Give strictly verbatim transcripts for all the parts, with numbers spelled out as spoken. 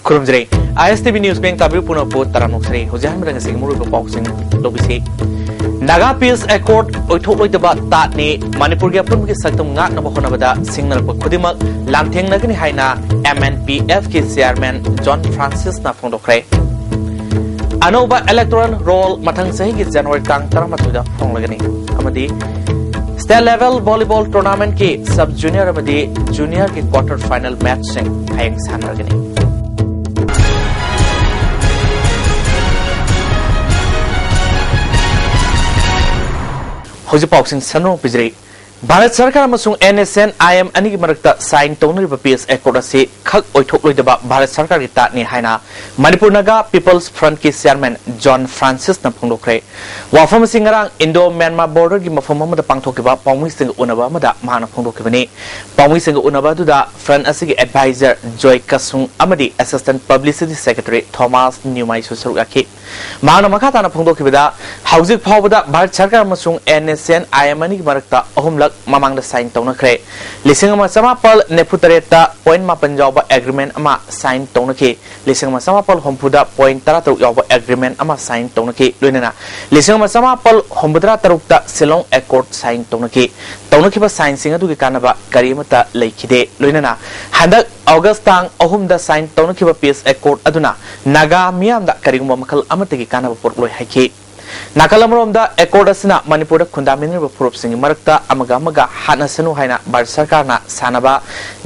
ꯈꯨꯔꯨꯝꯖꯔꯤ꯫ ꯑꯥꯏ ꯑꯦꯁ T V news ꯄꯦꯡ ꯇꯥꯕꯤꯔꯤꯕ ꯄꯨꯝꯅꯃꯛꯄꯨ ꯇꯔꯥꯝꯅ ꯑꯣꯛꯆꯔꯤ꯫ ꯍꯧꯖꯤꯛ ꯑꯍꯥꯟꯕꯗ ꯉꯁꯤꯒꯤ ꯃꯔꯨꯑꯣꯏꯕ ꯄꯥꯎꯁꯤꯡ ꯂꯧꯕꯤꯁꯤ꯫ ꯅꯥꯒꯥ ꯄꯤꯁ ꯑꯦꯀꯣꯔꯗ ꯑꯣꯏꯊꯣꯛꯂꯣꯏꯗꯕ ꯇꯥꯠꯅꯤ, ꯃꯅꯤꯄꯨꯔꯒꯤ ꯑꯄꯨꯟꯕꯒꯤ ꯁꯛꯇꯝ ꯉꯥꯛꯅꯕ ꯍꯣꯠꯅꯕꯗ ꯁꯤꯡꯅꯔꯛꯄ ꯈꯨꯗꯤꯡꯃꯛ ꯂꯥꯟꯊꯦꯡꯅꯒꯅꯤ ꯍꯥꯏꯅ ꯑꯦꯝ ꯑꯦꯟ ꯄꯤ ꯑꯦꯐꯀꯤ ꯆꯤꯌꯥꯔꯃꯦꯟ ꯖꯣꯟ ꯐ꯭ꯔꯥꯟꯁꯤꯁꯅ ꯐꯣꯡꯗꯣꯛꯈ꯭ꯔꯦ꯫ ꯑꯅꯧꯕ electoral roll ꯃꯊꯪ ꯆꯍꯤꯒꯤ ꯖꯅꯋꯥꯔꯤ ꯇꯥꯡ ꯇꯔꯥꯃꯥꯊꯣꯏꯗ ꯐꯣꯡꯂꯒꯅꯤ꯫ ꯑꯃꯗꯤ state level volleyball tournamentꯀꯤ sub junior ꯑꯃꯗꯤ juniorꯒꯤ quarter final matchꯁꯤꯡ ꯍꯌꯦꯡ ꯁꯥꯟꯅꯔꯒꯅꯤ꯫ ꯍꯧꯖꯤꯛ ꯄꯥꯎꯁꯤꯡ ꯁꯟꯗꯣꯛꯅ ꯄꯤꯖꯔꯤ꯫ ꯚꯥꯔꯠ ꯁꯔꯀꯥꯔ ꯑꯃꯁꯨꯡ N S N I M ꯑꯅꯤꯒꯤ ꯃꯔꯛꯇ sign ꯇꯧꯅꯔꯤꯕ peace accord ꯑꯁꯤ ꯈꯛ ꯑꯣꯏꯊꯣꯛꯂꯣꯏꯗꯕ ꯚꯥꯔꯠ ꯁꯔꯀꯥꯔꯒꯤ ꯇꯥꯠꯅꯤ ꯍꯥꯏꯅ ꯃꯅꯤꯄꯨꯔ ꯅꯥꯒꯥ People's Frontꯀꯤ chairman ꯖꯣꯟ ꯐ꯭ꯔꯥꯟꯁꯤꯁꯅ ꯐꯣꯡꯗꯣꯛꯈ꯭ꯔꯦ꯫ ꯋꯥꯐꯝ ꯑꯁꯤ ꯉꯔꯥꯡ Indo Myanmar borderꯒꯤ ꯃꯐꯝ ꯑꯃꯗ ꯄꯥꯡꯊꯣꯛꯈꯤꯕ ꯄꯥꯎꯃꯤꯁꯤꯡꯒ ꯎꯅꯕ ꯑꯃꯗ ꯃꯍꯥꯛꯅ ꯐꯣꯡꯗꯣꯛꯈꯤꯕꯅꯤ꯫ ꯄꯥꯎꯃꯤꯁꯤꯡꯒ ꯎꯅꯕ ꯑꯗꯨꯗ Front ꯑꯁꯤꯒꯤ advisor ꯖꯣꯏ ꯀꯁꯨꯡ ꯑꯃꯗꯤ assistant publicity secretary ꯊꯣꯃꯥꯁ ꯅ꯭ꯌꯨꯃꯥꯏꯁꯨ ꯁꯔꯨꯛ ꯌꯥꯈꯤ꯫ ꯃꯍꯥꯛꯅ ꯃꯈꯥ ꯇꯥꯅ ꯐꯣꯡꯗꯣꯛꯈꯤꯕꯗ, ꯍꯧꯖꯤꯛ ꯐꯥꯎꯕꯗ ꯚꯥꯔꯠ ꯁꯔꯀꯥꯔ ꯑꯃꯁꯨꯡ N S N I M ꯑꯅꯤꯒꯤ ꯃꯔꯛꯇ ꯑꯍꯨꯝꯂꯛ ꯃꯃꯥꯡꯗ sign ꯇꯧꯅꯈ꯭ꯔꯦ꯫ ꯂꯤꯁꯤꯡ ꯑꯃ ꯆꯃꯥꯄꯜ ꯅꯤꯐꯨ ꯇꯔꯦꯠꯇ point ꯃꯥꯄꯟ ꯌꯥꯎꯕ agreement ꯑꯃ sign ꯇꯧꯅꯈꯤ꯫ ꯂꯤꯁꯤꯡ ꯑꯃ ꯆꯃꯥꯄꯜ ꯍꯨꯝꯐꯨꯗ point ꯇꯔꯥ ꯇꯔꯨꯛ ꯌꯥꯎꯕ agreement ꯑꯃ sign ꯇꯧꯅꯈꯤ꯫ ꯂꯣꯏꯅꯅ ꯂꯤꯁꯤꯡ ꯑꯃ ꯆꯃꯥꯄꯜ ꯍꯨꯝꯐꯨꯇꯔꯥ ꯇꯔꯨꯛꯇ Shillong Accord sign ꯇꯧꯅꯈꯤ꯫ ꯇꯧꯅꯈꯤꯕ signꯁꯤꯡ ꯑꯗꯨꯒꯤ ꯀꯥꯟꯅꯕ ꯀꯔꯤꯃꯠꯇ ꯂꯩꯈꯤꯗꯦ꯫ ꯂꯣꯏꯅꯅ ꯍꯟꯗꯛ August ꯇꯥꯡ ꯑꯍꯨꯝꯗ sign ꯇꯧꯅꯈꯤꯕ peace accord ꯑꯗꯨꯅ ꯅꯥꯒꯥ ꯃꯤꯌꯥꯝꯗ ꯀꯔꯤꯒꯨꯝꯕ ꯃꯈꯜ ꯑꯃꯠꯇꯒꯤ ꯀꯥꯟꯅꯕ ꯄꯨꯔꯛꯂꯣꯏ ꯍꯥꯏꯈꯤ꯫ ꯅꯥꯀꯜ ꯑꯃꯔꯣꯝꯗ, accord ꯑꯁꯤꯅ ꯃꯅꯤꯄꯨꯔꯗ ꯈꯨꯟꯗꯥꯃꯤꯟꯅꯔꯤꯕ ꯐꯨꯔꯨꯞꯁꯤꯡꯒꯤ ꯃꯔꯛꯇ ꯑꯃꯒ ꯑꯃꯒ ꯍꯥꯠꯅꯁꯅꯨ ꯍꯥꯏꯅ ꯚꯥꯔꯠ ꯁꯔꯀꯥꯔꯅ ꯁꯥꯟꯅꯕ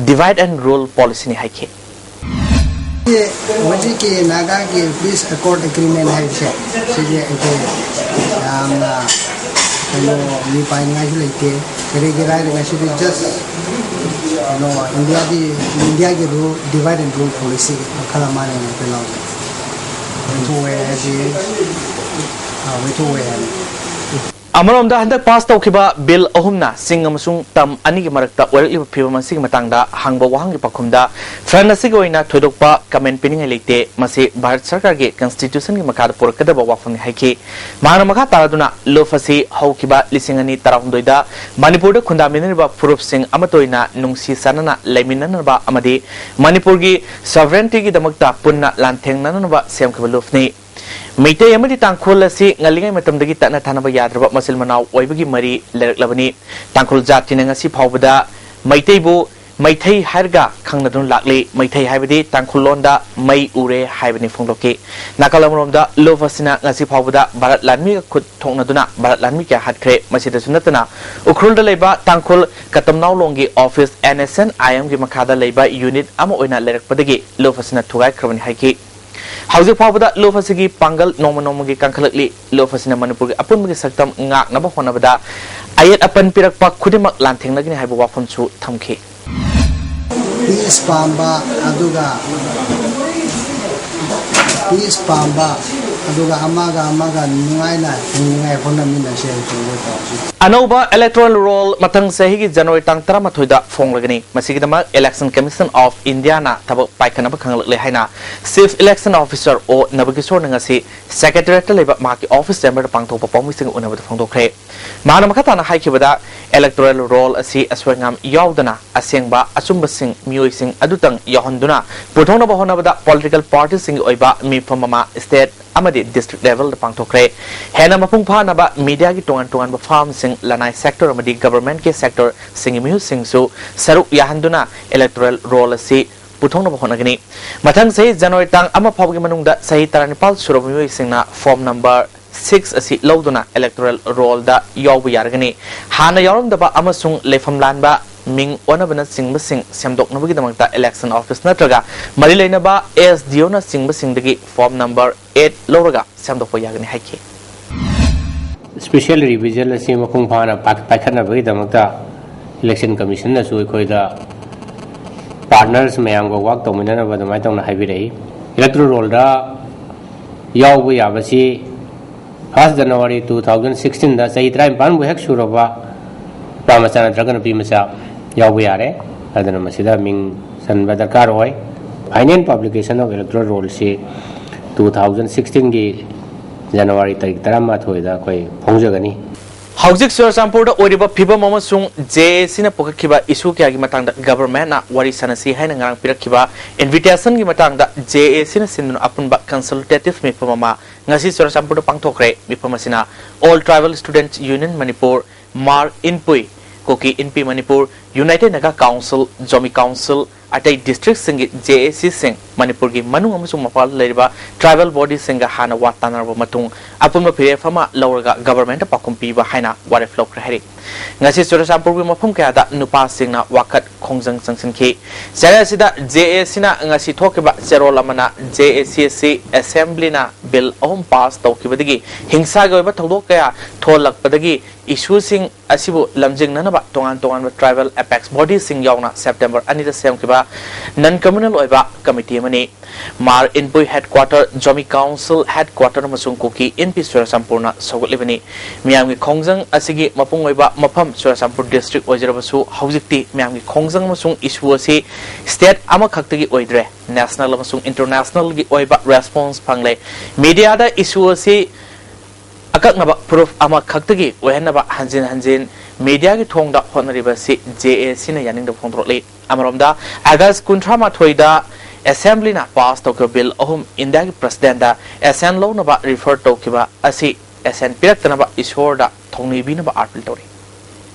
divide and rule policyꯅꯤ ꯍꯥꯏꯈꯤ꯫ ꯍꯧꯖꯤꯛꯀꯤ ꯅꯥꯒꯥꯒꯤ peace accord agreement ꯍꯥꯏꯕꯁꯦ, ꯁꯤꯗꯤ ꯑꯩꯈꯣꯏ ꯌꯥꯝꯅ ꯀꯩꯅꯣ ꯃꯤ ꯄꯥꯏꯅꯤꯡꯉꯥꯏꯁꯨ ꯂꯩꯇꯦ꯫ ꯀꯔꯤꯒꯤꯔ ꯍꯥꯏꯔꯒ ꯁꯤꯗꯤ just ꯀꯩꯅꯣ ꯏꯟꯗꯤꯌꯥꯒꯤ, ꯏꯟꯗꯤꯌꯥꯒꯤ rule, divide and rule policy ꯃꯈꯜ ꯑꯃꯅꯦꯅ ꯑꯩꯈꯣꯏ ꯂꯧꯖꯩ꯫ ꯋꯦꯊꯣꯛꯑꯦ ꯍꯥꯏꯗꯤ, ꯑ, ꯋꯦꯊꯣꯛꯑꯦ ꯍꯥꯏꯕ꯫ ꯑꯃꯔꯣꯝꯗ, ꯍꯟꯗꯛ ꯄꯥꯁ ꯇꯧꯈꯤꯕ ꯕꯤꯜ ꯑꯍꯨꯝꯅ ꯆꯤꯡ ꯑꯃꯁꯨꯡ ꯇꯝ ꯑꯅꯤꯒꯤ ꯃꯔꯛꯇ ꯑꯣꯏꯔꯛꯂꯤꯕ ꯐꯤꯕꯝ ꯑꯁꯤꯒꯤ ꯃꯇꯥꯡꯗ ꯍꯪꯕ ꯋꯥꯍꯪꯒꯤ ꯄꯥꯎꯈꯨꯝꯗ, ꯐ꯭ꯔꯟꯠ ꯑꯁꯤꯒꯤ ꯑꯣꯏꯅ ꯊꯣꯏꯗꯣꯛꯄ ꯀꯃꯦꯟ ꯄꯤꯅꯤꯡꯉꯥꯏ ꯂꯩꯇꯦ, ꯃꯁꯤ ꯚꯥꯔꯠ ꯁꯔꯀꯥꯔꯒꯤ ꯀꯟꯁꯇꯤꯇ꯭ꯌꯨꯁꯟꯒꯤ ꯃꯈꯥꯗ ꯄꯨꯔꯛꯀꯗꯕ ꯋꯥꯐꯝꯅꯤ ꯍꯥꯏꯈꯤ꯫ ꯃꯍꯥꯛꯅ ꯃꯈꯥ ꯇꯥꯔꯗꯨꯅ, ꯂꯨꯞ ꯑꯁꯤ ꯍꯧꯈꯤꯕ ꯂꯤꯁꯤꯡ ꯑꯅꯤ ꯇꯔꯥꯍꯨꯝꯗꯣꯏꯗ ꯃꯅꯤꯄꯨꯔꯗ ꯈꯨꯟꯗꯥꯃꯤꯟꯅꯔꯤꯕ ꯐꯨꯔꯨꯞꯁꯤꯡ ꯑꯃꯠꯇ ꯑꯣꯏꯅ ꯅꯨꯡꯁꯤ ꯆꯥꯟꯅꯅ ꯂꯩꯃꯤꯟꯅꯅꯕ ꯑꯃꯗꯤ ꯃꯅꯤꯄꯨꯔꯒꯤ ꯁꯣꯚꯔꯦꯟꯇꯤꯒꯤꯗꯃꯛꯇ ꯄꯨꯟꯅ ꯂꯥꯟꯊꯦꯡꯅꯅꯕ ꯁꯦꯝꯈꯤꯕ ꯂꯨꯞꯅꯤ꯫ ꯃꯩꯇꯩ ꯑꯃꯗꯤ ꯇꯥꯡꯈꯨꯜ ꯑꯁꯤ ꯉꯜꯂꯤꯉꯩ ꯃꯇꯝꯗꯒꯤ ꯇꯠꯅ ꯊꯥꯅꯕ ꯌꯥꯗ꯭ꯔꯕ ꯃꯆꯤꯟ ꯃꯅꯥꯎ ꯑꯣꯏꯕꯒꯤ ꯃꯔꯤ ꯂꯩꯔꯛꯂꯕꯅꯤ꯫ ꯇꯥꯡꯈꯨꯜ ꯖꯥꯇꯤꯅ ꯉꯁꯤ ꯐꯥꯎꯕꯗ ꯃꯩꯇꯩꯕꯨ ꯃꯩꯊꯩ ꯍꯥꯏꯔꯒ ꯈꯪꯅꯗꯨꯅ ꯂꯥꯛꯂꯤ꯫ ꯃꯩꯊꯩ ꯍꯥꯏꯕꯗꯤ ꯇꯥꯡꯈꯨꯜ ꯂꯣꯟꯗ "ꯃꯩ ꯎꯔꯦ" ꯍꯥꯏꯕꯅꯤ ꯐꯣꯡꯗꯣꯛꯈꯤ꯫ ꯅꯥꯀꯜ ꯑꯃꯔꯣꯝꯗ, ꯂꯨꯞ ꯑꯁꯤꯅ ꯉꯁꯤ ꯐꯥꯎꯕꯗ ꯚꯥꯔꯠ ꯂꯥꯟꯃꯤꯒ ꯈꯨꯠ ꯊꯣꯛꯅꯗꯨꯅ ꯚꯥꯔꯠ ꯂꯥꯟꯃꯤ ꯀꯌꯥ ꯍꯥꯠꯈ꯭ꯔꯦ꯫ ꯃꯁꯤꯗꯁꯨ ꯅꯠꯇꯅ, ꯎꯈ꯭ꯔꯨꯜꯗ ꯂꯩꯕ ꯇꯥꯡꯈꯨꯜ ꯀꯇꯝꯅꯥꯎꯂꯣꯡꯒꯤ ꯑꯣꯐꯤꯁ ꯑꯦꯟ ꯑꯦꯁ ꯑꯦꯟ ꯑꯥꯏ ꯑꯦꯝꯒꯤ ꯃꯈꯥꯗ ꯂꯩꯕ ꯌꯨꯅꯤꯠ ꯑꯃ ꯑꯣꯏꯅ ꯂꯩꯔꯛꯄꯗꯒꯤ ꯂꯨꯞ ꯑꯁꯤꯅ ꯊꯨꯒꯥꯏꯈ꯭ꯔꯕꯅꯤ ꯍꯥꯏꯈꯤ꯫ ꯍꯧꯖꯤꯛ ꯐꯥꯎꯕꯗ ꯂꯨꯞ ꯑꯁꯤꯒꯤ ꯄꯥꯡꯒꯜ ꯅꯣꯡꯃ ꯅꯣꯡꯃꯒꯤ ꯀꯟꯈꯠꯂꯛꯂꯤ꯫ ꯂꯨꯞ ꯑꯁꯤꯅ ꯃꯅꯤꯄꯨꯔꯒꯤ ꯑꯄꯨꯟꯕꯒꯤ ꯁꯛꯇꯝ ꯉꯥꯛꯅꯕ ꯍꯣꯠꯅꯕꯗ ꯑꯌꯦꯠ ꯑꯄꯟ ꯄꯤꯔꯛꯄ ꯈꯨꯗꯤꯡꯃꯛ ꯂꯥꯟꯊꯦꯡꯅꯒꯅꯤ ꯍꯥꯏꯕ ꯋꯥꯐꯝꯁꯨ ꯊꯝꯈꯤ꯫ ꯄꯤꯁ ꯄꯥꯝꯕ, ꯑꯗꯨꯒ ꯄꯤꯁ ꯄꯥꯝꯕ, ꯑꯗꯨꯒ ꯑꯃꯒ ꯑꯃꯒ ꯅꯨꯡꯉꯥꯏꯅ ꯍꯤꯡꯅꯤꯡꯉꯥꯏ ꯍꯣꯠꯅꯃꯤꯟꯅꯁꯦ ꯍꯥꯏꯕꯁꯤ ꯑꯩꯈꯣꯏ ꯇꯧꯁꯤ꯫ ꯑꯅꯧꯕ ꯏꯂꯦꯛꯇꯣꯔꯦꯜ ꯔꯣꯜ ꯃꯊꯪ ꯆꯍꯤꯒꯤ ꯖꯅꯋꯥꯔꯤ ꯇꯥꯡ ꯇꯔꯥꯃꯥꯊꯣꯏꯗ ꯐꯣꯡꯂꯒꯅꯤ꯫ ꯃꯁꯤꯒꯤꯗꯃꯛ Election Commission of Indiaꯅ ꯊꯕꯛ ꯄꯥꯏꯈꯠꯅꯕ ꯈꯪꯂꯛꯂꯦ ꯍꯥꯏꯅ Chief Election Officer ꯑꯣ ꯅꯕꯀꯤꯁꯣꯔꯅ ꯉꯁꯤ ꯁꯦꯀ꯭ꯔꯦꯇꯔꯤꯌꯦꯠꯇ ꯂꯩꯕ ꯃꯍꯥꯛꯀꯤ ꯑꯣꯐꯤꯁ ꯆꯦꯝꯕꯔꯗ ꯄꯥꯡꯊꯣꯛꯄ ꯄꯥꯎꯃꯤꯁꯤꯡꯒ ꯎꯅꯕꯗ ꯐꯣꯡꯗꯣꯛꯈ꯭ꯔꯦ꯫ ꯃꯍꯥꯛꯅ ꯃꯈꯥ ꯇꯥꯅ ꯍꯥꯏꯈꯤꯕꯗ, ꯏꯂꯦꯛꯇꯣꯔꯦꯜ ꯔꯣꯜ ꯑꯁꯤ ꯑꯁꯣꯏ ꯑꯉꯥꯝ ꯌꯥꯎꯗꯅ ꯑꯁꯦꯡꯕ ꯑꯆꯨꯝꯕꯁꯤꯡ, ꯃꯤꯑꯣꯏꯁꯤꯡ ꯑꯗꯨꯇꯪ ꯌꯥꯎꯍꯟꯗꯨꯅ ꯄꯨꯊꯣꯛꯅꯕ ꯍꯣꯠꯅꯕꯗ ꯄꯣꯂꯤꯇꯤꯀꯦꯜ ꯄꯥꯔꯇꯤꯁꯤꯡꯒꯤ ꯑꯣꯏꯕ ꯃꯤꯐꯝ ꯑꯃ ꯁ꯭ꯇꯦꯠ ꯑꯃꯗꯤ ꯗꯤꯁꯇ꯭ꯔꯤꯛ ꯂꯦꯚꯦꯜꯗ ꯄꯥꯡꯊꯣꯛꯈ꯭ꯔꯦ꯫ ꯍꯦꯟꯅ ꯃꯄꯨꯡ ꯐꯥꯅꯕ ꯃꯤꯗꯤꯌꯥꯒꯤ ꯇꯣꯉꯥꯟ ꯇꯣꯉꯥꯟꯕ ꯐꯥꯔꯝꯁꯤꯡ, ꯂꯅꯥꯏ ꯁꯦꯛꯇꯔ ꯑꯃꯗꯤ ꯒꯚꯔꯟꯃꯦꯟꯠꯀꯤ ꯁꯦꯛꯇꯔꯁꯤꯡꯒꯤ ꯃꯤꯍꯨꯠꯁꯤꯡꯁꯨ ꯁꯔꯨꯛ ꯌꯥꯍꯟꯗꯨꯅ ꯏꯂꯦꯛꯇꯣꯔꯦꯜ ꯔꯣꯜ ꯑꯁꯤ ꯄꯨꯊꯣꯛꯅꯕ ꯍꯣꯠꯅꯒꯅꯤ꯫ ꯃꯊꯪ ꯆꯍꯤ ꯖꯅꯋꯥꯔꯤ ꯇꯥꯡ ꯑꯃ ꯐꯥꯎꯕꯒꯤ ꯃꯅꯨꯡꯗ ꯆꯍꯤ ꯇꯔꯥꯅꯤꯄꯥꯜ ꯁꯨꯔꯕ ꯃꯤꯑꯣꯏꯁꯤꯡꯅ ꯐꯣꯔꯝ ꯅꯝꯕꯔ ꯁꯤꯛꯁ ꯑꯁꯤ ꯂꯧꯗꯨꯅ ꯏꯂꯦꯛꯇꯣꯔꯦꯜ ꯔꯣꯜꯗ ꯌꯥꯎꯕ ꯌꯥꯔꯒꯅꯤ꯫ ꯍꯥꯟꯅ ꯌꯥꯎꯔꯝꯗꯕ ꯑꯃꯁꯨꯡ ꯂꯩꯐꯝ ꯂꯥꯟꯕ, ꯃꯤꯡ ꯑꯣꯟꯅꯕꯅꯆꯤꯡꯕꯁꯤꯡ ꯁꯦꯝꯗꯣꯛꯅꯕꯒꯤꯗꯃꯛꯇ ꯏꯂꯦꯛꯁꯟ ꯑꯣꯐꯤꯁ ꯅꯠꯇ꯭ꯔꯒ ꯃꯔꯤ ꯂꯩꯅꯕ ꯑꯦꯁ ꯗꯤ ꯑꯣꯅꯆꯤꯡꯕꯁꯤꯡꯗꯒꯤ ꯐꯣꯔꯝ ꯅꯝꯕꯔ ꯑꯦꯠ ꯂꯧꯔꯒ ꯁꯦꯝꯗꯣꯛꯄ ꯌꯥꯒꯅꯤ ꯍꯥꯏꯈꯤ꯫ ꯁ꯭ꯄꯦꯁꯤꯌꯦꯜ ꯔꯤꯚꯤꯖꯟ ꯑꯁꯤ ꯃꯄꯨꯡ ꯐꯥꯅ ꯄꯥꯏꯈꯠꯅꯕꯒꯤꯗꯃꯛꯇ ꯏꯂꯦꯛꯁꯟ ꯀꯃꯤꯁꯟꯅꯁꯨ ꯑꯩꯈꯣꯏꯗ ꯄꯥꯔꯠꯅꯔꯁ ꯃꯌꯥꯝꯒ ꯋꯥꯔꯛ ꯇꯧꯃꯤꯟꯅꯅꯕ ꯑꯗꯨꯃꯥꯏꯅ ꯇꯧꯅ ꯍꯥꯏꯕꯤꯔꯛꯏ꯫ ꯏꯂꯦꯛꯇꯣꯔꯦꯜ ꯔꯣꯜꯗ ꯌꯥꯎꯕ ꯌꯥꯕꯁꯤ ꯐꯥꯔꯁ ꯖꯅꯋꯥꯔꯤ ꯇꯨ ꯊꯥꯎꯖꯟ ꯁꯤꯛꯁꯇꯤꯟꯗ ꯆꯍꯤ ꯇꯔꯥꯅꯤꯄꯥꯟꯕꯨ ꯍꯦꯛ ꯁꯨꯔꯕ ꯅꯨꯄꯥ ꯃꯆꯥ ꯅꯠꯇ꯭ꯔꯒ ꯅꯨꯄꯤ ꯃꯆꯥ ꯌꯥꯎꯕ ꯌꯥꯔꯦ꯫ ꯑꯗꯨꯅ ꯃꯁꯤꯗ ꯃꯤꯡ ꯆꯟꯕ ꯗꯔꯀꯥꯔ ꯑꯣꯏ꯫ Final publication of electoral rollꯁꯤ ꯇꯨ ꯊꯥꯎꯖꯟ ꯁꯤꯛꯁꯇꯤꯟꯒꯤ ꯖꯅꯋꯥꯔꯤ ꯇꯥꯔꯤꯛ ꯇꯔꯥꯃꯥꯊꯣꯏꯗ ꯑꯩꯈꯣꯏ ꯐꯣꯡꯖꯒꯅꯤ꯫ ꯍꯧꯖꯤꯛ ꯆꯨꯔꯆꯥꯟꯄꯨꯔꯗ ꯑꯣꯏꯔꯤꯕ ꯐꯤꯕꯝ ꯑꯃꯁꯨꯡ ꯖꯦ ꯑꯦ ꯁꯤꯅ ꯄꯨꯈꯠꯈꯤꯕ ꯏꯁꯨ ꯀꯌꯥꯒꯤ ꯃꯇꯥꯡꯗ ꯒꯚꯔꯟꯃꯦꯟꯠꯅ ꯋꯥꯔꯤ ꯁꯥꯟꯅꯁꯤ ꯍꯥꯏꯅ ꯉꯔꯥꯡ ꯄꯤꯔꯛꯈꯤꯕ ꯏꯟꯚꯤꯇꯦꯁꯟꯒꯤ ꯃꯇꯥꯡꯗ ꯖꯦ ꯑꯦ ꯁꯤꯅ ꯁꯤꯟꯗꯨꯅ ꯑꯄꯨꯟꯕ ꯀꯟꯁꯜꯇꯦꯇꯤꯚ ꯃꯤꯐꯝ ꯑꯃ ꯉꯁꯤ ꯆꯨꯔꯆꯥꯟꯄꯨꯔꯗ ꯄꯥꯡꯊꯣꯛꯈ꯭ꯔꯦ꯫ ꯃꯤꯐꯝ ꯑꯁꯤꯅ All Tribal Students Union Manipur, Mar Inpui, Kuki Inpi Manipur, United Naga Council, Zomi council, ꯑꯇꯩ ꯗꯤꯁꯇ꯭ꯔꯤꯛꯁꯤꯡꯒꯤ ꯖꯦ ꯑꯦ ꯁꯤꯁꯤꯡ, ꯃꯅꯤꯄꯨꯔꯒꯤ ꯃꯅꯨꯡ ꯑꯃꯁꯨꯡ ꯃꯄꯥꯟꯗ ꯂꯩꯔꯤꯕ ꯇ꯭ꯔꯥꯏꯕꯦꯜ ꯕꯣꯗꯤꯁꯤꯡꯒ ꯍꯥꯟꯅ ꯋꯥ ꯇꯥꯅꯔꯕ ꯃꯇꯨꯡ ꯑꯄꯨꯟꯕ ꯐꯤꯔꯦꯞ ꯑꯃ ꯂꯧꯔꯒ ꯒꯚꯔꯟꯃꯦꯟꯠꯇ ꯄꯥꯎꯈꯨꯝ ꯄꯤꯕ ꯍꯥꯏꯅ ꯋꯥꯔꯦꯞ ꯂꯧꯈ꯭ꯔꯦ ꯍꯥꯏꯔꯤ꯫ ꯉꯁꯤ ꯆꯨꯔꯆꯥꯟꯄꯨꯔꯒꯤ ꯃꯐꯝ ꯀꯌꯥꯗ ꯅꯨꯄꯥꯁꯤꯡꯅ ꯋꯥꯀꯠ ꯈꯣꯡꯖꯪ ꯆꯪꯁꯤꯟꯈꯤ꯫ ꯆꯌꯥꯠ ꯑꯁꯤꯗ ꯖꯦ ꯑꯦ ꯁꯤꯅ ꯉꯁꯤ ꯊꯣꯛꯈꯤꯕ ꯆꯦꯔꯣꯜ ꯑꯃꯅ ꯖꯦ ꯑꯦ ꯁꯤ ꯑꯁꯤ ꯑꯦꯁꯦꯝꯕ꯭ꯂꯤꯅ ꯕꯤꯜ ꯑꯍꯨꯝ ꯄꯥꯁ ꯇꯧꯈꯤꯕꯗꯒꯤ ꯍꯤꯡꯁꯥꯒꯤ ꯑꯣꯏꯕ ꯊꯧꯗꯣꯛ ꯀꯌꯥ ꯊꯣꯛꯍꯜꯂꯛꯄꯗꯒꯤ ꯏꯁꯨꯁꯤꯡ ꯑꯁꯤꯕꯨ ꯂꯝꯖꯤꯡꯅꯅꯕ ꯇꯣꯉꯥꯟ ꯇꯣꯉꯥꯟꯕ ꯇ꯭ꯔꯥꯏꯕꯦꯜ ꯑꯦꯄꯦꯛꯁ ꯕꯣꯗꯤꯁꯤꯡ ꯌꯥꯎꯅ ꯁꯦꯞꯇꯦꯝꯕꯔ ꯑꯅꯤꯗ ꯁꯦꯝꯈꯤꯕ ꯅꯟ ꯀꯝꯃ꯭ꯌꯨꯅꯦꯜ ꯑꯣꯏꯕ ꯀꯃꯤꯇꯤ ꯑꯃꯅꯤ꯫ Mar Inpui headquarter, Zomi council headquarter ꯑꯃꯁꯨꯡ ꯀꯨꯀꯤ ꯏꯟꯄꯤ ꯆꯨꯔꯆꯥꯟꯄꯨꯔꯅ ꯁꯧꯒꯠꯂꯤꯕꯅꯤ꯫ ꯃꯤꯌꯥꯝꯒꯤ ꯈꯣꯡꯖꯪ ꯑꯁꯤꯒꯤ ꯃꯄꯨꯡ ꯑꯣꯏꯕ ꯃꯐꯝ ꯆꯨꯔꯆꯥꯟꯄꯨꯔ ꯗꯤꯁꯇ꯭ꯔꯤꯛ ꯑꯣꯏꯖꯔꯕꯁꯨ ꯍꯧꯖꯤꯛꯇꯤ ꯃꯤꯌꯥꯝꯒꯤ ꯈꯣꯡꯖꯪ ꯑꯃꯁꯨꯡ ꯏꯁꯨ ꯑꯁꯤ ꯁ꯭ꯇꯦꯠ ꯑꯃꯈꯛꯇꯒꯤ ꯑꯣꯏꯗ꯭ꯔꯦ꯫ ꯅꯦꯁꯅꯦꯜ ꯑꯃꯁꯨꯡ ꯏꯟꯇꯔꯅꯦꯁꯅꯦꯜꯒꯤ ꯑꯣꯏꯕ ꯔꯦꯁꯄꯣꯟꯁ ꯐꯪꯂꯦ꯫ ꯃꯤꯗꯤꯌꯥꯗ ꯏꯁꯨ ꯑꯁꯤ ꯑꯀꯛꯅꯕ ꯄ꯭ꯔꯨꯐ ꯑꯃꯈꯛꯇꯒꯤ ꯑꯣꯏꯍꯟꯅꯕ ꯍꯟꯖꯤꯟ ꯍꯟꯖꯤꯟ ꯃꯤꯗꯤꯌꯥꯒꯤ ꯊꯣꯡꯗ ꯍꯣꯠꯅꯔꯤꯕ ꯑꯁꯤ ꯖꯦ ꯑꯦ ꯁꯤꯅ ꯌꯥꯅꯤꯡꯗꯕ ꯐꯣꯡꯗꯣꯔꯛꯂꯤ꯫ ꯑꯃꯔꯣꯝꯗ, ꯑꯥꯒꯁ ꯀꯨꯟꯊ꯭ꯔꯥ ꯃꯥꯊꯣꯏꯗ ꯑꯦꯁꯦꯝꯕ꯭ꯂꯤꯅ ꯄꯥꯁ ꯇꯧꯈꯤꯕ ꯕꯤꯜ ꯑꯍꯨꯝ ꯏꯟꯗꯤꯌꯥꯒꯤ ꯄ꯭ꯔꯁꯤꯗꯦꯟꯗ ꯑꯦꯁꯦꯟ ꯂꯧꯅꯕ ꯔꯤꯐꯔ ꯇꯧꯈꯤꯕ ꯑꯁꯤ ꯑꯦꯁꯦꯟ ꯄꯤꯔꯛꯇꯅꯕ ꯏꯁꯣꯔꯗ ꯊꯧꯅꯤꯕꯤꯅꯕ ꯑꯥꯄꯤꯜ ꯇꯧꯔꯤ꯫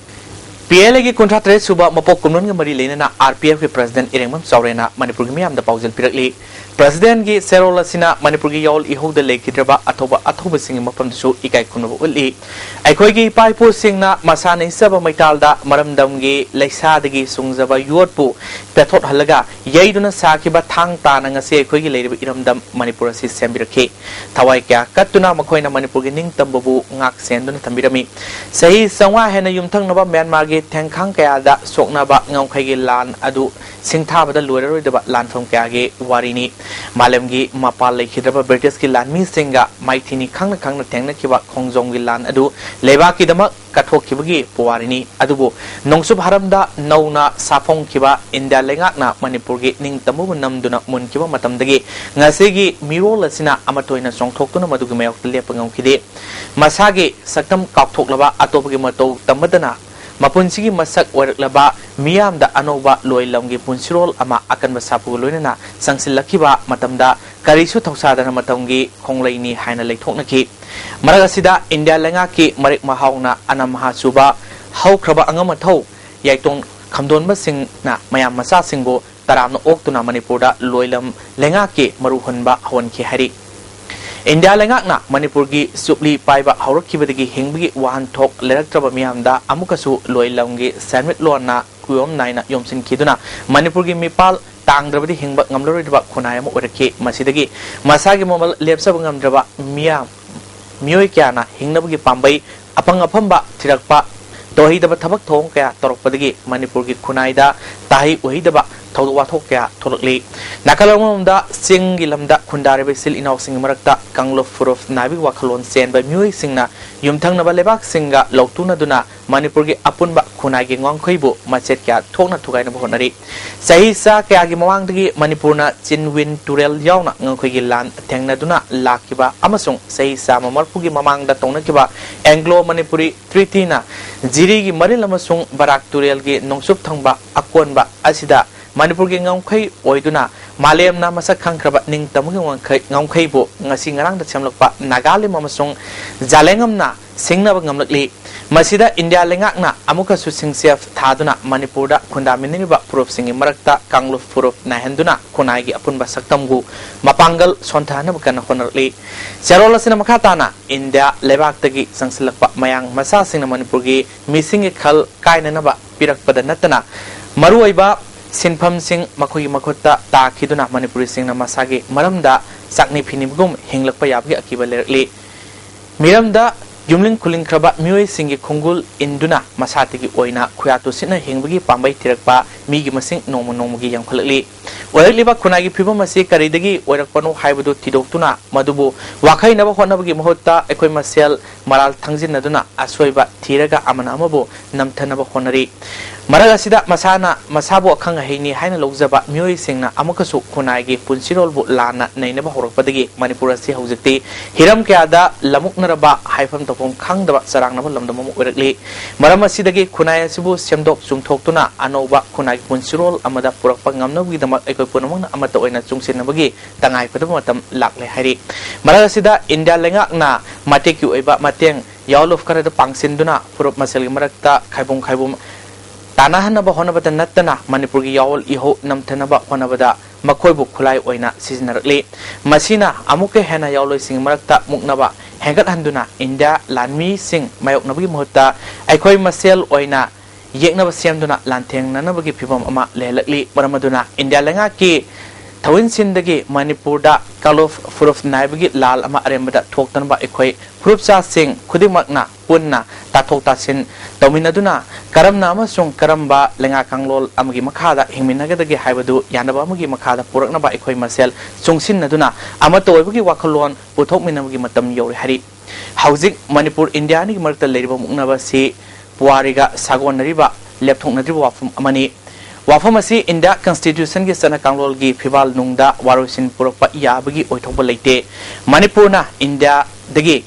ꯄꯤ ꯑꯦꯜ ꯑꯦꯒꯤ ꯀꯨꯟꯊ꯭ꯔꯥ ꯇꯔꯦꯠ ꯁꯨꯕ ꯃꯄꯣꯛ ꯀꯨꯝꯂꯣꯟꯒ ꯃꯔꯤ ꯂꯩꯅꯅ ꯑꯥꯔ ꯄꯤ ꯑꯦꯐꯀꯤ ꯄ꯭ꯔꯁꯤꯗꯦꯟ ꯏꯔꯦꯡꯕꯝ ꯆꯥꯎꯔꯦꯟꯅ ꯃꯅꯤꯄꯨꯔꯒꯤ ꯃꯤꯌꯥꯝꯗ ꯄꯥꯎꯖꯦꯜ ꯄꯤꯔꯛꯂꯤ꯫ ꯄ꯭ꯔꯁꯤꯗꯦꯟꯒꯤ ꯆꯦꯔꯣꯜ ꯑꯁꯤꯅ ꯃꯅꯤꯄꯨꯔꯒꯤ ꯌꯥꯑꯣꯜ ꯏꯍꯧꯗ ꯂꯩꯈꯤꯗ꯭ꯔꯕ ꯑꯊꯧꯕ ꯑꯊꯧꯕꯁꯤꯡꯒꯤ ꯃꯐꯝꯗꯁꯨ ꯏꯀꯥꯏ ꯈꯨꯝꯅꯕ ꯎꯠꯂꯤ꯫ ꯑꯩꯈꯣꯏꯒꯤ ꯏꯄꯥ ꯏꯄꯨꯁꯤꯡꯅ ꯃꯁꯥꯅ ꯏꯆꯕ ꯃꯩꯇꯥꯜꯗ ꯃꯔꯝꯗꯝꯒꯤ ꯂꯩꯁꯥꯗꯒꯤ ꯁꯨꯡꯖꯕ ꯌꯣꯠꯄꯨ ꯄꯦꯊꯣꯠꯍꯜꯂꯒ ꯌꯩꯗꯨꯅ ꯁꯥꯈꯤꯕ ꯊꯥꯡ ꯇꯥꯅ ꯉꯁꯤ ꯑꯩꯈꯣꯏꯒꯤ ꯂꯩꯔꯤꯕ ꯏꯔꯝꯗꯝ ꯃꯅꯤꯄꯨꯔ ꯑꯁꯤ ꯁꯦꯝꯕꯤꯔꯛꯈꯤ꯫ ꯊꯋꯥꯏ ꯀꯌꯥ ꯀꯠꯇꯨꯅ ꯃꯈꯣꯏꯅ ꯃꯅꯤꯄꯨꯔꯒꯤ ꯅꯤꯡꯇꯝꯕꯕꯨ ꯉꯥꯛ ꯁꯦꯟꯗꯨꯅ ꯊꯝꯕꯤꯔꯝꯃꯤ꯫ ꯆꯍꯤ ꯆꯥꯝꯃꯉꯥ ꯍꯦꯟꯅ ꯌꯨꯝꯊꯪꯅꯕ ꯃ꯭ꯌꯥꯟꯃꯥꯔꯒꯤ ꯊꯦꯡꯈꯥꯡ ꯀꯌꯥꯗ ꯁꯣꯛꯅꯕ ꯉꯝꯈꯩꯒꯤ ꯂꯥꯟ ꯑꯗꯨ ꯁꯤꯡꯊꯥꯕꯗ ꯂꯣꯏꯔꯔꯣꯏꯗꯕ ꯂꯥꯟꯐꯝ ꯀꯌꯥꯒꯤ ꯋꯥꯔꯤꯅꯤ꯫ ꯃꯥꯂꯦꯝꯒꯤ ꯃꯄꯥꯜ ꯂꯩꯈꯤꯗ꯭ꯔꯕ ꯕ꯭ꯔꯤꯇꯤꯁꯀꯤ ꯂꯥꯟꯃꯤꯁꯤꯡꯒ ꯃꯥꯏꯊꯤꯅꯤ ꯈꯪꯅ ꯈꯪꯅ ꯊꯦꯡꯅꯈꯤꯕ ꯈꯣꯡꯖꯣꯝꯒꯤ ꯂꯥꯟ ꯑꯗꯨ ꯂꯩꯕꯥꯛꯀꯤꯗꯃꯛ ꯀꯠꯊꯣꯛꯈꯤꯕꯒꯤ ꯄꯨꯋꯥꯔꯤꯅꯤ꯫ ꯑꯗꯨꯕꯨ ꯅꯣꯡꯆꯨꯞ ꯍꯔꯝꯗ ꯅꯧꯅ ꯁꯥꯐꯣꯡꯈꯤꯕ ꯏꯟꯗꯤꯌꯥ ꯂꯩꯉꯥꯛꯅ ꯃꯅꯤꯄꯨꯔꯒꯤ ꯅꯤꯡꯇꯝꯕꯕꯨ ꯅꯝꯗꯨꯅ ꯃꯨꯟꯈꯤꯕ ꯃꯇꯝꯗꯒꯤ ꯉꯁꯤꯒꯤ ꯃꯤꯔꯣꯜ ꯑꯁꯤꯅ ꯑꯃꯠꯇ ꯑꯣꯏꯅ ꯆꯣꯡꯊꯣꯛꯇꯨꯅ ꯃꯗꯨꯒꯤ ꯃꯥꯌꯣꯛꯇ ꯂꯦꯞꯄ ꯉꯝꯈꯤꯗꯦ꯫ ꯃꯁꯥꯒꯤ ꯁꯛꯇꯝ ꯀꯥꯎꯊꯣꯛꯂꯕ, ꯑꯇꯣꯞꯄꯒꯤ ꯃꯇꯧ ꯇꯝꯕꯗꯅ ꯃꯄꯨꯟꯁꯤꯒꯤ ꯃꯁꯛ ꯑꯣꯏꯔꯛꯂꯕ ꯃꯤꯌꯥꯝꯗ ꯑꯅꯧꯕ ꯂꯣꯏꯂꯝꯒꯤ ꯄꯨꯟꯁꯤꯔꯣꯜ ꯑꯃ ꯑꯀꯟꯕ ꯁꯥꯐꯨꯒ ꯂꯣꯏꯅꯅ ꯆꯪꯁꯤꯜꯂꯛꯈꯤꯕ ꯃꯇꯝꯗ ꯀꯔꯤꯁꯨ ꯊꯧꯁꯥꯗꯅ ꯃꯇꯝꯒꯤ ꯈꯣꯡꯂꯩꯅꯤ ꯍꯥꯏꯅ ꯂꯩꯊꯣꯛꯅꯈꯤ꯫ ꯃꯔꯛ ꯑꯁꯤꯗ ꯏꯟꯗꯤꯌꯥ ꯂꯩꯉꯥꯛꯀꯤ ꯃꯔꯤꯛ ꯃꯍꯥꯎꯅ ꯑꯅꯝ ꯑꯍꯥ ꯆꯨꯕ ꯍꯧꯈ꯭ꯔꯕ ꯑꯉꯝ ꯑꯊꯧ ꯌꯥꯏꯇꯣꯡ ꯈꯝꯗꯣꯟꯕꯁꯤꯡꯅ ꯃꯌꯥꯝ ꯃꯆꯥꯁꯤꯡꯕꯨ ꯇꯔꯥꯝꯅ ꯑꯣꯛꯇꯨꯅ ꯃꯅꯤꯄꯨꯔꯗ ꯂꯣꯏꯂꯝ ꯂꯩꯉꯥꯛꯀꯤ ꯃꯔꯨ ꯍꯨꯟꯕ ꯍꯧꯍꯟꯈꯤ ꯍꯥꯏꯔꯤ꯫ ꯏꯟꯗꯤꯌꯥ ꯂꯩꯉꯥꯛꯅ ꯃꯅꯤꯄꯨꯔꯒꯤ ꯆꯨꯞꯂꯤ ꯄꯥꯏꯕ ꯍꯧꯔꯛꯈꯤꯕꯗꯒꯤ ꯍꯤꯡꯕꯒꯤ ꯋꯥꯍꯟꯊꯣꯛ ꯂꯩꯔꯛꯇ꯭ꯔꯕ ꯃꯤꯌꯥꯝꯗ ꯑꯃꯨꯛꯀꯁꯨ ꯂꯣꯏꯂꯝꯒꯤ ꯁꯦꯟꯃꯤꯠꯂꯣꯟꯅ ꯀꯨꯌꯣꯝ ꯅꯥꯏꯅ ꯌꯣꯝꯁꯤꯟꯈꯤꯗꯨꯅ ꯃꯅꯤꯄꯨꯔꯒꯤ ꯃꯤꯄꯥꯜ ꯇꯥꯡꯗ꯭ꯔꯕꯗꯤ ꯍꯤꯡꯕ ꯉꯝꯂꯔꯣꯏꯗꯕ ꯈꯨꯟꯅꯥꯏ ꯑꯃ ꯑꯣꯏꯔꯛꯈꯤ꯫ ꯃꯁꯤꯗꯒꯤ ꯃꯁꯥꯒꯤ ꯃꯃꯜ ꯂꯦꯞꯆꯕ ꯉꯝꯗ꯭ꯔꯕ ꯃꯤꯌꯥꯝ, ꯃꯤꯑꯣꯏ ꯀꯌꯥꯅ ꯍꯤꯡꯅꯕꯒꯤ ꯄꯥꯝꯕꯩ ꯑꯄꯪ ꯑꯐꯝꯕ ꯊꯤꯔꯛꯄ, ꯇꯧꯍꯩꯗꯕ ꯊꯕꯛ ꯊꯧꯑꯣꯡ ꯀꯌꯥ ꯇꯧꯔꯛꯄꯗꯒꯤ ꯃꯅꯤꯄꯨꯔꯒꯤ ꯈꯨꯟꯅꯥꯏꯗ ꯇꯥꯍꯩ ꯑꯣꯏꯍꯩꯗꯕ ꯊꯧꯗꯣꯛ ꯋꯥꯊꯣꯛ ꯀꯌꯥ ꯊꯣꯛꯂꯛꯂꯤ꯫ ꯅꯥꯀꯜ ꯑꯃꯔꯣꯝꯗ ꯆꯤꯡꯒꯤ ꯂꯝꯗ ꯈꯨꯟꯗꯥꯔꯤꯕ ꯏꯆꯤꯜ ꯏꯅꯥꯎꯁꯤꯡꯒꯤ ꯃꯔꯛꯇ ꯀꯥꯡꯂꯨꯞ ꯐꯨꯔꯨꯞ ꯅꯥꯏꯕꯒꯤ ꯋꯥꯈꯜꯂꯣꯟ ꯆꯦꯟꯕ ꯃꯤꯑꯣꯏꯁꯤꯡꯅ ꯌꯨꯝꯊꯪꯅꯕ ꯂꯩꯕꯥꯛꯁꯤꯡꯒ ꯂꯧꯇꯨꯅꯗꯨꯅ ꯃꯅꯤꯄꯨꯔꯒꯤ ꯑꯄꯨꯟꯕ ꯈꯨꯟꯅꯥꯏꯒꯤ ꯉꯝꯈꯩꯕꯨ ꯃꯆꯦꯠ ꯀꯌꯥ ꯊꯣꯛꯅ ꯊꯨꯒꯥꯏꯅꯕ ꯍꯣꯠꯅꯔꯤ꯫ ꯆꯍꯤ ꯆꯥ ꯀꯌꯥꯒꯤ ꯃꯃꯥꯡꯗꯒꯤ ꯃꯅꯤꯄꯨꯔꯅ ꯆꯤꯟꯋꯤꯟ ꯇꯨꯔꯦꯜ ꯌꯥꯎꯅ ꯉꯝꯈꯩꯒꯤ ꯂꯥꯟ ꯊꯦꯡꯅꯗꯨꯅ ꯂꯥꯛꯈꯤꯕ ꯑꯃꯁꯨꯡ ꯆꯍꯤ ꯆꯥꯝꯃ ꯃꯔꯐꯨꯒꯤ ꯃꯃꯥꯡꯗ ꯇꯧꯅꯈꯤꯕ ꯑꯦꯡꯒ꯭ꯂꯣ ꯃꯅꯤꯄꯨꯔꯤ ꯇ꯭ꯔꯤꯇꯤꯅ ꯖꯤꯔꯤꯒꯤ ꯃꯔꯤꯜ ꯑꯃꯁꯨꯡ ꯕꯔꯥꯛ ꯇꯨꯔꯦꯜꯒꯤ ꯅꯣꯡꯆꯨꯞ ꯊꯪꯕ ꯑꯀꯣꯟꯕ ꯑꯁꯤꯗ ꯃꯅꯤꯄꯨꯔꯒꯤ ꯉꯝꯈꯩ ꯑꯣꯏꯗꯨꯅ ꯃꯥꯂꯦꯝꯅ ꯃꯁꯛ ꯈꯪꯈ꯭ꯔꯕ ꯅꯤꯡꯇꯝꯕꯒꯤ ꯉꯝꯈꯩ, ꯉꯝꯈꯩꯕꯨ ꯉꯁꯤ ꯉꯔꯥꯡꯗ ꯁꯦꯝꯂꯛꯄ ꯅꯥꯒꯥꯂꯦꯝ ꯑꯃꯁꯨꯡ ꯖꯥꯂꯦꯡꯉꯝꯅ ꯁꯤꯡꯅꯕ ꯉꯝꯂꯛꯂꯤ꯫ ꯃꯁꯤꯗ ꯏꯟꯗꯤꯌꯥ ꯂꯩꯉꯥꯛꯅ ꯑꯃꯨꯛꯀꯁꯨ ꯁꯤꯡꯆꯦꯞ ꯊꯥꯗꯨꯅ ꯃꯅꯤꯄꯨꯔꯗ ꯈꯨꯟꯗꯥꯃꯤꯟꯅꯔꯤꯕ ꯐꯨꯔꯨꯞꯁꯤꯡꯒꯤ ꯃꯔꯛꯇ ꯀꯥꯡꯂꯨꯞ ꯐꯨꯔꯨꯞ ꯅꯥꯏꯍꯟꯗꯨꯅ ꯈꯨꯟꯅꯥꯏꯒꯤ ꯑꯄꯨꯟꯕ ꯁꯛꯇꯝꯕꯨ ꯃꯄꯥꯡꯒꯜ ꯁꯣꯟꯊꯍꯟꯅꯕ ꯀꯟꯅ ꯍꯣꯠꯅꯔꯛꯂꯤ꯫ ꯆꯦꯔꯣꯜ ꯑꯁꯤꯅ ꯃꯈꯥ ꯇꯥꯅ ꯏꯟꯗꯤꯌꯥ ꯂꯩꯕꯥꯛꯇꯒꯤ ꯆꯪꯁꯤꯜꯂꯛꯄ ꯃꯌꯥꯡ ꯃꯆꯥꯁꯤꯡꯅ ꯃꯅꯤꯄꯨꯔꯒꯤ ꯃꯤꯁꯤꯡꯒꯤ ꯈꯜ ꯀꯥꯏꯅꯅꯕ ꯄꯤꯔꯛꯄꯗ ꯅꯠꯇꯅ ꯃꯔꯨꯑꯣꯏꯕ ꯁꯤꯟꯐꯝꯁꯤꯡ ꯃꯈꯣꯏꯒꯤ ꯃꯈꯨꯠꯇ ꯇꯥꯈꯤꯗꯨꯅ ꯃꯅꯤꯄꯨꯔꯤꯁꯤꯡꯅ ꯃꯁꯥꯒꯤ ꯃꯔꯝꯗ ꯆꯥꯛꯅꯤ ꯐꯤꯅꯤꯕꯒꯨꯝ ꯍꯤꯡꯂꯛꯄ ꯌꯥꯕꯒꯤ ꯑꯀꯤꯕ ꯂꯩꯔꯛꯂꯤ꯫ ꯃꯤꯔꯝꯗ ꯌꯨꯝꯂꯤꯡ ꯈꯨꯂꯤꯡꯈ꯭ꯔꯕ ꯃꯤꯑꯣꯏꯁꯤꯡꯒꯤ ꯈꯣꯡꯒꯨꯜ ꯏꯟꯗꯨꯅ ꯃꯁꯥꯇꯒꯤ ꯑꯣꯏꯅ ꯈꯨꯌꯥ ꯇꯨꯁꯤꯠꯅ ꯍꯤꯡꯕꯒꯤ ꯄꯥꯝꯕꯩ ꯊꯤꯔꯛꯄ ꯃꯤꯒꯤ ꯃꯁꯤꯡ ꯅꯣꯡꯃ ꯅꯣꯡꯃꯒꯤ ꯌꯥꯝꯈꯠꯂꯛꯂꯤ꯫ ꯑꯣꯏꯔꯛꯂꯤꯕ ꯈꯨꯟꯅꯥꯏꯒꯤ ꯐꯤꯕꯝ ꯑꯁꯤ ꯀꯔꯤꯗꯒꯤ ꯑꯣꯏꯔꯛꯄꯅꯣ ꯍꯥꯏꯕꯗꯨ ꯊꯤꯗꯣꯛꯇꯨꯅ ꯃꯗꯨꯕꯨ ꯋꯥꯈꯩꯅꯕ ꯍꯣꯠꯅꯕꯒꯤ ꯃꯍꯨꯠꯇ ꯑꯩꯈꯣꯏ ꯃꯁꯦꯜ ꯃꯔꯥꯜ ꯊꯪꯖꯤꯟꯅꯗꯨꯅ ꯑꯁꯣꯏꯕ ꯊꯤꯔꯒ ꯑꯃꯅ ꯑꯃꯕꯨ ꯅꯝꯊꯅꯕ ꯍꯣꯠꯅꯔꯤ꯫ ꯃꯔꯛ ꯑꯁꯤꯗ ꯃꯁꯥꯅ ꯃꯁꯥꯕꯨ ꯑꯈꯪ ꯑꯍꯩꯅꯤ ꯍꯥꯏꯅ ꯂꯧꯖꯕ ꯃꯤꯑꯣꯏꯁꯤꯡꯅ ꯑꯃꯨꯛꯀꯁꯨ ꯈꯨꯟꯅꯥꯏꯒꯤ ꯄꯨꯟꯁꯤꯔꯣꯜꯕꯨ ꯂꯥꯟꯅ ꯅꯩꯅꯕ ꯍꯧꯔꯛꯄꯗꯒꯤ ꯃꯅꯤꯄꯨꯔ ꯑꯁꯤ ꯍꯧꯖꯤꯛꯇꯤ ꯍꯤꯔꯝ ꯀꯌꯥꯗ ꯂꯃꯨꯛꯅꯔꯕ ꯍꯥꯏꯐꯝ ꯇꯧꯐꯝ ꯈꯪꯗꯕ ꯆꯔꯥꯡꯅꯕ ꯂꯝꯗꯝ ꯑꯃ ꯑꯣꯏꯔꯛꯂꯤ꯫ ꯃꯔꯝ ꯑꯁꯤꯗꯒꯤ ꯈꯨꯟꯅꯥꯏ ꯑꯁꯤꯕꯨ ꯁꯦꯝꯗꯣꯛ ꯆꯨꯝꯊꯣꯛꯇꯨꯅ ꯑꯅꯧꯕ ꯈꯨꯟꯅꯥꯏꯒꯤ ꯄꯨꯟꯁꯤꯔꯣꯜ ꯑꯃꯗ ꯄꯨꯔꯛꯄ ꯉꯝꯅꯕꯒꯤꯗꯃꯛ ꯑꯩꯈꯣꯏ ꯄꯨꯝꯅꯃꯛꯅ ꯑꯃꯠꯇ ꯑꯣꯏꯅ ꯆꯨꯡꯁꯤꯟꯅꯕꯒꯤ ꯇꯉꯥꯏ ꯐꯗꯕ ꯃꯇꯝ ꯂꯥꯛꯂꯦ ꯍꯥꯏꯔꯤ꯫ ꯃꯔꯛ ꯑꯁꯤꯗ ꯏꯟꯗꯤꯌꯥ ꯂꯩꯉꯥꯛꯅ ꯃꯇꯦꯛꯀꯤ ꯑꯣꯏꯕ ꯃꯇꯦꯡ ꯌꯥꯎꯂꯨꯞ ꯈꯔꯗ ꯄꯥꯡꯁꯤꯟꯗꯨꯅ ꯐꯨꯔꯨꯞ ꯃꯁꯦꯜꯒꯤ ꯃꯔꯛꯇ ꯈꯥꯏꯕꯨꯝ ꯈꯥꯏꯕꯨꯝ ꯇꯥꯟꯅꯍꯟꯅꯕ ꯍꯣꯠꯅꯕꯗ ꯅꯠꯇꯅ ꯃꯅꯤꯄꯨꯔꯒꯤ ꯌꯥꯑꯣꯜ ꯏꯍꯧ ꯅꯝꯊꯅꯕ ꯍꯣꯠꯅꯕꯗ ꯃꯈꯣꯏꯕꯨ ꯈꯨꯠꯂꯥꯏ ꯑꯣꯏꯅ ꯁꯤꯖꯤꯟꯅꯔꯛꯂꯤ꯫ ꯃꯁꯤꯅ ꯑꯃꯨꯛꯀ ꯍꯦꯟꯅ ꯌꯥꯑꯣꯜꯂꯣꯏꯁꯤꯡꯒꯤ ꯃꯔꯛꯇ ꯃꯨꯛꯅꯕ ꯍꯦꯟꯒꯠꯍꯟꯗꯨꯅ ꯏꯟꯗꯤꯌꯥ ꯂꯥꯟꯃꯤꯁꯤꯡ ꯃꯥꯌꯣꯛꯅꯕꯒꯤ ꯃꯍꯨꯠꯇ ꯑꯩꯈꯣꯏ ꯃꯁꯦꯜ ꯑꯣꯏꯅ ꯌꯦꯛꯅꯕ ꯁꯦꯝꯗꯨꯅ ꯂꯥꯟꯊꯦꯡꯅꯅꯕꯒꯤ ꯐꯤꯚꯝ ꯑꯃ ꯂꯩꯍꯜꯂꯛꯂꯤ꯫ ꯃꯔꯝ ꯑꯗꯨꯅ ꯏꯟꯗꯤꯌꯥ ꯂꯩꯉꯥꯛꯀꯤ ꯊꯧꯑꯣꯏꯟꯁꯤꯟꯗꯒꯤ ꯃꯅꯤꯄꯨꯔꯗ ꯀꯥꯡꯂꯨꯞ ꯐꯨꯔꯨꯞ ꯅꯥꯏꯕꯒꯤ ꯂꯥꯜ ꯑꯃ ꯑꯔꯦꯝꯕꯗ ꯊꯣꯛꯇꯅꯕ ꯑꯩꯈꯣꯏ ꯐꯨꯔꯨꯞꯆꯥꯁꯤꯡ ꯈꯨꯗꯤꯡꯃꯛꯅ ꯄꯨꯟꯅ ꯇꯥꯊꯣꯛ ꯇꯥꯁꯤꯟ ꯇꯧꯃꯤꯟꯅꯗꯨꯅ ꯀꯔꯝꯅ ꯑꯃꯁꯨꯡ ꯀꯔꯝꯕ ꯂꯩꯉꯥꯛ ꯀꯥꯡꯂꯣꯟ ꯑꯃꯒꯤ ꯃꯈꯥꯗ ꯍꯤꯡꯃꯤꯟꯅꯒꯗꯒꯦ ꯍꯥꯏꯕꯗꯨ ꯌꯥꯅꯕ ꯑꯃꯒꯤ ꯃꯈꯥꯗ ꯄꯨꯔꯛꯅꯕ ꯑꯩꯈꯣꯏ ꯃꯁꯦꯜ ꯆꯨꯡꯁꯤꯟꯅꯗꯨꯅ ꯑꯃꯠꯇ ꯑꯣꯏꯕꯒꯤ ꯋꯥꯈꯜꯂꯣꯟ ꯄꯨꯊꯣꯛꯃꯤꯟꯅꯕꯒꯤ ꯃꯇꯝ ꯌꯧꯔꯦ ꯍꯥꯏꯔꯤ꯫ ꯍꯧꯖꯤꯛ ꯃꯅꯤꯄꯨꯔ ꯏꯟꯗꯤꯌꯥ ꯑꯅꯤꯒꯤ ꯃꯔꯛꯇ ꯂꯩꯔꯤꯕ ꯃꯨꯛꯅꯕ ꯑꯁꯤ ꯄꯨꯋꯥꯔꯤꯒ ꯁꯥꯒꯣꯟꯅꯔꯤꯕ ꯂꯦꯞꯊꯣꯛꯅꯗ꯭ꯔꯤꯕ ꯋꯥꯐꯝ ꯑꯃꯅꯤ꯫ ꯋꯥꯐꯝ ꯑꯁꯤ ꯏꯟꯗꯤꯌꯥ ꯀꯟꯁꯇꯤꯇ꯭ꯌꯨꯁꯟꯒꯤ ꯆꯠꯅ ꯀꯥꯡꯂꯣꯟꯒꯤ ꯐꯤꯕꯥꯜ ꯅꯨꯡꯗ ꯋꯥꯔꯣꯏꯁꯤꯟ ꯄꯨꯔꯛꯄ ꯌꯥꯕꯒꯤ ꯑꯣꯏꯊꯣꯛꯄ ꯂꯩꯇꯦ꯫ ꯃꯅꯤꯄꯨꯔꯅ ꯏꯟꯗꯤꯌꯥꯗꯒꯤ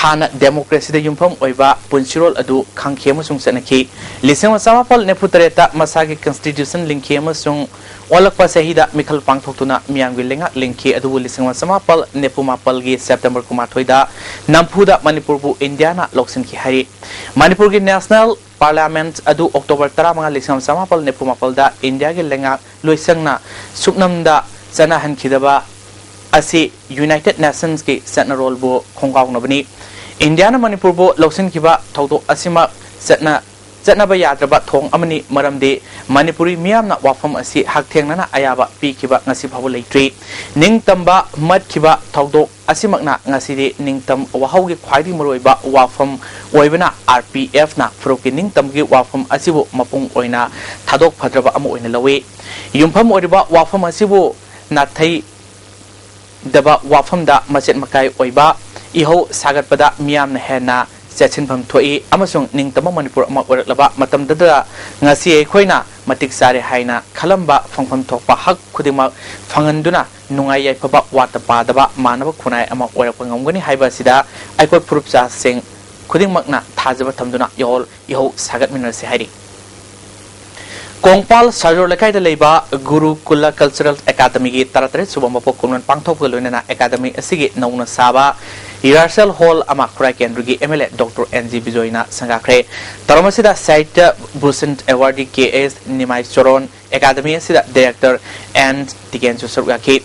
ꯍꯥꯟꯅ ꯗꯦꯃꯣꯀ꯭ꯔꯦꯁꯤꯗ ꯌꯨꯝꯐꯝ ꯑꯣꯏꯕ ꯄꯨꯟꯁꯤꯔꯣꯜ ꯑꯗꯨ ꯈꯪꯈꯤ ꯑꯃꯁꯨꯡ ꯆꯠꯅꯈꯤ꯫ ꯂꯤꯁꯤꯡ ꯑꯃ ꯆꯃꯥꯄꯜ ꯅꯤꯐꯨ ꯇꯔꯦꯠꯇ ꯃꯁꯥꯒꯤ ꯀꯟꯁꯇꯤꯇ꯭ꯌꯨꯁꯟ ꯂꯤꯡꯈꯤ ꯑꯃꯁꯨꯡ ꯑꯣꯜꯂꯛꯄ ꯆꯍꯤꯗ ꯃꯤꯈꯜ ꯄꯥꯡꯊꯣꯛꯇꯨꯅ ꯃꯤꯌꯥꯝꯒꯤ ꯂꯩꯉꯥꯛ ꯂꯤꯡꯈꯤ꯫ ꯑꯗꯨꯕꯨ ꯂꯤꯁꯤꯡ ꯑꯃ ꯆꯃꯥꯄꯜ ꯅꯤꯐꯨ ꯃꯥꯄꯜꯒꯤ ꯁꯦꯞꯇꯦꯝꯕꯔ ꯀꯨꯟꯃꯥꯊꯣꯏꯗ ꯅꯝꯐꯨꯗ ꯃꯅꯤꯄꯨꯔꯕꯨ ꯏꯟꯗꯤꯌꯥꯅ ꯂꯧꯁꯤꯟꯈꯤ ꯍꯥꯏꯔꯤ꯫ ꯃꯅꯤꯄꯨꯔꯒꯤ ꯅꯦꯁꯅꯦꯜ ꯄꯥꯔꯂꯤꯌꯥꯃꯦꯟꯠ ꯑꯗꯨ ꯑꯣꯛꯇꯣꯕꯔ ꯇꯔꯥꯃꯉꯥ, ꯂꯤꯁꯤꯡ ꯑꯃ ꯆꯃꯥꯄꯜ ꯅꯤꯐꯨ ꯃꯥꯄꯜꯗ ꯏꯟꯗꯤꯌꯥꯒꯤ ꯂꯩꯉꯥꯛ ꯂꯣꯏꯁꯪꯅ ꯁꯨꯞꯅꯝꯗ ꯆꯠꯅꯍꯟꯈꯤꯗꯕ ꯑꯁꯤ ꯌꯨꯅꯥꯏꯇꯦꯗ ꯅꯦꯁꯟꯁꯀꯤ ꯆꯠꯅꯔꯣꯜꯕꯨ ꯈꯣꯡꯒꯥꯎꯅꯕꯅꯤ꯫ ꯏꯟꯗꯤꯌꯥꯅ ꯃꯅꯤꯄꯨꯔꯕꯨ ꯂꯧꯁꯤꯟꯈꯤꯕ ꯊꯧꯗꯣꯛ ꯑꯁꯤꯃꯛ ꯆꯠꯅ-, ꯆꯠꯅꯕ ꯌꯥꯗ꯭ꯔꯕ ꯊꯧꯑꯣꯡ ꯑꯃꯅꯤ, ꯃꯔꯝꯗꯤ ꯃꯅꯤꯄꯨꯔꯤ ꯃꯤꯌꯥꯝꯅ ꯋꯥꯐꯝ ꯑꯁꯤ ꯍꯛꯊꯦꯡꯅꯅ ꯑꯌꯥꯕ ꯄꯤꯈꯤꯕ ꯉꯁꯤ ꯐꯥꯎꯕ ꯂꯩꯇ꯭ꯔꯤ꯫ ꯅꯤꯡꯇꯝꯕ ꯃꯠꯈꯤꯕ ꯊꯧꯗꯣꯛ ꯑꯁꯤꯃꯛꯅ ꯉꯁꯤꯗꯤ ꯅꯤꯡꯇꯝ ꯋꯥꯍꯧꯒꯤ ꯈ꯭ꯋꯥꯏꯗꯒꯤ ꯃꯔꯨꯑꯣꯏꯕ ꯋꯥꯐꯝ ꯑꯣꯏꯕꯅ, ꯑꯥꯔ ꯄꯤ ꯑꯦꯐꯅ ꯐꯨꯔꯨꯞꯀꯤ ꯅꯤꯡꯇꯝꯒꯤ ꯋꯥꯐꯝ ꯑꯁꯤꯕꯨ ꯃꯄꯨꯡ ꯑꯣꯏꯅ ꯊꯥꯗꯣꯛ ꯐꯗ꯭ꯔꯕ ꯑꯃ ꯑꯣꯏꯅ ꯂꯧꯏ꯫ ꯌꯨꯝꯐꯝ ꯑꯣꯏꯔꯤꯕ ꯋꯥꯐꯝ ꯑꯁꯤꯕꯨ ꯅꯥꯊꯩꯗꯕ ꯋꯥꯐꯝꯗ ꯃꯆꯦꯠ ꯃꯀꯥꯏ ꯑꯣꯏꯕ ꯏꯍꯧ ꯁꯥꯒꯠꯄꯗ ꯃꯤꯌꯥꯝꯅ ꯍꯦꯟꯅ ꯆꯦꯠꯁꯤꯟꯐꯝ ꯊꯣꯛꯏ ꯑꯃꯁꯨꯡ ꯅꯤꯡꯇꯝꯕ ꯃꯅꯤꯄꯨꯔ ꯑꯃ ꯑꯣꯏꯔꯛꯂꯕ ꯃꯇꯝꯗꯨꯗ ꯉꯁꯤ ꯑꯩꯈꯣꯏꯅ ꯃꯇꯤꯛ ꯆꯥꯔꯦ ꯍꯥꯏꯅ ꯈꯜꯂꯝꯕ ꯐꯪꯐꯝ ꯊꯣꯛꯄ ꯍꯛ ꯈꯨꯗꯤꯡꯃꯛ ꯐꯪꯍꯟꯗꯨꯅ ꯅꯨꯡꯉꯥꯏ ꯌꯥꯏꯐꯕ ꯋꯥꯠꯇ ꯄꯥꯗꯕ ꯃꯥꯟꯅꯕ ꯈꯨꯟꯅꯥꯏ ꯑꯃ ꯑꯣꯏꯔꯛꯄ ꯉꯝꯒꯅꯤ ꯍꯥꯏꯕ ꯑꯁꯤꯗ ꯑꯩꯈꯣꯏ ꯐꯨꯔꯨꯞꯆꯥꯁꯤꯡ ꯈꯨꯗꯤꯡꯃꯛꯅ ꯊꯥꯖꯕ ꯊꯝꯗꯨꯅ ꯏꯍꯧ ꯏꯍꯧ ꯁꯥꯒꯠꯃꯤꯟꯅꯔꯁꯤ ꯍꯥꯏꯔꯤ꯫ ꯀꯣꯡꯄꯥꯜ ꯁꯥꯖꯣꯔ ꯂꯩꯀꯥꯏꯗ ꯂꯩꯕ ꯒꯨꯔꯨ ꯀꯨꯂ ꯀꯜꯆꯔꯦꯜ ꯑꯦꯀꯥꯗꯃꯤꯒꯤ ꯇꯔꯥꯇꯔꯦꯠ ꯁꯨꯕ ꯃꯄꯣꯛ ꯀꯨꯝꯂꯣꯟ ꯄꯥꯡꯊꯣꯛꯄꯒ ꯂꯣꯏꯅꯅ ꯑꯦꯀꯥꯗꯃꯤ ꯑꯁꯤꯒꯤ ꯅꯧꯅ ꯁꯥꯕ rehearsal hall ꯑꯃ ꯈꯨꯔꯥꯏ ꯀꯦꯟꯗ꯭ꯔꯒꯤ M L A doctor N G ꯕꯤꯖꯣꯏꯅ ꯁꯪꯒꯥꯈ꯭ꯔꯦ꯫ ꯊꯧꯔꯝ ꯑꯁꯤꯗ Sahitya Bhushan awardee K S Nimai Charan, academy ꯑꯁꯤꯗ ꯗꯥꯏꯔꯦꯛꯇꯔ ꯑꯦꯟ ꯇꯤꯀꯦꯟꯁꯨ ꯁꯔꯨꯛ ꯌꯥꯈꯤ꯫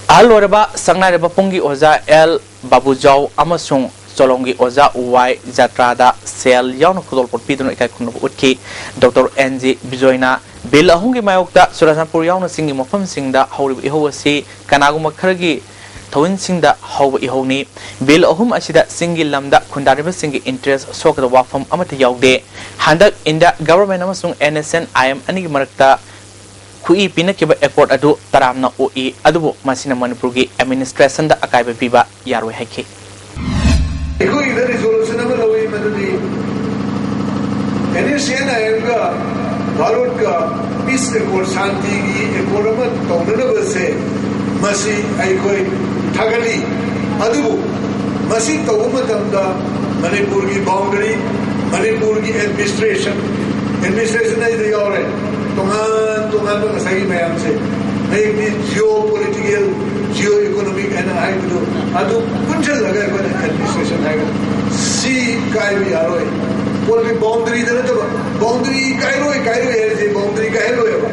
ꯑꯍꯜ ꯑꯣꯏꯔꯕ ꯁꯛꯅꯥꯏꯔꯕ ꯄꯨꯡꯒꯤ ꯑꯣꯖꯥ ꯑꯦꯜ ꯕꯥꯕꯨꯖꯥꯎ ꯑꯃꯁꯨꯡ ꯆꯣꯂꯣꯝꯒꯤ ꯑꯣꯖꯥ ꯋꯥꯏ ꯖꯥꯇ꯭ꯔꯥꯗ ꯁꯦꯜ ꯌꯥꯎꯅ ꯈꯨꯗꯣꯜꯄꯣꯠ ꯄꯤꯗꯨꯅ ꯏꯀꯥꯏ ꯈꯨꯝꯅꯕ ꯎꯠꯈꯤ꯫ ꯗꯣꯛꯇꯔ ꯑꯦꯟ ꯖꯤ ꯕꯤꯖꯣꯏꯅ ꯕꯤꯜ ꯑꯍꯨꯝꯒꯤ ꯃꯥꯌꯣꯛꯇ ꯆꯨꯔꯆꯥꯟꯄꯨꯔ ꯌꯥꯎꯅ ꯆꯤꯡꯒꯤ ꯃꯐꯝꯁꯤꯡꯗ ꯍꯧꯔꯤꯕ ꯏꯍꯧ ꯑꯁꯤ ꯀꯅꯥꯒꯨꯝꯕ ꯈꯔꯒꯤ ꯊꯧꯃꯤꯜꯁꯤꯡꯗ ꯍꯧꯕ ꯏꯍꯧꯅꯤ꯫ ꯕꯤꯜ ꯑꯍꯨꯝ ꯑꯁꯤꯗ ꯆꯤꯡꯒꯤ ꯂꯝꯗ ꯈꯨꯟꯗꯥꯔꯤꯕꯁꯤꯡꯒꯤ interest ꯁꯣꯛꯀꯗꯕ ꯋꯥꯐꯝ ꯑꯃꯠꯇ ꯌꯥꯎꯗꯦ꯫ ꯍꯟꯗꯛ ꯏꯟꯗꯤꯌꯥ ꯒꯚꯔꯟꯃꯦꯟꯠ ꯑꯃꯁꯨꯡ N S N I M ꯑꯅꯤꯒꯤ ꯃꯔꯛꯇ ꯈꯨꯠꯏ ꯄꯤꯅꯈꯤꯕ accord ꯑꯗꯨ ꯇꯔꯥꯝꯅ ꯑꯣꯛꯏ, ꯑꯗꯨꯕꯨ ꯃꯁꯤꯅ ꯃꯅꯤꯄꯨꯔꯒꯤ administrationꯗ ꯑꯀꯥꯏꯕ ꯄꯤꯕ ꯌꯥꯔꯣꯏ ꯍꯥꯏꯈꯤ꯫ ꯑꯩꯈꯣꯏꯒꯤꯗ resolution ꯑꯃ ꯂꯧꯏ, ꯃꯗꯨꯗꯤ ꯑꯦꯟ ꯑꯦꯁ ꯑꯦꯟ ꯑꯥꯏ ꯑꯦꯝꯒ ꯚꯥꯔꯠꯀ peace accord, ꯁꯥꯟꯇꯤꯒꯤ accord ꯑꯃ ꯇꯧꯅꯅꯕꯁꯦ, ꯃꯁꯤ ꯑꯩꯈꯣꯏ ꯊꯥꯒꯠꯂꯤ꯫ ꯑꯗꯨꯕꯨ ꯃꯁꯤ ꯇꯧꯕ ꯃꯇꯝꯗ ꯃꯅꯤꯄꯨꯔꯒꯤ boundary, ꯃꯅꯤꯄꯨꯔꯒꯤ administration, administration ꯍꯥꯏꯁꯤꯗ ꯌꯥꯎꯔꯦ, ꯇꯣꯉꯥꯟ ꯇꯣꯉꯥꯟꯕ ꯉꯁꯥꯏꯒꯤ ꯃꯌꯥꯝꯁꯦ, ꯍꯌꯦꯡꯗꯤ geopolitical, geo economic ꯍꯥꯏꯅ ꯍꯥꯏꯕꯗꯨ, ꯑꯗꯨ ꯄꯨꯟꯁꯤꯜꯂꯒ ꯑꯩꯈꯣꯏꯅ administration ꯍꯥꯏꯒꯅꯤ꯫ ꯁꯤ ꯀꯥꯏꯕ ꯌꯥꯔꯣꯏ꯫ ꯄꯣꯠꯀꯤ boundaryꯗ ꯅꯠꯇꯕ, boundary ꯀꯥꯏꯔꯣꯏ, ꯀꯥꯏꯔꯣꯏ ꯍꯥꯏꯔꯤꯁꯦ boundary ꯀꯥꯏꯍꯜꯂꯣꯏꯕ꯫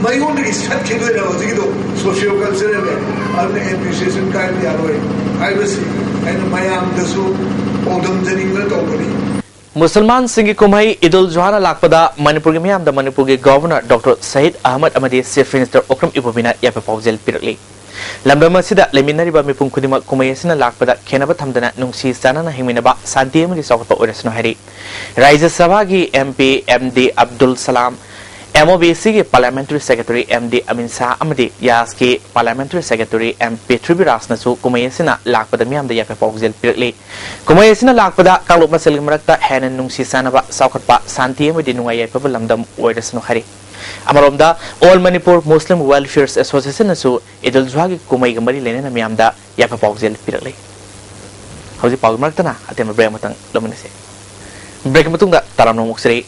ꯃꯩꯉꯣꯟꯗꯒꯤ ꯁꯠꯈꯤꯗꯣꯏꯅꯦꯕ ꯍꯧꯖꯤꯛꯀꯤꯗꯣ, socio cultural꯫ ꯑꯗꯨꯅ administration ꯀꯥꯏꯕ ꯌꯥꯔꯣꯏ ꯍꯥꯏꯕꯁꯤ ꯑꯩꯅ ꯃꯌꯥꯝꯗꯁꯨ ꯄꯥꯎꯗꯝꯖꯅꯤꯡꯗꯅ ꯇꯧꯕꯅꯤ꯫ ꯃꯨꯁꯜꯃꯥꯟꯁꯤꯡꯒꯤ ꯀꯨꯝꯍꯩ ꯏꯗꯨꯜ ꯖꯨꯍꯥꯅ ꯂꯥꯛꯄꯗ ꯃꯅꯤꯄꯨꯔꯒꯤ ꯃꯤꯌꯥꯝꯗ ꯃꯅꯤꯄꯨꯔꯒꯤ ꯒꯚꯔꯅꯔ ꯗꯣꯛꯇꯔ ꯁꯍꯤꯗ ꯑꯍꯃꯗ ꯑꯃꯗꯤ ꯆꯤꯐ ꯃꯤꯅꯤꯁꯇꯔ ꯑꯣꯀ꯭ꯔꯝ ꯏꯕꯣꯕꯤꯅ ꯌꯥꯏꯐ ꯄꯥꯎꯖꯦꯜ ꯄꯤꯔꯛꯂꯤ꯫ ꯂꯝꯗꯝ ꯑꯁꯤꯗ ꯂꯩꯃꯤꯟꯅꯔꯤꯕ ꯃꯤꯄꯨꯝ ꯈꯨꯗꯤꯡꯃꯛ ꯀꯨꯝꯍꯩ ꯑꯁꯤꯅ ꯂꯥꯛꯄꯗ ꯈꯦꯟꯅꯕ ꯊꯝꯗꯅ ꯅꯨꯡꯁꯤ ꯆꯥꯟꯅꯅ ꯍꯤꯡꯃꯤꯟꯅꯕ, ꯁꯥꯟꯇꯤ ꯑꯃꯗꯤ ꯆꯥꯎꯈꯠꯄ ꯑꯣꯏꯔꯁꯅꯨ ꯍꯥꯏꯔꯤ꯫ ꯔꯥꯖ꯭ꯌ ꯁꯚꯥꯒꯤ M P M D Abdul Salam, M O B ꯁꯤꯒꯤ parliamentary secretary M D Amin Shah ꯑꯃꯗꯤ ꯌꯥꯁꯀꯤ ꯄꯥꯔꯂꯤꯌꯥꯃꯦꯟꯇꯔꯤ ꯁꯦꯀ꯭ꯔꯦꯇꯔꯤ ꯑꯦꯝ ꯄ꯭ꯔꯤꯊ꯭ꯋꯤꯕꯤꯔꯥꯖꯅꯁꯨ ꯀꯨꯝꯍꯩ ꯑꯁꯤꯅ ꯂꯥꯛꯄꯗ ꯃꯤꯌꯥꯝꯗ ꯌꯥꯏꯐ ꯄꯥꯎꯖꯦꯜ ꯄꯤꯔꯛꯂꯤ꯫ ꯀꯨꯝꯍꯩ ꯑꯁꯤꯅ ꯂꯥꯛꯄꯗ ꯀꯥꯡꯂꯨꯞ ꯃꯁꯦꯜꯒꯤ ꯃꯔꯛꯇ ꯍꯦꯟꯅ ꯅꯨꯡꯁꯤ ꯆꯥꯟꯅꯕ, ꯆꯥꯎꯈꯠꯄ, ꯁꯥꯟꯇꯤ ꯑꯃꯗꯤ ꯅꯨꯡꯉꯥꯏ ꯌꯥꯏꯐꯕ ꯂꯝꯗꯝ ꯑꯣꯏꯔꯁꯅꯨ ꯍꯥꯏꯔꯤ꯫ ꯑꯃꯔꯣꯝꯗ, ꯑꯣꯜ ꯃꯅꯤꯄꯨꯔ ꯃꯨꯁꯂꯤꯝ ꯋꯦꯜꯐꯤꯌꯔꯁ ꯑꯦꯁꯣꯁꯤꯌꯦꯁꯟꯅꯁꯨ ꯏꯗꯨꯜ ꯖꯨꯍꯥꯒꯤ ꯀꯨꯝꯍꯩꯒ ꯃꯔꯤ ꯂꯩꯅꯅ ꯃꯤꯌꯥꯝꯗ ꯌꯥꯏꯐ ꯄꯥꯎꯖꯦꯜ ꯄꯤꯔꯛꯂꯤ꯫ ꯍꯧꯖꯤꯛ ꯄꯥꯎꯒꯤ ꯃꯔꯛꯇꯅ ꯑꯇꯦꯟꯕ ꯕ꯭ꯔꯦꯛ ꯑꯃꯇꯪ ꯂꯧꯃꯤꯟꯅꯁꯤ꯫ ꯕ꯭ꯔꯦꯛꯀꯤ ꯃꯇꯨꯡꯗ ꯇꯔꯥꯝꯅ ꯑꯃꯨꯛ ꯁꯤꯔꯤ꯫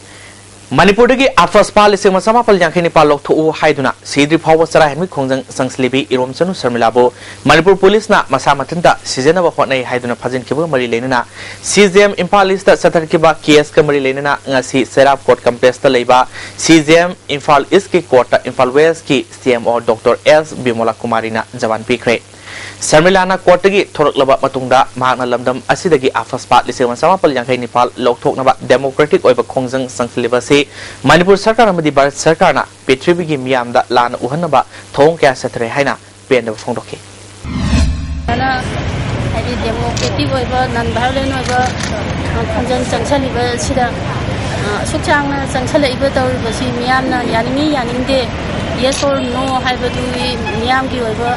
ꯃꯅꯤꯄꯨꯔꯗꯒꯤ ꯑꯐꯁꯄꯥ ꯂꯤꯁꯤꯡ ꯑꯃ ꯆꯃꯥꯄꯜ ꯌꯥꯡꯈꯩ ꯅꯤꯄꯥꯜ ꯂꯧꯊꯣꯛꯎ ꯍꯥꯏꯗꯨꯅ ꯁꯤꯗ꯭ꯔꯤ ꯐꯥꯎꯕ ꯆꯔꯥ ꯍꯦꯟꯕꯒꯤ ꯈꯣꯡꯖꯪ ꯆꯪꯁꯤꯜꯂꯤꯕꯤ ꯏꯔꯣꯝꯆꯅꯨ ꯁꯔꯃꯤꯂꯥꯕꯨ ꯃꯅꯤꯄꯨꯔ ꯄꯨꯂꯤꯁꯅ ꯃꯁꯥ ꯃꯊꯟꯇ ꯁꯤꯖꯤꯟꯅꯕ ꯍꯣꯠꯅꯩ ꯍꯥꯏꯗꯨꯅ ꯐꯥꯖꯤꯟꯈꯤꯕꯒ ꯃꯔꯤ ꯂꯩꯅꯅ C G M Imphal east ꯆꯠꯊꯔꯛꯈꯤꯕ ꯀꯦꯁꯀ ꯃꯔꯤ ꯂꯩꯅꯅ ꯉꯁꯤ ꯁꯦꯔꯥꯞ ꯀꯣꯔꯠ ꯀꯝꯄ꯭ꯂꯦꯛꯁꯇ ꯂꯩꯕ ꯁꯤ ꯖꯤ ꯑꯦꯝ ꯏꯝꯐꯥꯜ ꯏꯁꯀꯤ ꯀꯣꯔꯠꯇ ꯏꯝꯐꯥꯜ ꯋꯦꯁꯀꯤ ꯁꯤ ꯑꯦꯝ ꯑꯣ ꯗꯣꯛꯇꯔ ꯑꯦꯁ ꯕꯤꯃꯣꯂꯥ ꯀꯨꯃꯥꯔꯤꯅ ꯖꯃꯥꯟ ꯄꯤꯈ꯭ꯔꯦ꯫ ꯁꯔꯃꯤꯂꯥꯅ ꯀꯣꯔꯠꯇꯒꯤ ꯊꯣꯔꯛꯂꯕ ꯃꯇꯨꯡꯗ ꯃꯍꯥꯛꯅ ꯂꯝꯗꯝ ꯑꯁꯤꯗꯒꯤ ꯑꯐꯁꯄꯥ ꯂꯤꯁꯤꯡ ꯑꯃ ꯆꯃꯥꯄꯜ ꯌꯥꯡꯈꯩ ꯅꯤꯄꯥꯜ ꯂꯧꯊꯣꯛꯅꯕ ꯗꯦꯃꯣꯀ꯭ꯔꯦꯇꯤꯛ ꯑꯣꯏꯕ ꯈꯣꯡꯖꯪ ꯆꯪꯁꯤꯜꯂꯤꯕ ꯑꯁꯤ ꯃꯅꯤꯄꯨꯔ ꯁꯔꯀꯥꯔ ꯑꯃꯗꯤ ꯚꯥꯔꯠ ꯁꯔꯀꯥꯔꯅ ꯄ꯭ꯔꯤꯊꯤꯕꯤꯒꯤ ꯃꯤꯌꯥꯝꯗ ꯂꯥꯟꯅ ꯎꯍꯟꯅꯕ ꯊꯧꯑꯣꯡ ꯀꯌꯥ ꯆꯠꯊꯔꯦ ꯍꯥꯏꯅ ꯄꯦꯟꯗꯕ ꯐꯣꯡꯗꯣꯛꯈꯤ꯫ ꯑꯗꯨꯅ ꯍꯥꯏꯗꯤ ꯗꯦꯃꯣꯀ꯭ꯔꯦꯇꯤꯛ ꯑꯣꯏꯕ, ꯅꯟ ꯚꯥꯏꯑꯣꯂꯦꯟ ꯑꯣꯏꯕ, ꯑ, ꯈꯣꯡꯖꯪ ꯆꯪꯁꯜꯂꯤꯕ ꯑꯁꯤꯗ, ꯑ, ꯑꯁꯨꯛ ꯁꯥꯡꯅ ꯆꯪꯁꯜꯂꯛꯏꯕ ꯇꯧꯔꯤꯕꯁꯤ ꯃꯤꯌꯥꯝꯅ ꯌꯥꯅꯤꯡꯉꯤ ꯌꯥꯅꯤꯡꯗꯦ, yes or no ꯍꯥꯏꯕꯗꯨꯒꯤ ꯃꯤꯌꯥꯝꯒꯤ ꯑꯣꯏꯕ,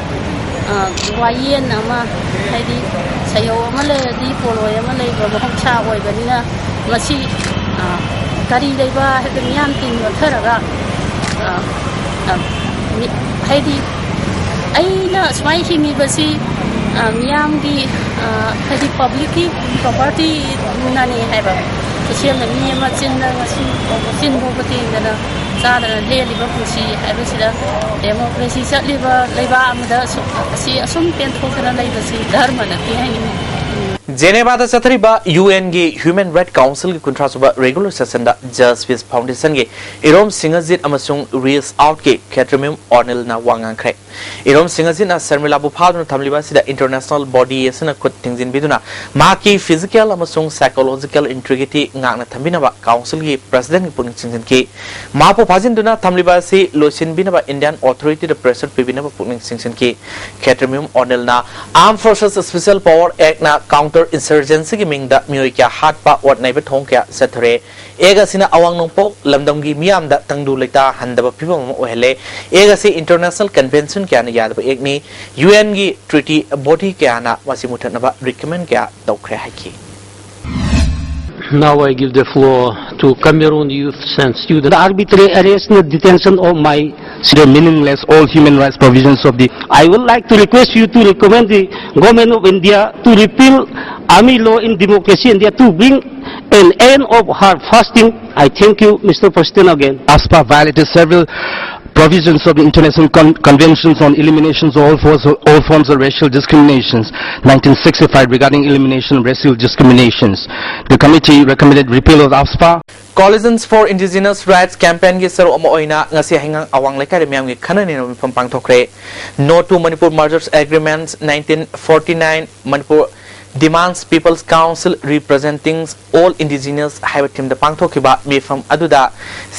ꯑ, ꯋꯥꯌꯦꯜ ꯑꯃ, ꯍꯥꯏꯗꯤ ꯁꯩꯌꯧ ꯑꯃ ꯂꯩꯔꯗꯤ ꯄꯣꯂꯣꯏ ꯑꯃ ꯂꯩꯕ ꯃꯍꯧꯁꯥ ꯑꯣꯏꯕꯅꯤꯅ ꯃꯁꯤ, ꯑ, ꯀꯔꯤ ꯂꯩꯕ ꯍꯥꯏꯕ ꯃꯤꯌꯥꯝ ꯇꯤꯟ ꯌꯣꯠꯊꯔꯒ, ꯑ, ꯑ, ꯃꯤ-, ꯍꯥꯏꯗꯤ ꯑꯩꯅ ꯁꯨꯃꯥꯏꯅ ꯍꯤꯡꯉꯤꯕꯁꯤ, ꯑ, ꯃꯤꯌꯥꯝꯒꯤ, ꯑ, ꯍꯥꯏꯗꯤ ꯄꯕ꯭ꯂꯤꯛꯀꯤ ꯄ꯭ꯔꯣꯄꯔꯇꯤꯅꯅꯦ ꯍꯥꯏꯕ ꯈꯨꯠꯁꯦꯝꯅ ꯃꯤ ꯑꯃ ꯆꯤꯟꯗ ꯉꯁꯤ ꯐꯥꯎꯕ ꯆꯤꯟ ꯐꯥꯎꯕ ꯇꯦꯡꯗꯅ ꯆꯥꯗꯅ ꯂꯦꯜꯂꯤꯕ ꯄꯨꯟꯁꯤ ꯍꯥꯏꯕꯁꯤꯗ ꯗꯦꯃꯣꯀ꯭ꯔꯦꯁꯤ ꯆꯠꯂꯤꯕ ꯂꯩꯕꯥꯛ ꯑꯃꯗ ꯑꯁꯨꯛ-, ꯑꯁꯤ ꯑꯁꯨꯝ ꯄꯦꯟꯊꯣꯛꯇꯅ ꯂꯩꯕꯁꯤ ꯙꯔꯃ ꯅꯠꯇꯦ ꯍꯥꯏꯅꯤꯡꯉꯤ꯫ ꯖꯦꯅꯦꯚꯥꯗ ꯆꯠꯊꯔꯤꯕ ꯌꯨ ꯑꯦꯟꯒꯤ ꯍ꯭ꯌꯨꯃꯦꯟ ꯔꯥꯏꯠ ꯀꯥꯎꯟꯁꯤꯜꯒꯤ ꯀꯨꯟꯊ꯭ꯔꯥ ꯁꯨꯕ ꯔꯤꯒꯨꯂꯔ ꯁꯦꯁꯟꯗ ꯖꯁ ꯄꯤꯁ ꯐꯥꯎꯟꯗꯦꯁꯟꯒꯤ ꯏꯔꯣꯝ ꯁꯤꯡꯍꯖꯤꯠ ꯑꯃꯁꯨꯡ ꯔꯤꯁ ꯑꯥꯎꯠꯀꯤ ꯈꯦꯇ꯭ꯔꯃꯤꯌꯨꯝ ꯑꯣꯅꯤꯜꯅ ꯋꯥ ꯉꯥꯡꯈ꯭ꯔꯦ꯫ ꯏꯔꯣꯝ ꯁꯤꯡꯍꯖꯤꯠꯅ ꯁꯔꯃꯤꯂꯥꯕꯨ ꯐꯥꯗꯨꯅ ꯊꯝꯂꯤꯕ ꯑꯁꯤꯗ ꯏꯟꯇꯔꯅꯦꯁꯅꯦꯜ ꯕꯣꯗꯤ ꯑꯁꯤꯅ ꯈꯨꯠ ꯊꯤꯡꯖꯤꯟꯕꯤꯗꯨꯅ ꯃꯍꯥꯛꯀꯤ ꯐꯤꯖꯤꯀꯦꯜ ꯑꯃꯁꯨꯡ ꯁꯥꯏꯀꯣꯂꯣꯖꯤꯀꯦꯜ ꯏꯟꯇꯤꯒ꯭ꯔꯤꯇꯤ ꯉꯥꯛꯅ ꯊꯝꯕꯤꯅꯕ ꯀꯥꯎꯟꯁꯤꯜꯒꯤ ꯄ꯭ꯔꯁꯤꯗꯦꯟꯒꯤ ꯄꯨꯛꯅꯤꯡ ꯆꯤꯡꯁꯤꯟꯈꯤ꯫ ꯃꯍꯥꯛꯄꯨ ꯐꯥꯖꯤꯟꯗꯨꯅ ꯊꯝꯂꯤꯕ ꯑꯁꯤ ꯂꯣꯏꯁꯤꯟꯕꯤꯅꯕ ꯏꯟꯗꯤꯌꯥꯟ ꯑꯣꯊꯣꯔꯤꯇꯤꯗ ꯄ꯭ꯔꯦꯁꯔ ꯄꯤꯕꯤꯅꯕ ꯄꯨꯛꯅꯤꯡ ꯆꯤꯡꯁꯤꯟꯈꯤ꯫ ꯈꯦꯇ꯭ꯔꯃꯤꯌꯨꯝ ꯑꯣꯅꯤꯜꯅ Armed Forces Special Power Actꯅ ꯀꯥꯎꯟꯇꯔ ꯏꯟꯁꯔꯖꯦꯟꯁꯤꯒꯤ ꯃꯤꯡꯗ ꯃꯤꯑꯣꯏ ꯀꯌꯥ ꯍꯥꯠꯄ, ꯑꯣꯠ ꯅꯩꯕ ꯊꯧꯑꯣꯡ ꯀꯌꯥ ꯆꯠꯊꯔꯦ꯫ ꯑꯦꯛ ꯑꯁꯤꯅ ꯑꯋꯥꯡ ꯅꯣꯡꯄꯣꯛ ꯂꯝꯗꯝꯒꯤ ꯃꯤꯌꯥꯝꯗ ꯇꯪꯗꯨ ꯂꯩꯇꯥꯍꯟꯗꯕ ꯐꯤꯚꯝ ꯑꯃ ꯑꯣꯏꯍꯜꯂꯦ꯫ ꯑꯦꯛ ꯑꯁꯤ ꯏꯟꯇꯔꯅꯦꯁꯅꯦꯜ ꯀꯟꯚꯦꯟꯁꯟ ꯀꯌꯥꯅ ꯌꯥꯗꯕ ꯑꯦꯛꯅꯤ꯫ ꯌꯨ ꯑꯦꯟꯒꯤ ꯇ꯭ꯔꯤꯇꯤ ꯕꯣꯗꯤ ꯀꯌꯥꯅ ꯃꯁꯤ ꯃꯨꯊꯠꯅꯕ ꯔꯤꯀꯃꯦꯟ ꯀꯌꯥ ꯇꯧꯈ꯭ꯔꯦ ꯍꯥꯏꯈꯤ꯫ Now I give the floor to Cameroon youths and students. The arbitrary arrest and detention of my the meaningless all human rights provisions of the. I would like to request you to recommend the government of India to repeal army law in democracy India to bring an end of her fasting. I thank you, Mister President, again. AFSPA violated several provisions of the International Con- Conventions on Eliminations of All Forms, of, all Forms of Racial Discriminations, nineteen sixty-five, regarding elimination of racial discriminations. The committee recommended repeal of AFSPA. Coalitions for Indigenous Rights Campaignꯒꯤ ꯁꯔꯨꯛ ꯑꯃ ꯑꯣꯏꯅ ꯉꯁꯤ ꯍꯩꯉꯥꯡ ꯑꯋꯥꯡ ꯂꯩꯀꯥꯏꯗ ꯃꯤꯌꯥꯝꯒꯤ ꯈꯟꯅ ꯅꯩꯅꯕ ꯃꯤꯐꯝ ꯄꯥꯡꯊꯣꯛꯈ꯭ꯔꯦ꯫ No to Manipur Mergers Agreement nineteen forty-nine, Manipur Demands People's Council Representing All Indigenous ꯍꯥꯏꯕ ꯊꯤꯝꯗ ꯄꯥꯡꯊꯣꯛꯈꯤꯕ ꯃꯤꯐꯝ ꯑꯗꯨꯗ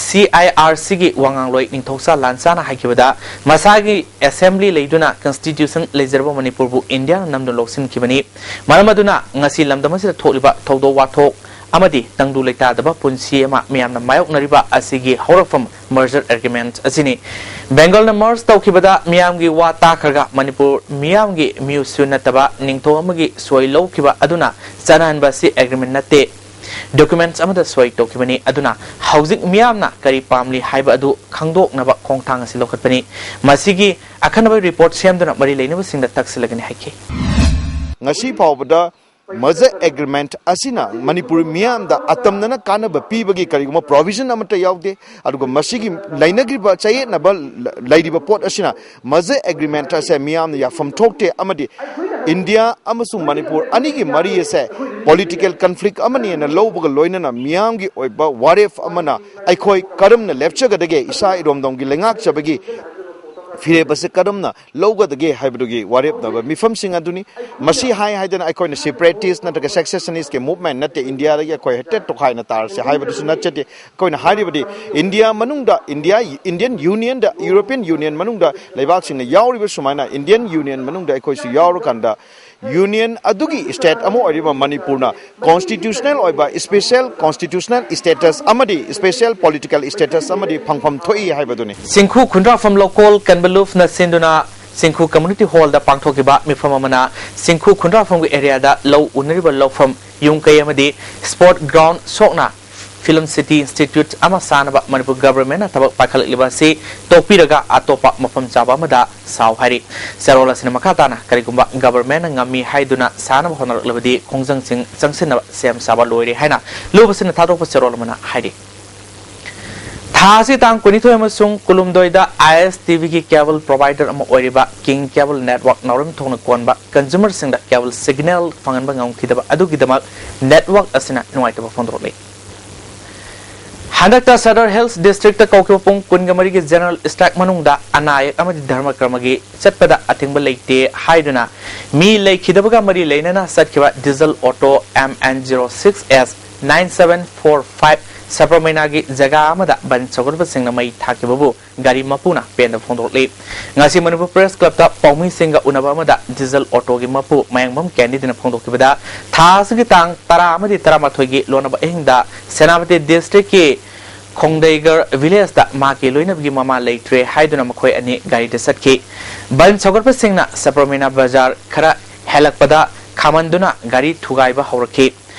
ꯁꯤ ꯑꯥꯏ ꯑꯥꯔ ꯁꯤꯒꯤ ꯋꯥꯉꯥꯡꯂꯣꯏ ꯅꯤꯡꯊꯧꯆꯥ ꯂꯥꯟꯆꯥꯅ ꯍꯥꯏꯈꯤꯕꯗ, ꯃꯁꯥꯒꯤ ꯑꯦꯁꯦꯝꯕ꯭ꯂꯤ ꯂꯩꯗꯨꯅ ꯀꯟꯁꯇꯤꯇ꯭ꯌꯨꯁꯟ ꯂꯩꯖꯔꯕ ꯃꯅꯤꯄꯨꯔꯕꯨ ꯏꯟꯗꯤꯌꯥꯅ ꯅꯝꯗꯨꯅ ꯂꯧꯁꯤꯟꯈꯤꯕꯅꯤ꯫ ꯃꯔꯝ ꯑꯗꯨꯅ ꯉꯁꯤ ꯂꯝꯗꯝ ꯑꯁꯤꯗ ꯊꯣꯛꯂꯤꯕ ꯊꯧꯗꯣꯛ ꯋꯥꯊꯣꯛ ꯑꯃꯗꯤ ꯇꯪꯗꯨ ꯂꯩꯇꯥꯗꯕ ꯄꯨꯟꯁꯤ ꯑꯃ ꯃꯤꯌꯥꯝꯅ ꯃꯥꯌꯣꯛꯅꯔꯤꯕ ꯑꯁꯤꯒꯤ ꯍꯧꯔꯛꯐꯝ ꯃꯔꯖꯔ ꯑꯦꯒ꯭ꯔꯤꯃꯦꯟꯠ ꯑꯁꯤꯅꯤ꯫ ꯕꯦꯡꯒꯜꯅ ꯃꯔꯖ ꯇꯧꯈꯤꯕꯗ ꯃꯤꯌꯥꯝꯒꯤ ꯋꯥ ꯇꯥꯈ꯭ꯔꯒ ꯃꯅꯤꯄꯨꯔ ꯃꯤꯌꯥꯝꯒꯤ ꯃꯤꯑꯣꯏꯁꯨ ꯅꯠꯇꯕ ꯅꯤꯡꯊꯧ ꯑꯃꯒꯤ ꯁꯣꯏ ꯂꯧꯈꯤꯕ ꯑꯗꯨꯅ ꯆꯠꯅꯍꯟꯕ ꯑꯁꯤ ꯑꯦꯒ꯭ꯔꯤꯃꯦꯟꯠ ꯅꯠꯇꯦ꯫ ꯗꯣꯀꯨꯃꯦꯟꯠꯁ ꯑꯃꯗ ꯁꯣꯏ ꯇꯧꯈꯤꯕꯅꯤ꯫ ꯑꯗꯨꯅ ꯍꯧꯖꯤꯛ ꯃꯤꯌꯥꯝꯅ ꯀꯔꯤ ꯄꯥꯝꯂꯤ ꯍꯥꯏꯕ ꯑꯗꯨ ꯈꯪꯗꯣꯛꯅꯕ ꯈꯣꯡꯊꯥꯡ ꯑꯁꯤ ꯂꯧꯈꯠꯄꯅꯤ꯫ ꯃꯁꯤꯒꯤ ꯑꯈꯟꯅꯕ ꯔꯤꯄꯣꯔꯠ ꯁꯦꯝꯗꯨꯅ ꯃꯔꯤ ꯂꯩꯅꯕꯁꯤꯡꯗ ꯇꯛꯁꯤꯜꯂꯒꯅꯤ ꯍꯥꯏꯈꯤ꯫ ꯉꯁꯤ ꯐꯥꯎꯕꯗ ꯃꯔꯖꯔ ꯑꯦꯒ꯭ꯔꯤꯃꯦꯟꯠ ꯑꯁꯤꯅ ꯃꯅꯤꯄꯨꯔ ꯃꯤꯌꯥꯝꯗ ꯑꯇꯝꯅꯅ ꯀꯥꯟꯅꯕ ꯄꯤꯕꯒꯤ ꯀꯔꯤꯒꯨꯝꯕ ꯄ꯭ꯔꯣꯚꯤꯖꯟ ꯑꯃꯠꯇ ꯌꯥꯎꯗꯦ꯫ ꯑꯗꯨꯒ ꯃꯁꯤꯒꯤ ꯂꯩꯅꯈ꯭ꯔꯤꯕ ꯆꯌꯦꯠꯅꯕ ꯂꯩꯔꯤꯕ ꯄꯣꯠ ꯑꯁꯤꯅ ꯃꯔꯖꯔ ꯑꯦꯒ꯭ꯔꯤꯃꯦꯟꯠ ꯑꯁꯦ ꯃꯤꯌꯥꯝꯅ ꯌꯥꯐꯝ ꯊꯣꯛꯇꯦ ꯑꯃꯗꯤ ꯏꯟꯗꯤꯌꯥ ꯑꯃꯁꯨꯡ ꯃꯅꯤꯄꯨꯔ ꯑꯅꯤꯒꯤ ꯃꯔꯤ ꯑꯁꯦ ꯄꯣꯂꯤꯇꯤꯀꯦꯜ ꯀꯟꯐ꯭ꯂꯤꯛ ꯑꯃꯅꯤ ꯍꯥꯏꯅ ꯂꯧꯕꯒ ꯂꯣꯏꯅꯅ ꯃꯤꯌꯥꯝꯒꯤ ꯑꯣꯏꯕ ꯋꯥꯔꯦꯞ ꯑꯃꯅ ꯑꯩꯈꯣꯏ ꯀꯔꯝꯅ ꯂꯦꯞꯆꯒꯗꯒꯦ, ꯏꯁꯥ ꯏꯔꯣꯝꯗꯣꯝꯒꯤ ꯂꯩꯉꯥꯛꯆꯕꯒꯤ ꯐꯤꯔꯦꯞ ꯑꯁꯤ ꯀꯔꯝꯅ ꯂꯧꯒꯗꯒꯦ ꯍꯥꯏꯕꯗꯨꯒꯤ ꯋꯥꯔꯦꯞꯅꯕ ꯃꯤꯐꯝꯁꯤꯡ ꯑꯗꯨꯅꯤ꯫ ꯃꯁꯤ ꯍꯥꯏ ꯍꯥꯏꯗꯅ ꯑꯩꯈꯣꯏꯅ ꯁꯦꯄꯔꯦꯇꯤꯁ ꯅꯠꯇ꯭ꯔꯒ ꯁꯦꯁꯦꯁꯅꯤꯁꯀꯤ ꯃꯨꯚꯃꯦꯟ ꯅꯠꯇꯦ, ꯏꯟꯗꯤꯌꯥꯗꯒꯤ ꯑꯩꯈꯣꯏ ꯍꯦꯛꯇ ꯇꯣꯈꯥꯏꯅ ꯇꯥꯔꯁꯦ ꯍꯥꯏꯕꯗꯨꯁꯨ ꯅꯠꯆꯗꯦ꯫ ꯑꯩꯈꯣꯏꯅ ꯍꯥꯏꯔꯤꯕꯗꯤ ꯏꯟꯗꯤꯌꯥ ꯃꯅꯨꯡꯗ, ꯏꯟꯗꯤꯌꯥ, ꯏꯟꯗꯤꯌꯟ ꯌꯨꯅꯤꯌꯟꯗ, ꯌꯨꯔꯣꯄꯤꯌꯟ ꯌꯨꯅꯤꯌꯟ ꯃꯅꯨꯡꯗ ꯂꯩꯕꯥꯛꯁꯤꯡꯅ ꯌꯥꯎꯔꯤꯕ ꯁꯨꯃꯥꯏꯅ ꯏꯟꯗꯤꯌꯟ ꯌꯨꯅꯤꯌꯟ ꯃꯅꯨꯡꯗ ꯑꯩꯈꯣꯏꯁꯨ ꯌꯥꯎꯔꯀꯥꯟꯗ ꯌꯨꯅꯤꯌꯟ ꯑꯗꯨꯒꯤ ꯁ꯭ꯇꯦꯠ ꯑꯃ ꯑꯣꯏꯔꯤꯕ ꯃꯅꯤꯄꯨꯔꯅ ꯀꯣꯟꯁꯇꯤꯇ꯭ꯌꯨꯁꯅꯦꯜ ꯑꯣꯏꯕ ꯁ꯭ꯄꯦꯁꯦꯜ ꯀꯣꯟꯁꯇꯤꯇ꯭ꯌꯨꯁꯅꯦꯜ ꯁ꯭ꯇꯦꯇꯁ ꯑꯃꯗꯤ ꯁ꯭ꯄꯦꯁꯦꯜ ꯄꯣꯂꯤꯇꯤꯀꯦꯜ ꯁ꯭ꯇꯦꯇꯁ ꯑꯃꯗꯤ ꯐꯪꯐꯝ ꯊꯣꯛꯏ ꯍꯥꯏꯕꯗꯨꯅꯤ꯫ ꯆꯤꯡꯈꯨ ꯈꯨꯟꯗ꯭ꯔꯥꯐꯝ ꯂꯧꯀꯣꯜ ꯀꯟꯕꯂꯨꯐꯅ ꯁꯤꯟꯗꯨꯅ ꯆꯤꯡꯈꯨ ꯀꯝꯃ꯭ꯌꯨꯅꯤꯇꯤ ꯍꯣꯜꯗ ꯄꯥꯡꯊꯣꯛꯈꯤꯕ ꯃꯤꯐꯝ ꯑꯃꯅ ꯆꯤꯡꯈꯨ ꯈꯨꯟꯗ꯭ꯔꯥꯐꯝꯒꯤ ꯑꯦꯔꯤꯌꯥꯗ ꯂꯧ ꯎꯅꯔꯤꯕ ꯂꯧꯐꯝ, ꯌꯨꯝ ꯀꯩ ꯑꯃꯗꯤ ꯁ꯭ꯄꯣꯔꯠ ꯒ꯭ꯔꯥꯎꯟ ꯁꯣꯛꯅ ꯐꯤꯂꯝ ꯁꯤꯇꯤ ꯏꯟꯁꯇꯤꯇ꯭ꯌꯨꯠ ꯑꯃ ꯁꯥꯅꯕ ꯃꯅꯤꯄꯨꯔ ꯒꯚꯔꯟꯃꯦꯟꯠꯅ ꯊꯕꯛ ꯄꯥꯏꯈꯠꯂꯛꯂꯤꯕ ꯑꯁꯤ ꯇꯣꯛꯄꯤꯔꯒ ꯑꯇꯣꯞꯄ ꯃꯐꯝ ꯆꯥꯕ ꯑꯃꯗ ꯁꯥꯎ ꯍꯥꯏꯔꯤ꯫ ꯆꯦꯔꯣꯜ ꯑꯁꯤꯅ ꯃꯈꯥ ꯇꯥꯅ ꯀꯔꯤꯒꯨꯝꯕ ꯒꯚꯔꯟꯃꯦꯟꯠꯅ ꯉꯝꯃꯤ ꯍꯥꯏꯗꯨꯅ ꯁꯥꯅꯕ ꯍꯣꯠꯅꯔꯛꯂꯕꯗꯤ ꯈꯣꯡꯖꯪꯁꯤꯡ ꯆꯪꯁꯤꯟꯅꯕ ꯁꯦꯝ ꯁꯥꯕ ꯂꯣꯏꯔꯦ ꯍꯥꯏꯅ ꯂꯨꯕꯁꯤꯅ ꯊꯥꯗꯣꯛꯄ ꯆꯦꯔꯣꯜ ꯑꯃꯅ ꯍꯥꯏꯔꯤ꯫ ꯊꯥ ꯑꯁꯤ ꯇꯥꯡ ꯀꯨꯟꯅꯤꯊꯣꯏ ꯑꯃꯁꯨꯡ ꯀꯨꯟꯍꯨꯝꯗꯣꯏꯗ ꯑꯥꯏ ꯑꯦꯁ ꯇꯤ ꯚꯤꯒꯤ ꯀꯦꯕꯜ ꯄ꯭ꯔꯣꯚꯥꯏꯗꯔ ꯑꯃ ꯑꯣꯏꯔꯤꯕ ꯀꯤꯡ ꯀꯦꯕꯜ ꯅꯦꯠꯋꯥꯔꯛ ꯅꯥꯎꯔꯦꯝꯊꯣꯡꯅ ꯀꯣꯟꯕ ꯀꯟꯖꯨꯃꯔꯁꯤꯡꯗ ꯀꯦꯕꯜ ꯁꯤꯒꯅꯦꯜ ꯐꯪꯍꯟꯕ ꯉꯝꯈꯤꯗꯕ ꯑꯗꯨꯒꯤꯗꯃꯛ ꯅꯦꯠꯋꯥꯔꯛ ꯑꯁꯤꯅ ꯅꯨꯡꯉꯥꯏꯇꯕ ꯐꯣꯡꯗꯣꯔꯛꯂꯤ꯫ ꯍꯟꯗꯛꯇ ꯁꯗꯔ ꯍꯤꯜꯁ ꯗꯤꯁꯇ꯭ꯔꯤꯛꯇ ꯀꯧꯈꯤꯕ ꯄꯨꯡ ꯀꯨꯟꯒ ꯃꯔꯤꯒꯤ ꯖꯦꯅꯔꯦꯜ ꯁ꯭ꯇ꯭ꯔꯥꯏꯛ ꯃꯅꯨꯡꯗ ꯑꯅꯥ ꯑꯌꯦꯛ ꯑꯃꯗꯤ ꯙꯔꯃ ꯀꯔꯃꯒꯤ ꯆꯠꯄꯗ ꯑꯊꯤꯡꯕ ꯂꯩꯇꯦ ꯍꯥꯏꯗꯨꯅ ꯃꯤ ꯂꯩꯈꯤꯗꯕꯒ ꯃꯔꯤ ꯂꯩꯅꯅ ꯆꯠꯈꯤꯕ diesel auto M N zero six S nine seven four five ꯁꯕꯔꯃꯩꯅꯥꯒꯤ ꯖꯒꯥ ꯑꯃꯗ ꯕꯟ ꯁꯧꯒꯠꯄꯁꯤꯡꯅ ꯃꯩ ꯊꯥꯈꯤꯕꯕꯨ ꯒꯥꯔꯤ ꯃꯄꯨꯅ ꯄꯦꯟꯗꯕ ꯐꯣꯡꯗꯣꯛꯂꯤ꯫ ꯉꯁꯤ ꯃꯅꯤꯄꯨꯔ ꯄ꯭ꯔꯦꯁ ꯀ꯭ꯂꯕꯇ ꯄꯥꯎꯃꯤꯁꯤꯡꯒ ꯎꯅꯕ ꯑꯃꯗ ꯗꯤꯖꯜ ꯑꯣꯇꯣꯒꯤ ꯃꯄꯨ ꯃꯌꯥꯡꯕꯝ ꯀꯦꯟꯗꯤꯗꯅ ꯐꯣꯡꯗꯣꯛꯈꯤꯕꯗ, ꯊꯥ ꯑꯁꯤꯒꯤ ꯇꯥꯡ ꯇꯔꯥ ꯑꯃꯗꯤ ꯇꯔꯥꯃꯥꯊꯣꯏꯒꯤ ꯂꯣꯟꯅꯕ ꯑꯍꯤꯡꯗ ꯁꯦꯅꯥꯄꯇꯤ ꯗꯤꯁꯇ꯭ꯔꯤꯛꯀꯤ ꯈꯣꯡꯗꯩꯒꯔ ꯚꯤꯂꯦꯖꯇ ꯃꯍꯥꯛꯀꯤ ꯂꯣꯏꯅꯕꯤꯒꯤ ꯃꯃꯥ ꯂꯩꯇ꯭ꯔꯦ ꯍꯥꯏꯗꯨꯅ ꯃꯈꯣꯏ ꯑꯅꯤ ꯒꯥꯔꯤꯗ ꯆꯠꯈꯤ꯫ ꯕꯟ ꯁꯧꯒꯠꯄꯁꯤꯡꯅ ꯁꯕꯔꯃꯩꯅꯥ ꯕꯖꯥꯔ ꯈꯔ ꯍꯦꯜꯂꯛꯄꯗ ꯈꯥꯝꯍꯟꯗꯨꯅ ꯒꯥꯔꯤ ꯊꯨꯒꯥꯏꯕ ꯍꯧꯔꯛꯈꯤ꯫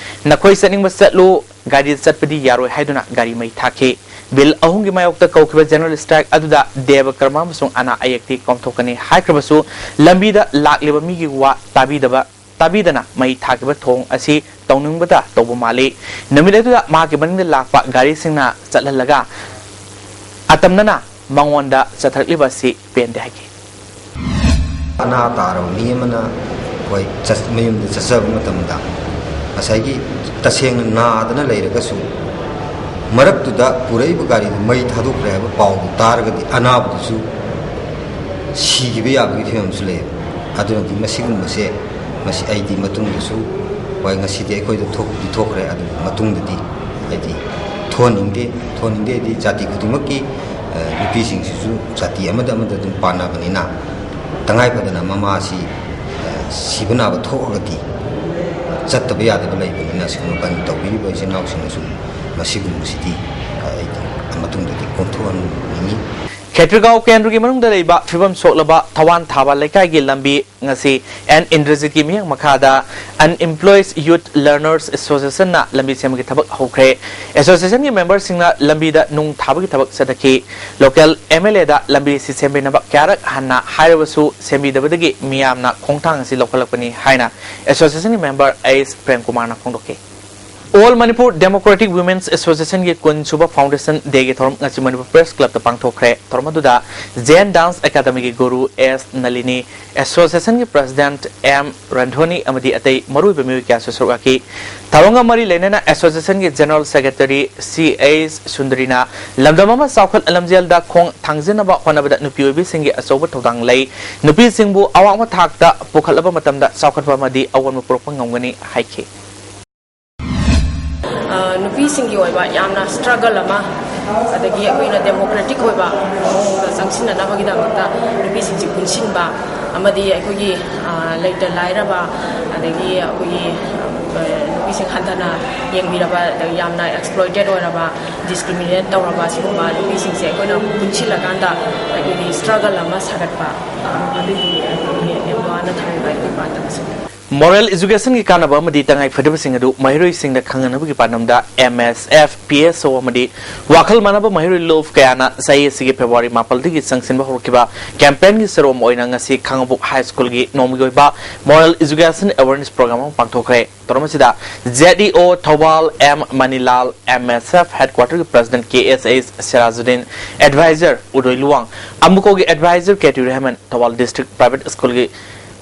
"ꯅꯈꯣꯏ ꯆꯠꯅꯤꯡꯕ ꯆꯠꯂꯨ, ꯒꯥꯔꯤꯗ ꯆꯠꯄꯗꯤ ꯌꯥꯔꯣꯏ" ꯍꯥꯏꯗꯨꯅ ꯒꯥꯔꯤ ꯃꯩ ꯊꯥꯈꯤ꯫ ꯕꯤꯜ ꯑꯍꯨꯝꯒꯤ ꯃꯥꯌꯣꯛꯇ ꯀꯧꯈꯤꯕ ꯖꯦꯅꯔꯦꯜ ꯁ꯭ꯇ꯭ꯔꯥꯏꯛ ꯑꯗꯨꯗ ꯗꯦꯕ ꯀꯔꯃ ꯑꯃꯁꯨꯡ ꯑꯅꯥ ꯑꯌꯦꯛꯇꯤ ꯀꯣꯝꯊꯣꯛꯀꯅꯤ ꯍꯥꯏꯈ꯭ꯔꯕꯁꯨ, ꯂꯝꯕꯤꯗ ꯂꯥꯛꯂꯤꯕ ꯃꯤꯒꯤ ꯋꯥ ꯇꯥꯕꯤꯗꯕ, ꯇꯥꯕꯤꯗꯅ ꯃꯩ ꯊꯥꯈꯤꯕ ꯊꯣꯡ ꯑꯁꯤ ꯇꯧꯅꯤꯡꯕꯇ ꯇꯧꯕ ꯃꯥꯜꯂꯤ꯫ ꯅꯨꯃꯤꯠ ꯑꯗꯨꯗ ꯃꯍꯥꯛꯀꯤ ꯃꯅꯤꯡꯗ ꯂꯥꯛꯄ ꯒꯥꯔꯤꯁꯤꯡꯅ ꯆꯠꯍꯜꯂꯒ ꯑꯇꯝꯅꯅ ꯃꯉꯣꯟꯗ ꯆꯠꯊꯔꯛꯂꯤꯕ ꯑꯁꯤ ꯄꯦꯟꯗꯦ ꯍꯥꯏꯈꯤ꯫ ꯑꯅꯥ ꯇꯥꯔꯕ ꯃꯤ ꯑꯃꯅ ꯍꯣꯏ, ꯆꯠ- ꯃꯌꯨꯝꯗ ꯆꯠꯆꯕ ꯃꯇꯝꯗ ꯉꯁꯥꯏꯒꯤ ꯇꯁꯦꯡꯅ ꯅꯥꯗꯅ ꯂꯩꯔꯒꯁꯨ ꯃꯔꯛꯇꯨꯗ ꯄꯨꯔꯛꯏꯕ ꯒꯥꯔꯤꯗꯨ ꯃꯩ ꯊꯥꯗꯣꯛꯈ꯭ꯔꯦ ꯍꯥꯏꯕ ꯄꯥꯎꯗꯨ ꯇꯥꯔꯒꯗꯤ ꯑꯅꯥꯕꯗꯨꯁꯨ ꯁꯤꯈꯤꯕ ꯌꯥꯕꯒꯤ ꯐꯤꯕꯝꯁꯨ ꯂꯩꯌꯦꯕ꯫ ꯑꯗꯨꯅꯗꯤ ꯃꯁꯤꯒꯨꯝꯕꯁꯦ ꯃꯁꯤ ꯑꯩꯗꯤ ꯃꯇꯨꯡꯗꯁꯨ, ꯍꯣꯏ, ꯉꯁꯤꯗꯤ ꯑꯩꯈꯣꯏꯗ ꯊꯣꯛꯄꯗꯤ ꯊꯣꯛꯈ꯭ꯔꯦ, ꯑꯗꯨꯕꯨ ꯃꯇꯨꯡꯗꯗꯤ ꯍꯥꯏꯗꯤ ꯊꯣꯛꯍꯟꯅꯤꯡꯗꯦ꯫ ꯊꯣꯛꯍꯟꯅꯤꯡꯗꯦ ꯍꯥꯏꯗꯤ ꯖꯥꯇꯤ ꯈꯨꯗꯤꯡꯃꯛꯀꯤ, ꯑ, ꯅꯨꯄꯤꯁꯤꯡꯁꯤꯁꯨ ꯖꯥꯇꯤ ꯑꯃꯗ ꯑꯃꯗ ꯑꯗꯨꯝ ꯄꯥꯟꯅꯕꯅꯤꯅ ꯇꯉꯥꯏ ꯐꯗꯅ ꯃꯃꯥꯁꯤ, ꯑ, ꯁꯤꯕ ꯅꯥꯕ ꯊꯣꯛꯑꯒꯗꯤ ꯆꯠꯇꯕ ꯌꯥꯗꯕ ꯂꯩꯕꯅꯤꯅ ꯁꯤꯒꯨꯝꯕ ꯕꯟ ꯇꯧꯕꯤꯔꯤꯕ ꯏꯆꯤꯟ ꯏꯅꯥꯎꯁꯤꯡꯅꯁꯨ ꯃꯁꯤꯒꯨꯝꯕꯁꯤꯗꯤ, ꯑ, ꯑꯩꯗꯤ ꯃꯇꯨꯡꯗꯗꯤ ꯀꯣꯝꯊꯣꯛꯍꯟꯅꯤꯡꯉꯤ꯫ ꯈꯦꯇ꯭ꯔꯤꯒꯥꯎ ꯀꯦꯟꯗ꯭ꯔꯒꯤ ꯃꯅꯨꯡꯗ ꯂꯩꯕ ꯐꯤꯕꯝ ꯁꯣꯛꯂꯕ ꯊꯋꯥꯟ ꯊꯥꯕ ꯂꯩꯀꯥꯏꯒꯤ ꯂꯝꯕꯤ ꯉꯁꯤ ꯑꯦꯟ ꯏꯟꯗ꯭ꯔꯖꯤꯠꯀꯤ ꯃꯤꯠꯌꯦꯡ ꯃꯈꯥꯗ Unemployed Youth Learners Associationꯅ ꯂꯝꯕꯤ ꯁꯦꯝꯕꯒꯤ ꯊꯕꯛ ꯍꯧꯈ꯭ꯔꯦ꯫ Associationꯒꯤ memberꯁꯤꯡꯅ ꯂꯝꯕꯤꯗ ꯅꯨꯡ ꯊꯥꯕꯒꯤ ꯊꯕꯛ ꯆꯠꯊꯈꯤ꯫ Local MLAꯗ ꯂꯝꯕꯤ ꯑꯁꯤ ꯁꯦꯝꯕꯤꯅꯕ ꯀꯌꯥꯔꯛ ꯍꯟꯅ ꯍꯥꯏꯔꯕꯁꯨ ꯁꯦꯝꯕꯤꯗꯕꯗꯒꯤ ꯃꯤꯌꯥꯝꯅ ꯈꯣꯡꯊꯥꯡ ꯑꯁꯤ ꯂꯧꯈꯠꯂꯛꯄꯅꯤ ꯍꯥꯏꯅ Associationꯒꯤ member ꯑꯩꯁ ꯄ꯭ꯔꯦꯝꯀꯨꯃꯥꯔꯅ ꯐꯣꯡꯗꯣꯛꯈꯤ꯫ All Manipur Democratic Women's Associationꯒꯤ ꯀꯨꯟ ꯁꯨꯕ Foundation Dayꯒꯤ ꯊꯧꯔꯝ ꯉꯁꯤ ꯃꯅꯤꯄꯨꯔ Press Clubꯇ ꯄꯥꯡꯊꯣꯛꯈ꯭ꯔꯦ꯫ ꯊꯧꯔꯝ ꯑꯗꯨꯗ Zen Dance Academyꯒꯤ ꯒꯨꯔꯨ ꯑꯦꯁ ꯅꯂꯤꯅꯤ, Associationꯒꯤ President ꯑꯦꯝ ꯔꯟꯙꯣꯅꯤ ꯑꯃꯗꯤ ꯑꯇꯩ ꯃꯔꯨꯑꯣꯏꯕ ꯃꯤꯑꯣꯏ ꯀꯌꯥꯁꯨ ꯁꯔꯨꯛ ꯌꯥꯈꯤ꯫ ꯊꯧꯔꯝꯒ ꯃꯔꯤ ꯂꯩꯅꯅ Associationꯒꯤ General Secretary ꯁꯤ ꯑꯩꯆ ꯁꯨꯟꯗꯔꯤꯅ ꯂꯝꯗꯝ ꯑꯃ ꯆꯥꯎꯈꯠ ꯂꯝꯖꯦꯜꯗ ꯈꯣꯡ ꯊꯥꯡꯖꯤꯟꯅꯕ ꯍꯣꯠꯅꯕꯗ ꯅꯨꯄꯤ ꯑꯣꯏꯕꯤꯁꯤꯡꯒꯤ ꯑꯆꯧꯕ ꯊꯧꯗꯥꯡ ꯂꯩ, ꯅꯨꯄꯤꯁꯤꯡꯕꯨ ꯑꯋꯥꯡꯕ ꯊꯥꯛꯇ ꯄꯨꯈꯠꯂꯕ ꯃꯇꯝꯗ ꯆꯥꯎꯈꯠꯄ ꯑꯃꯗꯤ ꯑꯑꯣꯟꯕ ꯄꯨꯔꯛꯄ ꯉꯝꯒꯅꯤ ꯍꯥꯏꯈꯤ꯫ ꯑ, ꯅꯨꯄꯤꯁꯤꯡꯒꯤ ꯑꯣꯏꯕ ꯌꯥꯝꯅ struggle ꯑꯃ, ꯑꯗꯒꯤ ꯑꯩꯈꯣꯏꯅ democratic ꯑꯣꯏꯕ ꯃꯑꯣꯡꯗ ꯆꯪꯁꯤꯟꯅꯅꯕꯒꯤꯗꯃꯛꯇ ꯅꯨꯄꯤꯁꯤꯡꯁꯤ ꯄꯨꯟꯁꯤꯟꯕ ꯑꯃꯗꯤ ꯑꯩꯈꯣꯏꯒꯤ, ꯑ, ꯂꯩꯇ ꯂꯥꯏꯔꯕ, ꯑꯗꯒꯤ ꯑꯩꯈꯣꯏꯒꯤ, ꯑ, ꯅꯨꯄꯤꯁꯤꯡ ꯍꯟꯊꯅ ꯌꯦꯡꯕꯤꯔꯕ, ꯑꯗꯒꯤ ꯌꯥꯝꯅ exploited ꯑꯣꯏꯔꯕ, discriminate ꯇꯧꯔꯕ ꯁꯤꯒꯨꯝꯕ ꯅꯨꯄꯤꯁꯤꯡꯁꯦ ꯑꯩꯈꯣꯏꯅ ꯄꯨꯟꯁꯤꯜꯂꯀꯥꯟꯗ ꯑꯩꯈꯣꯏꯒꯤ struggle ꯑꯃ ꯁꯥꯒꯠꯄ, ꯑ, ꯑꯗꯨꯒꯤ ꯑꯩꯈꯣꯏꯒꯤ ꯌꯥꯝ ꯋꯥꯅ ꯊꯧꯔꯤꯕ ꯑꯩꯈꯣꯏ ꯄꯥꯟꯗꯝꯁꯤꯡ꯫ Moral educationꯒꯤ ꯀꯥꯟꯅꯕ ꯑꯃꯗꯤ ꯇꯉꯥꯏ ꯐꯗꯕꯁꯤꯡ ꯑꯗꯨ ꯃꯍꯩꯔꯣꯏꯁꯤꯡꯗ ꯈꯪꯍꯟꯅꯕꯒꯤ ꯄꯥꯟꯗꯝꯗ M S F, P S O ꯑꯃꯗꯤ ꯋꯥꯈꯜ ꯃꯥꯟꯅꯕ ꯃꯍꯩꯔꯣꯏ ꯂꯨꯞ ꯀꯌꯥꯅ ꯆꯍꯤ ꯑꯁꯤꯒꯤ February ꯃꯥꯄꯜꯗꯒꯤ ꯆꯪꯁꯤꯟꯕ ꯍꯧꯔꯛꯈꯤꯕ campaignꯒꯤ ꯁꯔꯨꯛ ꯑꯃ ꯑꯣꯏꯅ ꯉꯁꯤ ꯈꯥꯉꯕꯣꯛ High Schoolꯒꯤ ꯅꯣꯡꯃꯒꯤ ꯑꯣꯏꯕ Moral Education Awareness Program ꯑꯃ ꯄꯥꯡꯊꯣꯛꯈ꯭ꯔꯦ꯫ ꯊꯧꯔꯝ ꯑꯁꯤꯗ Z E O Thoubal M Manilal, M S F headquarterꯒꯤ President K S H Sirajuddin, Advisor Udoi Luwang, ꯑꯃꯨꯀꯣꯒꯤ Advisor K T Rehman, Thoubal District Private Schoolꯒꯤ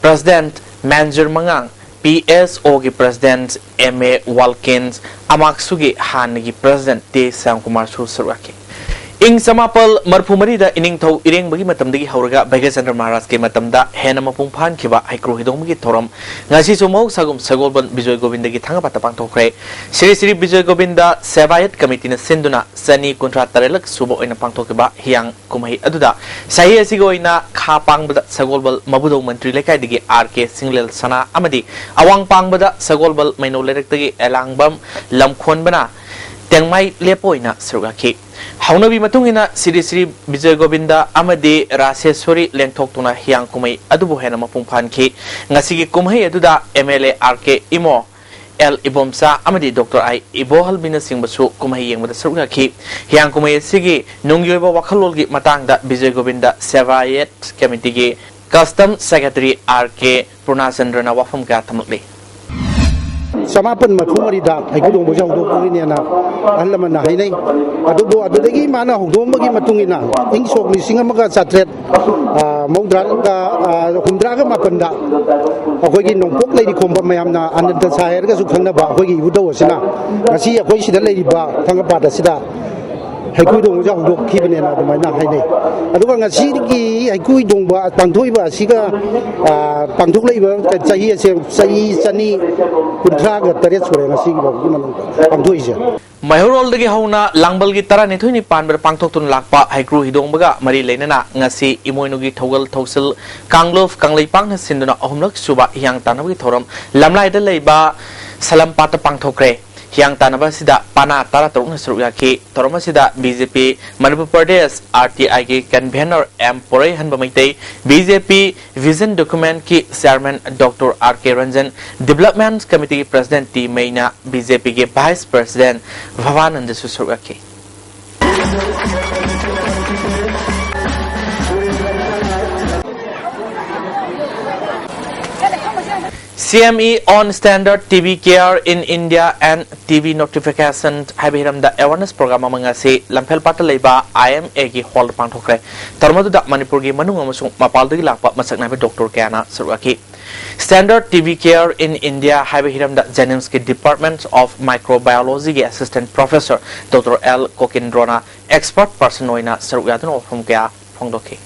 President ꯃꯦꯟꯖꯔ ꯃꯉꯥꯡ, ꯄꯤ ꯑꯦꯁ ꯑꯣꯒꯤ ꯄ꯭ꯔꯁꯤꯗꯦꯟꯠ ꯑꯦꯝ ꯑꯦ ꯋꯥꯜꯀꯤꯟꯁ, ꯑꯃꯥꯛꯁꯨꯒꯤ ꯍꯥꯟꯅꯒꯤ ꯄ꯭ꯔꯁꯤꯗꯦꯟꯠ ꯇꯦ ꯁ꯭ꯌꯥꯝꯀꯨꯃꯥꯔꯁꯨ ꯁꯔꯨꯛ ꯌꯥꯈꯤ꯫ ꯏꯪ ꯆꯃꯥꯄꯜ ꯃꯔꯤꯐꯨ ꯃꯔꯤꯗ ꯏꯅꯤꯡꯊꯧ ꯏꯔꯦꯡꯕꯒꯤ ꯃꯇꯝꯗꯒꯤ ꯍꯧꯔꯒ ꯚꯩꯒ꯭ꯌꯆꯟꯗ꯭ꯔ ꯃꯍꯥꯔꯥꯖꯀꯤ ꯃꯇꯝꯗ ꯍꯦꯟꯅ ꯃꯄꯨꯡ ꯐꯥꯍꯟꯈꯤꯕ ꯍꯩꯀ꯭ꯔꯨ ꯍꯤꯗꯣꯡꯕꯒꯤ ꯊꯧꯔꯝ ꯉꯁꯤꯁꯨ ꯃꯍꯧꯁꯥꯒꯨꯝ ꯁꯒꯣꯜꯕꯟ ꯕꯤꯖꯣꯏ ꯒꯣꯕꯤꯟꯗꯒꯤ ꯊꯥꯡꯒꯄꯥꯠꯇ ꯄꯥꯡꯊꯣꯛꯈ꯭ꯔꯦ꯫ ꯁ꯭ꯔꯤ ꯁ꯭ꯔꯤ ꯕꯤꯖꯣꯏ ꯒꯣꯕꯤꯟꯗ ꯁꯦꯕꯥꯌꯠ ꯀꯃꯤꯇꯤꯅ ꯁꯤꯟꯗꯨꯅ ꯆꯅꯤ ꯀꯨꯟꯊ꯭ꯔꯥ ꯇꯔꯦꯠꯂꯛ ꯁꯨꯕ ꯑꯣꯏꯅ ꯄꯥꯡꯊꯣꯛꯈꯤꯕ ꯍꯤꯌꯥꯡ ꯀꯨꯝꯍꯩ ꯑꯗꯨꯗ ꯆꯍꯤ ꯑꯁꯤꯒꯤ ꯑꯣꯏꯅ ꯈꯥ ꯄꯥꯡꯕꯗ ꯁꯒꯣꯜꯕꯜ ꯃꯕꯨꯗꯧ ꯃꯟꯇ꯭ꯔꯤ ꯂꯩꯀꯥꯏꯗꯒꯤ ꯑꯥꯔ ꯀꯦ ꯁꯤꯡꯂꯦꯜ ꯁꯅꯥ ꯑꯃꯗꯤ ꯑꯋꯥꯡ ꯄꯥꯡꯕꯗ ꯁꯒꯣꯜꯕꯜ ꯃꯩꯅꯧ ꯂꯩꯔꯛꯇꯒꯤ ꯑꯦꯂꯥꯡꯕꯝ ꯂꯝꯈꯣꯟꯕꯅ ꯇꯦꯡꯃꯥꯏ ꯂꯦꯞꯄ ꯑꯣꯏꯅ ꯁꯔꯨꯛ ꯌꯥꯈꯤ꯫ ꯍꯧꯅꯕꯤ ꯃꯇꯨꯡ ꯏꯟꯅ ꯁ꯭ꯔꯤ ꯁ꯭ꯔꯤ ꯕꯤꯖꯣꯏ ꯒꯣꯕꯤꯟꯗ ꯑꯃꯗꯤ ꯔꯥꯁꯦꯁ꯭ꯋꯔꯤ ꯂꯦꯡꯊꯣꯛꯇꯨꯅ ꯍꯤꯌꯥꯡ ꯀꯨꯝꯍꯩ ꯑꯗꯨꯕꯨ ꯍꯦꯟꯅ ꯃꯄꯨꯡ ꯐꯥꯍꯟꯈꯤ꯫ ꯉꯁꯤꯒꯤ ꯀꯨꯝꯍꯩ ꯑꯗꯨꯗ M L A R K Imo, L Ibomcha ꯑꯃꯗꯤ ꯗꯣꯛꯇꯔ ꯑꯥꯏ ꯏꯕꯣꯍꯜꯕꯤꯅꯆꯤꯡꯕꯁꯨ ꯀꯨꯝꯍꯩ ꯌꯦꯡꯕꯗ ꯁꯔꯨꯛ ꯌꯥꯈꯤ꯫ ꯍꯤꯌꯥꯡ ꯀꯨꯝꯍꯩ ꯑꯁꯤꯒꯤ ꯅꯨꯡꯒꯤ ꯑꯣꯏꯕ ꯋꯥꯈꯜꯂꯣꯟꯒꯤ ꯃꯇꯥꯡꯗ Bijoy Govinda ꯁꯦꯕꯥꯌꯠ ꯀꯃꯤꯇꯤꯒꯤ custom secretary R ꯀꯦ ꯄꯨꯔꯅꯥꯆꯟꯗ꯭ꯔꯅ ꯋꯥꯐꯝ ꯀꯌꯥ ꯊꯝꯂꯛꯂꯤ꯫ ꯆꯃꯥꯄꯟ ꯃꯔꯤꯐꯨ ꯃꯔꯤꯗ ꯍꯩꯀ꯭ꯔꯨ ꯍꯤꯗꯣꯡꯕꯁꯦ ꯍꯧꯗꯣꯛꯄꯒꯤꯅꯦꯅ ꯑꯍꯜ ꯂꯃꯟꯅ ꯍꯥꯏꯅꯩ꯫ ꯑꯗꯨꯕꯨ ꯑꯗꯨꯗꯒꯤ ꯃꯥꯅ ꯍꯧꯗꯣꯛꯑꯝꯕꯒꯤ ꯃꯇꯨꯡ ꯏꯟꯅ ꯏꯪ ꯁꯣꯛ ꯂꯤꯁꯤꯡ ꯑꯃꯒ ꯆꯥꯇ꯭ꯔꯦꯠ ꯃꯧꯗ꯭ꯔꯥꯒ ꯍꯨꯝꯗ꯭ꯔꯥꯒ ꯃꯥꯄꯟꯗ ꯑꯩꯈꯣꯏꯒꯤ ꯅꯣꯡꯄꯣꯛ ꯂꯩꯔꯤ ꯈꯣꯝꯕ ꯃꯌꯥꯝꯅ ꯑꯅꯟꯗ ꯁꯥꯏ ꯍꯥꯏꯔꯒꯁꯨ ꯈꯪꯅꯕ ꯑꯩꯈꯣꯏꯒꯤ ꯏꯕꯨꯙꯧ ꯑꯁꯤꯅ ꯉꯁꯤ ꯑꯩꯈꯣꯏ ꯁꯤꯗ ꯂꯩꯔꯤꯕ ꯊꯥꯡꯒꯄꯥꯠ ꯑꯁꯤꯗ ꯍꯩꯀ꯭ꯔꯨ ꯍꯤꯗꯣꯡꯕꯁꯦ ꯍꯧꯗꯣꯛꯈꯤꯕꯅꯦꯅ ꯑꯗꯨꯃꯥꯏꯅ ꯍꯥꯏꯅꯩ꯫ ꯑꯗꯨꯒ ꯉꯁꯤꯒꯤ ꯍꯩꯀ꯭ꯔꯨ ꯍꯤꯗꯣꯡꯕ ꯄꯥꯡꯊꯣꯛꯏꯕ ꯑꯁꯤꯒ ꯄꯥꯡꯊꯣꯛꯂꯛꯏꯕ ꯆꯍꯤ ꯑꯁꯦ ꯆꯍꯤ ꯆꯅꯤ ꯀꯨꯟꯊ꯭ꯔꯥꯒ ꯇꯔꯦꯠ ꯁꯨꯔꯦ ꯉꯁꯤꯒꯤ ꯐꯥꯎꯕꯒꯤ ꯃꯅꯨꯡꯗ ꯄꯥꯡꯊꯣꯛꯏꯁꯦ꯫ ꯃꯩꯍꯧꯔꯣꯜꯗꯒꯤ ꯍꯧꯅ ꯂꯥꯡꯕꯜꯒꯤ ꯇꯔꯥꯅꯤꯊꯣꯏꯅꯤ ꯄꯥꯟꯕꯗ ꯄꯥꯡꯊꯣꯛꯇꯨꯅ ꯂꯥꯛꯄ ꯍꯩꯀ꯭ꯔꯨ ꯍꯤꯗꯣꯡꯕꯒ ꯃꯔꯤ ꯂꯩꯅꯅ ꯉꯁꯤ ꯏꯃꯣꯏꯅꯨꯒꯤ ꯊꯧꯒꯜ ꯊꯧꯁꯤꯜ ꯀꯥꯡꯂꯨꯞ ꯀꯪꯂꯩꯄꯥꯛꯅ ꯁꯤꯟꯗꯨꯅ ꯑꯍꯨꯝꯂꯛ ꯁꯨꯕ ꯍꯤꯌꯥꯡ ꯇꯥꯟꯅꯕꯒꯤ ꯊꯧꯔꯝ ꯂꯝꯂꯥꯏꯗ ꯂꯩꯕ ꯁꯂꯝꯄꯥꯠꯇ ꯄꯥꯡꯊꯣꯛꯈ꯭ꯔꯦ꯫ ꯍꯤꯌꯥꯡ ꯇꯥꯟꯅꯕ ꯑꯁꯤꯗ ꯄꯅꯥ ꯇꯔꯥꯇꯔꯨꯛꯅ ꯁꯔꯨꯛ ꯌꯥꯈꯤ꯫ ꯊꯧꯔꯝ ꯑꯁꯤꯗ B J P Manipur Pradesh R T ꯑꯥꯏꯒꯤ convener M Poireihanba Meitei, B J P vision ꯗꯣꯀꯨꯃꯦꯟꯠꯀꯤ chairman doctor R K Ranjan, development ꯀꯃꯤꯇꯤꯒꯤ president T Meina, B J ꯄꯤꯒꯤ ꯚꯥꯏꯁ ꯄ꯭ꯔꯁꯤꯗꯦꯟꯠ ꯚꯕꯥꯅꯟꯗꯁꯨ ꯁꯔꯨꯛ ꯌꯥꯈꯤ꯫ C M E on Standard T V Care in India and T V Notification ꯍꯥꯏꯕ ꯍꯤꯔꯝꯗ awareness program ꯑꯃ ꯉꯁꯤ ꯂꯝꯐꯦꯜꯄꯥꯠꯇ ꯂꯩꯕ I M A ꯒꯤ hall ꯗ ꯄꯥꯡꯊꯣꯛꯈ꯭ꯔꯦ꯫ ꯊꯧꯔꯝ ꯑꯗꯨꯗ ꯃꯅꯤꯄꯨꯔꯒꯤ ꯃꯅꯨꯡ ꯑꯃꯁꯨꯡ ꯃꯄꯥꯟꯗꯒꯤ ꯂꯥꯛꯄ ꯃꯁꯛ ꯅꯥꯏꯕ doctor ꯀꯌꯥꯅ ꯁꯔꯨꯛ ꯌꯥꯈꯤ꯫ Standard T V Care in India ꯍꯥꯏꯕ ꯍꯤꯔꯝꯗ JNIMS ꯀꯤ Department of Microbiology ꯒꯤ assistant professor Doctor L ꯀꯣꯀꯤꯟꯗ꯭ꯔꯣꯅ expert person ꯑꯣꯏꯅ ꯁꯔꯨꯛ ꯌꯥꯗꯨꯅ ꯋꯥꯐꯝ ꯀꯌꯥ ꯐꯣꯡꯗꯣꯛꯈꯤ꯫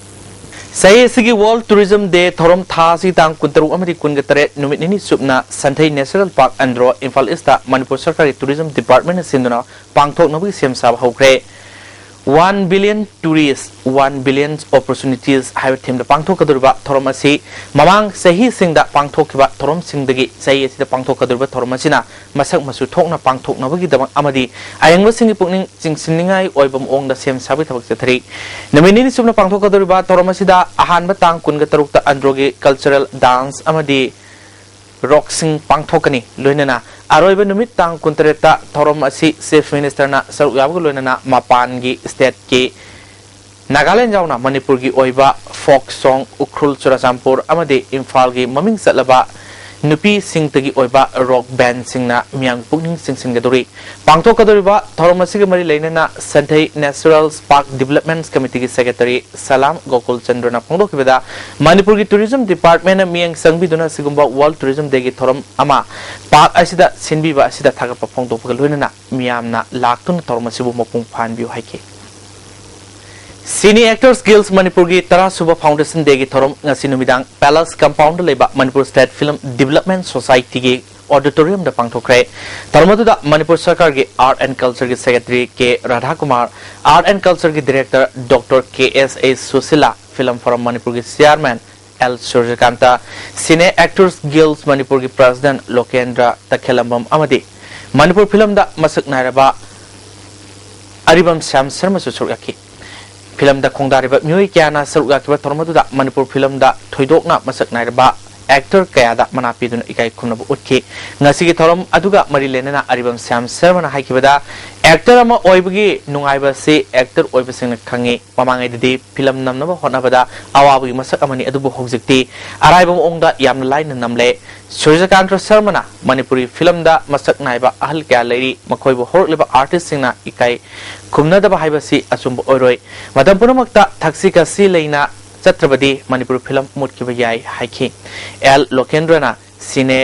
ꯆꯍꯤ ꯑꯁꯤꯒꯤ World Tourism Day ꯊꯧꯔꯝ ꯊꯥ ꯑꯁꯤꯒꯤ ꯇꯥꯡ ꯀꯨꯟꯇꯔꯨꯛ ꯑꯃꯗꯤ ꯀꯨꯟꯒ ꯇꯔꯦꯠ ꯅꯨꯃꯤꯠ ꯅꯤꯅꯤ ꯆꯨꯞꯅ ꯁꯟꯊꯩ Natural Park Andro, Imphal East ꯇ ꯃꯅꯤꯄꯨꯔ ꯁꯔꯀꯥꯔꯒꯤ tourism department ꯅ ꯁꯤꯟꯗꯨꯅ ꯄꯥꯡꯊꯣꯛꯅꯕꯒꯤ ꯁꯦꯝ ꯁꯥꯕ ꯍꯧꯈ꯭ꯔꯦ꯫ One billion tourists, one billion opportunities ꯍꯥꯏꯕ theme ꯗ ꯄꯥꯡꯊꯣꯛꯀꯗꯧꯔꯤꯕ ꯊꯧꯔꯝ ꯑꯁꯤ ꯃꯃꯥꯡ ꯆꯍꯤꯁꯤꯡꯗ ꯄꯥꯡꯊꯣꯛꯈꯤꯕ ꯊꯧꯔꯝꯁꯤꯡꯗꯒꯤ ꯆꯍꯤ ꯑꯁꯤꯗ ꯄꯥꯡꯊꯣꯛꯀꯗꯧꯔꯤꯕ ꯊꯧꯔꯝ ꯑꯁꯤꯅ ꯃꯁꯛ ꯃꯆꯨ ꯊꯣꯛꯅ ꯄꯥꯡꯊꯣꯛꯅꯕꯒꯤꯗꯃꯛ ꯑꯃꯗꯤ ꯑꯌꯦꯡꯕꯁꯤꯡꯒꯤ ꯄꯨꯛꯅꯤꯡ ꯆꯤꯡꯁꯤꯟꯅꯤꯡꯉꯥꯏ ꯑꯣꯏꯕ ꯃꯑꯣꯡꯗ ꯁꯦꯝ ꯁꯥꯕꯒꯤ ꯊꯕꯛ ꯆꯠꯊꯔꯤ꯫ ꯅꯨꯃꯤꯠ ꯅꯤꯅꯤ ꯆꯨꯞꯅ ꯄꯥꯡꯊꯣꯛꯀꯗꯧꯔꯤꯕ ꯊꯧꯔꯝ ꯑꯁꯤꯗ ꯑꯍꯥꯟꯕ ꯇꯥꯡ ꯀꯨꯟꯒ ꯇꯔꯨꯛꯇ Andro ꯒꯤ cultural dance ꯑꯃꯗꯤ rock ꯁꯤꯡ ꯄꯥꯡꯊꯣꯛꯀꯅꯤ꯫ ꯂꯣꯏꯅꯅ ꯑꯔꯣꯏꯕ ꯅꯨꯃꯤꯠ ꯇꯥꯡ ꯀꯨꯟꯇꯔꯦꯠꯇ ꯊꯧꯔꯝ ꯑꯁꯤ Chief Minister ꯅ ꯁꯔꯨꯛ ꯌꯥꯕꯒ ꯂꯣꯏꯅꯅ ꯃꯄꯥꯟꯒꯤ state ꯀꯤ ꯅꯥꯒꯥꯂꯦꯟ ꯌꯥꯎꯅ ꯃꯅꯤꯄꯨꯔꯒꯤ ꯑꯣꯏꯕ folk song, ꯎꯈ꯭ꯔꯨꯜ, ꯆꯨꯔꯥꯆꯥꯟꯄꯨꯔ ꯑꯃꯗꯤ ꯏꯝꯐꯥꯜꯒꯤ ꯃꯃꯤꯡ ꯆꯠꯂꯕ ꯅꯨꯄꯤꯁꯤꯡꯇꯒꯤ ꯑꯣꯏꯕ rock band ꯁꯤꯡꯅ ꯃꯤꯌꯥꯝꯒꯤ ꯄꯨꯛꯅꯤꯡ ꯆꯤꯡꯁꯤꯟꯒꯗꯧꯔꯤ꯫ ꯄꯥꯡꯊꯣꯛꯀꯗꯧꯔꯤꯕ ꯊꯧꯔꯝ ꯑꯁꯤꯒ ꯃꯔꯤ ꯂꯩꯅꯅ ꯁꯟꯊꯩ Natural Park Development Committee ꯒꯤ secretary ꯁꯂꯥꯝ ꯒꯣꯀꯨꯜ ꯆꯟꯗ꯭ꯔꯅ ꯐꯣꯡꯗꯣꯛꯈꯤꯕꯗ, ꯃꯅꯤꯄꯨꯔꯒꯤ tourism department ꯅ ꯃꯤꯠꯌꯦꯡ ꯆꯪꯕꯤꯗꯨꯅ ꯑꯁꯤꯒꯨꯝꯕ World Tourism Day ꯒꯤ ꯊꯧꯔꯝ ꯑꯃ park ꯑꯁꯤꯗ ꯁꯤꯟꯕꯤꯕ ꯑꯁꯤꯗ ꯊꯥꯒꯠꯄ ꯐꯣꯡꯗꯣꯛꯄꯒ ꯂꯣꯏꯅꯅ ꯃꯤꯌꯥꯝꯅ ꯂꯥꯛꯇꯨꯅ ꯊꯧꯔꯝ ꯑꯁꯤꯕꯨ ꯃꯄꯨꯡ ꯐꯥꯍꯟꯕꯤꯌꯨ ꯍꯥꯏꯈꯤ꯫ Cine Actors Guild ꯃꯅꯤꯄꯨꯔꯒꯤ ꯇꯔꯥ ꯁꯨꯕ Foundation Day ꯒꯤ ꯊꯧꯔꯝ ꯉꯁꯤ ꯅꯨꯃꯤꯗꯥꯡ Palace Compound ꯗ ꯂꯩꯕ Manipur State Film Development Society ꯒꯤ auditorium ꯗ ꯄꯥꯡꯊꯣꯛꯈ꯭ꯔꯦ꯫ ꯊꯧꯔꯝ ꯑꯗꯨꯗ ꯃꯅꯤꯄꯨꯔ ꯁꯔꯀꯥꯔꯒꯤ Art and Culture ꯒꯤ secretary K Radhakumar, Art and Culture ꯒꯤ director Doctor K S A Sushila, Film Forum ꯃꯅꯤꯄꯨꯔꯒꯤ chairman L Surajkanta, Cine Actors Guild ꯃꯅꯤꯄꯨꯔꯒꯤ president ꯂꯣꯀꯦꯟꯗ꯭ꯔ ꯇꯈꯦꯂꯝꯕꯝ ꯑꯃꯗꯤ ꯃꯅꯤꯄꯨꯔ film ꯗ ꯃꯁꯛ ꯅꯥꯏꯔꯕ ꯑꯔꯤꯕꯝ ꯁ꯭ꯌꯥꯝ ꯁꯔꯃꯁꯨ ꯁꯔꯨꯛ ꯌꯥꯈꯤ꯫ Film ꯗ ꯈꯣꯡꯗꯥꯔꯤꯕ ꯃꯤꯑꯣꯏ ꯀꯌꯥꯅ ꯁꯔꯨꯛ ꯌꯥꯈꯤꯕ ꯊꯧꯔꯝ ꯑꯗꯨꯗ ꯃꯅꯤꯄꯨꯔ film ꯗ ꯊꯣꯏꯗꯣꯛꯅ ꯃꯁꯛ ꯅꯥꯏꯔꯕ ꯑꯦꯛꯇꯔ ꯀꯌꯥꯗ ꯃꯅꯥ ꯄꯤꯗꯨꯅ ꯏꯀꯥꯏ ꯈꯨꯝꯅꯕ ꯎꯠꯈꯤ꯫ ꯉꯁꯤꯒꯤ ꯊꯧꯔꯝ ꯑꯗꯨꯒ ꯃꯔꯤ ꯂꯩꯅꯅ ꯑꯔꯤꯕꯝ ꯁ꯭ꯌꯥꯝ ꯁꯔꯃꯅ ꯍꯥꯏꯈꯤꯕꯗ, ꯑꯦꯛꯇꯔ ꯑꯃ ꯑꯣꯏꯕꯒꯤ ꯅꯨꯡꯉꯥꯏꯕ ꯑꯁꯤ ꯑꯦꯛꯇꯔ ꯑꯣꯏꯕꯁꯤꯡꯅ ꯈꯪꯉꯤ꯫ ꯃꯃꯥꯡꯉꯩꯗꯗꯤ ꯐꯤꯂꯝ ꯅꯝꯅꯕ ꯍꯣꯠꯅꯕꯗ ꯑꯋꯥꯕꯒꯤ ꯃꯁꯛ ꯑꯃꯅꯤ, ꯑꯗꯨꯕꯨ ꯍꯧꯖꯤꯛꯇꯤ ꯑꯔꯥꯏꯕ ꯃꯑꯣꯡꯗ ꯌꯥꯝꯅ ꯂꯥꯏꯅ ꯅꯝꯂꯦ꯫ ꯁꯨꯔꯖꯀꯥꯟꯇ ꯁꯔꯃꯅ ꯃꯅꯤꯄꯨꯔꯤ ꯐꯤꯂꯝꯗ ꯃꯁꯛ ꯅꯥꯏꯕ ꯑꯍꯜ ꯀꯌꯥ ꯂꯩꯔꯤ, ꯃꯈꯣꯏꯕꯨ ꯍꯧꯔꯛꯂꯤꯕ ꯑꯥꯔꯇꯤꯁꯁꯤꯡꯅ ꯏꯀꯥꯏ ꯈꯨꯝꯅꯗꯕ ꯍꯥꯏꯕꯁꯤ ꯑꯆꯨꯝꯕ ꯑꯣꯏꯔꯣꯏ꯫ ꯃꯇꯝ ꯄꯨꯝꯅꯃꯛꯇ ꯊꯛꯁꯤ ꯈꯥꯁꯤ ꯂꯩꯅ ꯆꯠꯇ꯭ꯔꯕꯗꯤ ꯃꯅꯤꯄꯨꯔ ꯐꯤꯂꯝ ꯃꯨꯠꯈꯤꯕ ꯌꯥꯏ ꯍꯥꯏꯈꯤ꯫ ꯑꯦꯜ ꯂꯣꯀꯦꯟꯗ꯭ꯔꯅ ꯁꯤꯅꯦ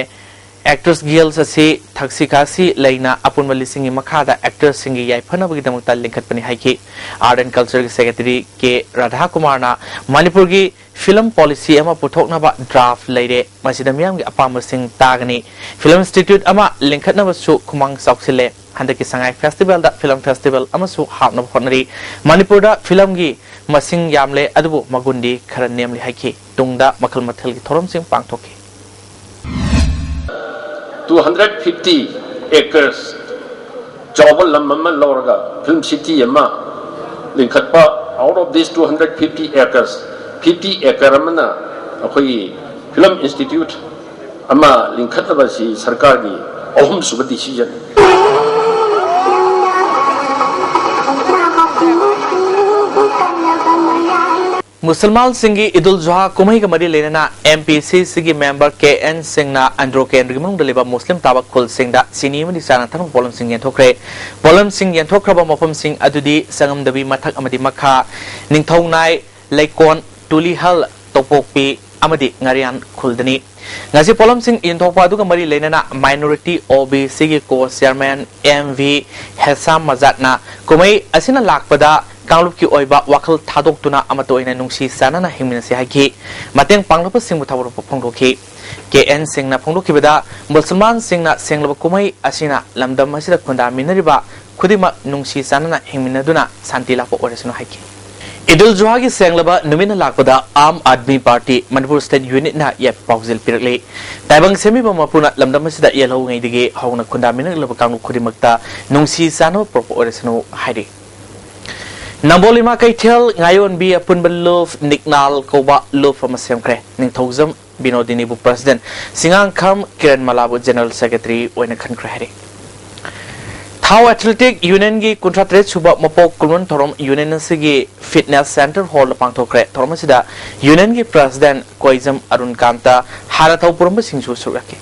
ꯑꯦꯛꯇ꯭ꯔꯦꯁ ꯒꯤꯜꯁ ꯑꯁꯤ ꯊꯛꯁꯤ ꯈꯥꯁꯤ ꯂꯩꯅ ꯑꯄꯨꯟꯕ ꯂꯤꯁꯤꯡꯒꯤ ꯃꯈꯥꯗ ꯑꯦꯛꯇꯔꯁꯤꯡꯒꯤ ꯌꯥꯏꯐꯅꯕꯒꯤꯗꯃꯛꯇ ꯂꯤꯡꯈꯠꯄꯅꯤ ꯍꯥꯏꯈꯤ꯫ ꯑꯥꯔꯠ ꯑꯦꯟ ꯀꯜꯆꯔꯒꯤ ꯁꯦꯀ꯭ꯔꯦꯇꯔꯤ ꯀꯦ ꯔꯥꯙꯥꯀꯨꯃꯥꯔꯅ ꯃꯅꯤꯄꯨꯔꯒꯤ ꯐꯤꯂꯝ ꯄꯣꯂꯤꯁꯤ ꯑꯃ ꯄꯨꯊꯣꯛꯅꯕ ꯗ꯭ꯔꯥꯐ ꯂꯩꯔꯦ, ꯃꯁꯤꯗ ꯃꯤꯌꯥꯝꯒꯤ ꯑꯄꯥꯝꯕꯁꯤꯡ ꯇꯥꯒꯅꯤ꯫ ꯐꯤꯂꯝ ꯏꯟꯁꯇꯤꯇ꯭ꯌꯨꯠ ꯑꯃ ꯂꯤꯡꯈꯠꯅꯕꯁꯨ ꯈꯨꯃꯥꯡ ꯆꯥꯎꯁꯤꯜꯂꯦ꯫ ꯍꯟꯗꯛꯀꯤ ꯁꯉꯥꯏ ꯐꯦꯁꯇꯤꯚꯦꯜꯗ ꯐꯤꯂꯝ ꯐꯦꯁꯇꯤꯚꯦꯜ ꯑꯃꯁꯨ ꯍꯥꯞꯅꯕ ꯍꯣꯠꯅꯔꯤ꯫ ꯃꯅꯤꯄꯨꯔꯗ ꯐꯤꯂꯝꯒꯤ ꯃꯁꯤꯡ ꯌꯥꯝꯂꯦ, ꯑꯗꯨꯕꯨ ꯃꯒꯨꯟꯗꯤ ꯈꯔ ꯅꯦꯝꯂꯤ ꯍꯥꯏꯈꯤ꯫ ꯇꯨꯡꯗ ꯃꯈꯜ ꯃꯊꯦꯜꯒꯤ ꯊꯧꯔꯝꯁꯤꯡ ꯄꯥꯡꯊꯣꯛꯈꯤ꯫ Two hundred fifty acres ꯆꯥꯎꯕ ꯂꯝ ꯑꯃ ꯂꯧꯔꯒ ꯐꯤꯂꯝ ꯁꯤꯇꯤ ꯑꯃ ꯂꯤꯡꯈꯠꯄ, out of this two hundred fifty acres, fifty acre ꯑꯃꯅ ꯑꯩꯈꯣꯏꯒꯤ ꯐꯤꯂꯝ ꯏꯟꯁꯇꯤꯇ꯭ꯌꯨꯠ ꯑꯃ ꯂꯤꯡꯈꯠꯅꯕ ꯑꯁꯤ ꯁꯔꯀꯥꯔꯒꯤ ꯑꯍꯨꯝꯁꯨꯕ ꯗꯤꯁꯤꯖꯟ꯫ ꯃꯨꯁꯜꯃꯥꯟꯁꯤꯡꯒꯤ ꯏꯗꯨꯜ ꯖꯨꯍꯥ ꯀꯨꯝꯍꯩꯒ ꯃꯔꯤ ꯂꯩꯅꯅ ꯑꯦꯝ ꯄꯤ ꯁꯤ ꯁꯤꯒꯤ ꯃꯦꯝꯕꯔ ꯀꯦ ꯑꯦꯟ ꯁꯤꯡꯅ ꯑꯟꯗ꯭ꯔꯣ ꯀꯦꯟꯗ꯭ꯔꯒꯤ ꯃꯅꯨꯡꯗ ꯂꯩꯕ ꯃꯨꯁꯂꯤꯝ ꯇꯥꯕ ꯈꯨꯜꯁꯤꯡꯗ ꯆꯤꯅꯤ ꯑꯃꯗꯤ ꯆꯥꯅ ꯊꯛꯅꯕ ꯄꯣꯠꯂꯝꯁꯤꯡ ꯌꯦꯟꯊꯣꯛꯈ꯭ꯔꯦ꯫ ꯄꯣꯠꯂꯝꯁꯤꯡ ꯌꯦꯟꯊꯣꯛꯈ꯭ꯔꯕ ꯃꯐꯝꯁꯤꯡ ꯑꯗꯨꯗꯤ ꯁꯪꯉꯝꯗꯕꯤ ꯃꯊꯛ ꯑꯃꯗꯤ ꯃꯈꯥ, ꯅꯤꯡꯊꯧꯅꯥꯏ, ꯂꯩꯀꯣꯟ, ꯇꯨꯂꯤꯍꯜ, ꯇꯣꯄꯣꯛꯄꯤ ꯑꯃꯗꯤ ꯉꯥꯔꯤꯌꯥꯟ ꯈꯨꯜꯗꯅꯤ꯫ ꯉꯁꯤ ꯄꯣꯠꯂꯝꯁꯤꯡ ꯌꯦꯟꯊꯣꯛꯄ ꯑꯗꯨꯒ ꯃꯔꯤ ꯂꯩꯅꯅ ꯃꯥꯏꯅꯣꯔꯤꯇꯤ ꯑꯣ ꯕꯤ ꯁꯤꯒꯤ ꯀꯣ ꯆꯤꯌꯥꯔꯃꯦꯟ ꯑꯦꯝ ꯚꯤ ꯍꯦꯁꯥꯝ ꯃꯖꯥꯠꯅ ꯀꯨꯝꯍꯩ ꯑꯁꯤꯅ ꯂꯥꯛꯄꯗ ꯀꯥꯡꯂꯨꯞꯀꯤ ꯑꯣꯏꯕ ꯋꯥꯈꯜ ꯊꯥꯗꯣꯛꯇꯨꯅ ꯑꯃꯠꯇ ꯑꯣꯏꯅ ꯅꯨꯡꯁꯤ ꯆꯥꯟꯅꯅ ꯍꯤꯡꯃꯤꯟꯅꯁꯤ ꯍꯥꯏꯈꯤ꯫ ꯃꯇꯦꯡ ꯄꯥꯡꯂꯛꯄꯁꯤꯡꯕꯨ ꯊꯥꯒꯠꯄ ꯐꯣꯡꯗꯣꯛꯈꯤ꯫ ꯀꯦ ꯑꯦꯟ ꯁꯤꯡꯅ ꯐꯣꯡꯗꯣꯛꯈꯤꯕꯗ, ꯃꯨꯁꯜꯃꯥꯟꯁꯤꯡꯅ ꯁꯦꯡꯂꯕ ꯀꯨꯝꯍꯩ ꯑꯁꯤꯅ ꯂꯝꯗꯝ ꯑꯁꯤꯗ ꯈꯨꯟꯗꯥꯃꯤꯟꯅꯔꯤꯕ ꯈꯨꯗꯤꯡꯃꯛ ꯅꯨꯡꯁꯤ ꯆꯥꯟꯅꯅ ꯍꯤꯡꯃꯤꯟꯅꯗꯨꯅ ꯁꯥꯟꯇꯤ ꯂꯥꯛꯄ ꯑꯣꯏꯔꯁꯅꯨ ꯍꯥꯏꯈꯤ꯫ ꯏꯗꯨꯜ ꯖꯨꯍꯥꯒꯤ ꯁꯦꯡꯂꯕ ꯅꯨꯃꯤꯠꯅ ꯂꯥꯛꯄꯗ ꯑꯥꯝ ꯑꯥꯗꯃꯤ ꯄꯥꯔꯇꯤ ꯃꯅꯤꯄꯨꯔ ꯁ꯭ꯇꯦꯠ ꯌꯨꯅꯤꯠꯅ ꯌꯥꯏꯐ ꯄꯥꯎꯖꯦꯜ ꯄꯤꯔꯛꯂꯤ꯫ ꯇꯥꯏꯕꯪ ꯁꯦꯝꯕꯤꯕ ꯃꯄꯨꯅ ꯂꯝꯗꯝ ꯑꯁꯤꯗ ꯌꯦꯜꯍꯧꯉꯩꯗꯒꯤ ꯍꯧꯅ ꯈꯨꯟꯗꯥꯃꯤꯟꯅꯔꯛꯂꯕ ꯀꯥꯡꯂꯨꯞ ꯈꯨꯗꯤꯡꯃꯛꯇ ꯅꯨꯡꯁꯤ ꯆꯥꯟꯅꯕ ꯄꯨꯔꯛꯄ ꯑꯣꯏꯔꯁꯅꯨ ꯍꯥꯏꯔꯤ꯫ ꯅꯝꯕꯣꯜ ꯏꯃꯥ ꯀꯩꯊꯦꯜ ꯉꯥꯌꯣꯟꯕꯤ ꯑꯄꯨꯟꯕ ꯂꯨꯞ ꯅꯤꯛꯅꯥꯜ ꯀꯧꯕ ꯂꯨꯞ ꯑꯃ ꯁꯦꯝꯈ꯭ꯔꯦ꯫ ꯅꯤꯡꯊꯧꯖꯝ ꯕꯤꯅꯣꯗꯤꯅꯤꯕꯨ President, ꯁꯤꯡꯉꯥꯡꯈꯝ ꯀꯤꯔꯟ ꯃꯂꯥꯕꯨ General Secretary ꯑꯣꯏꯅ ꯈꯟꯈ꯭ꯔꯦ ꯍꯥꯏꯔꯤ꯫ ꯊꯥꯎ Athletic Unionꯒꯤ ꯀꯨꯟꯊ꯭ꯔꯥ ꯇꯔꯦꯠ ꯁꯨꯕ ꯃꯄꯣꯛ ꯀꯨꯝꯑꯣꯟ ꯊꯧꯔꯝ Union ꯑꯁꯤꯒꯤ Fitness Center Hallꯗ ꯄꯥꯡꯊꯣꯛꯈ꯭ꯔꯦ꯫ ꯊꯧꯔꯝ ꯑꯁꯤꯗ Unionꯒꯤ President ꯀꯣꯏꯖꯝ ꯑꯔꯨꯟ ꯀꯥꯟꯇ, ꯍꯥꯟꯅ ꯊꯧ ꯄꯨꯔꯝꯕꯁꯤꯡꯁꯨ ꯁꯔꯨꯛ ꯌꯥꯈꯤ꯫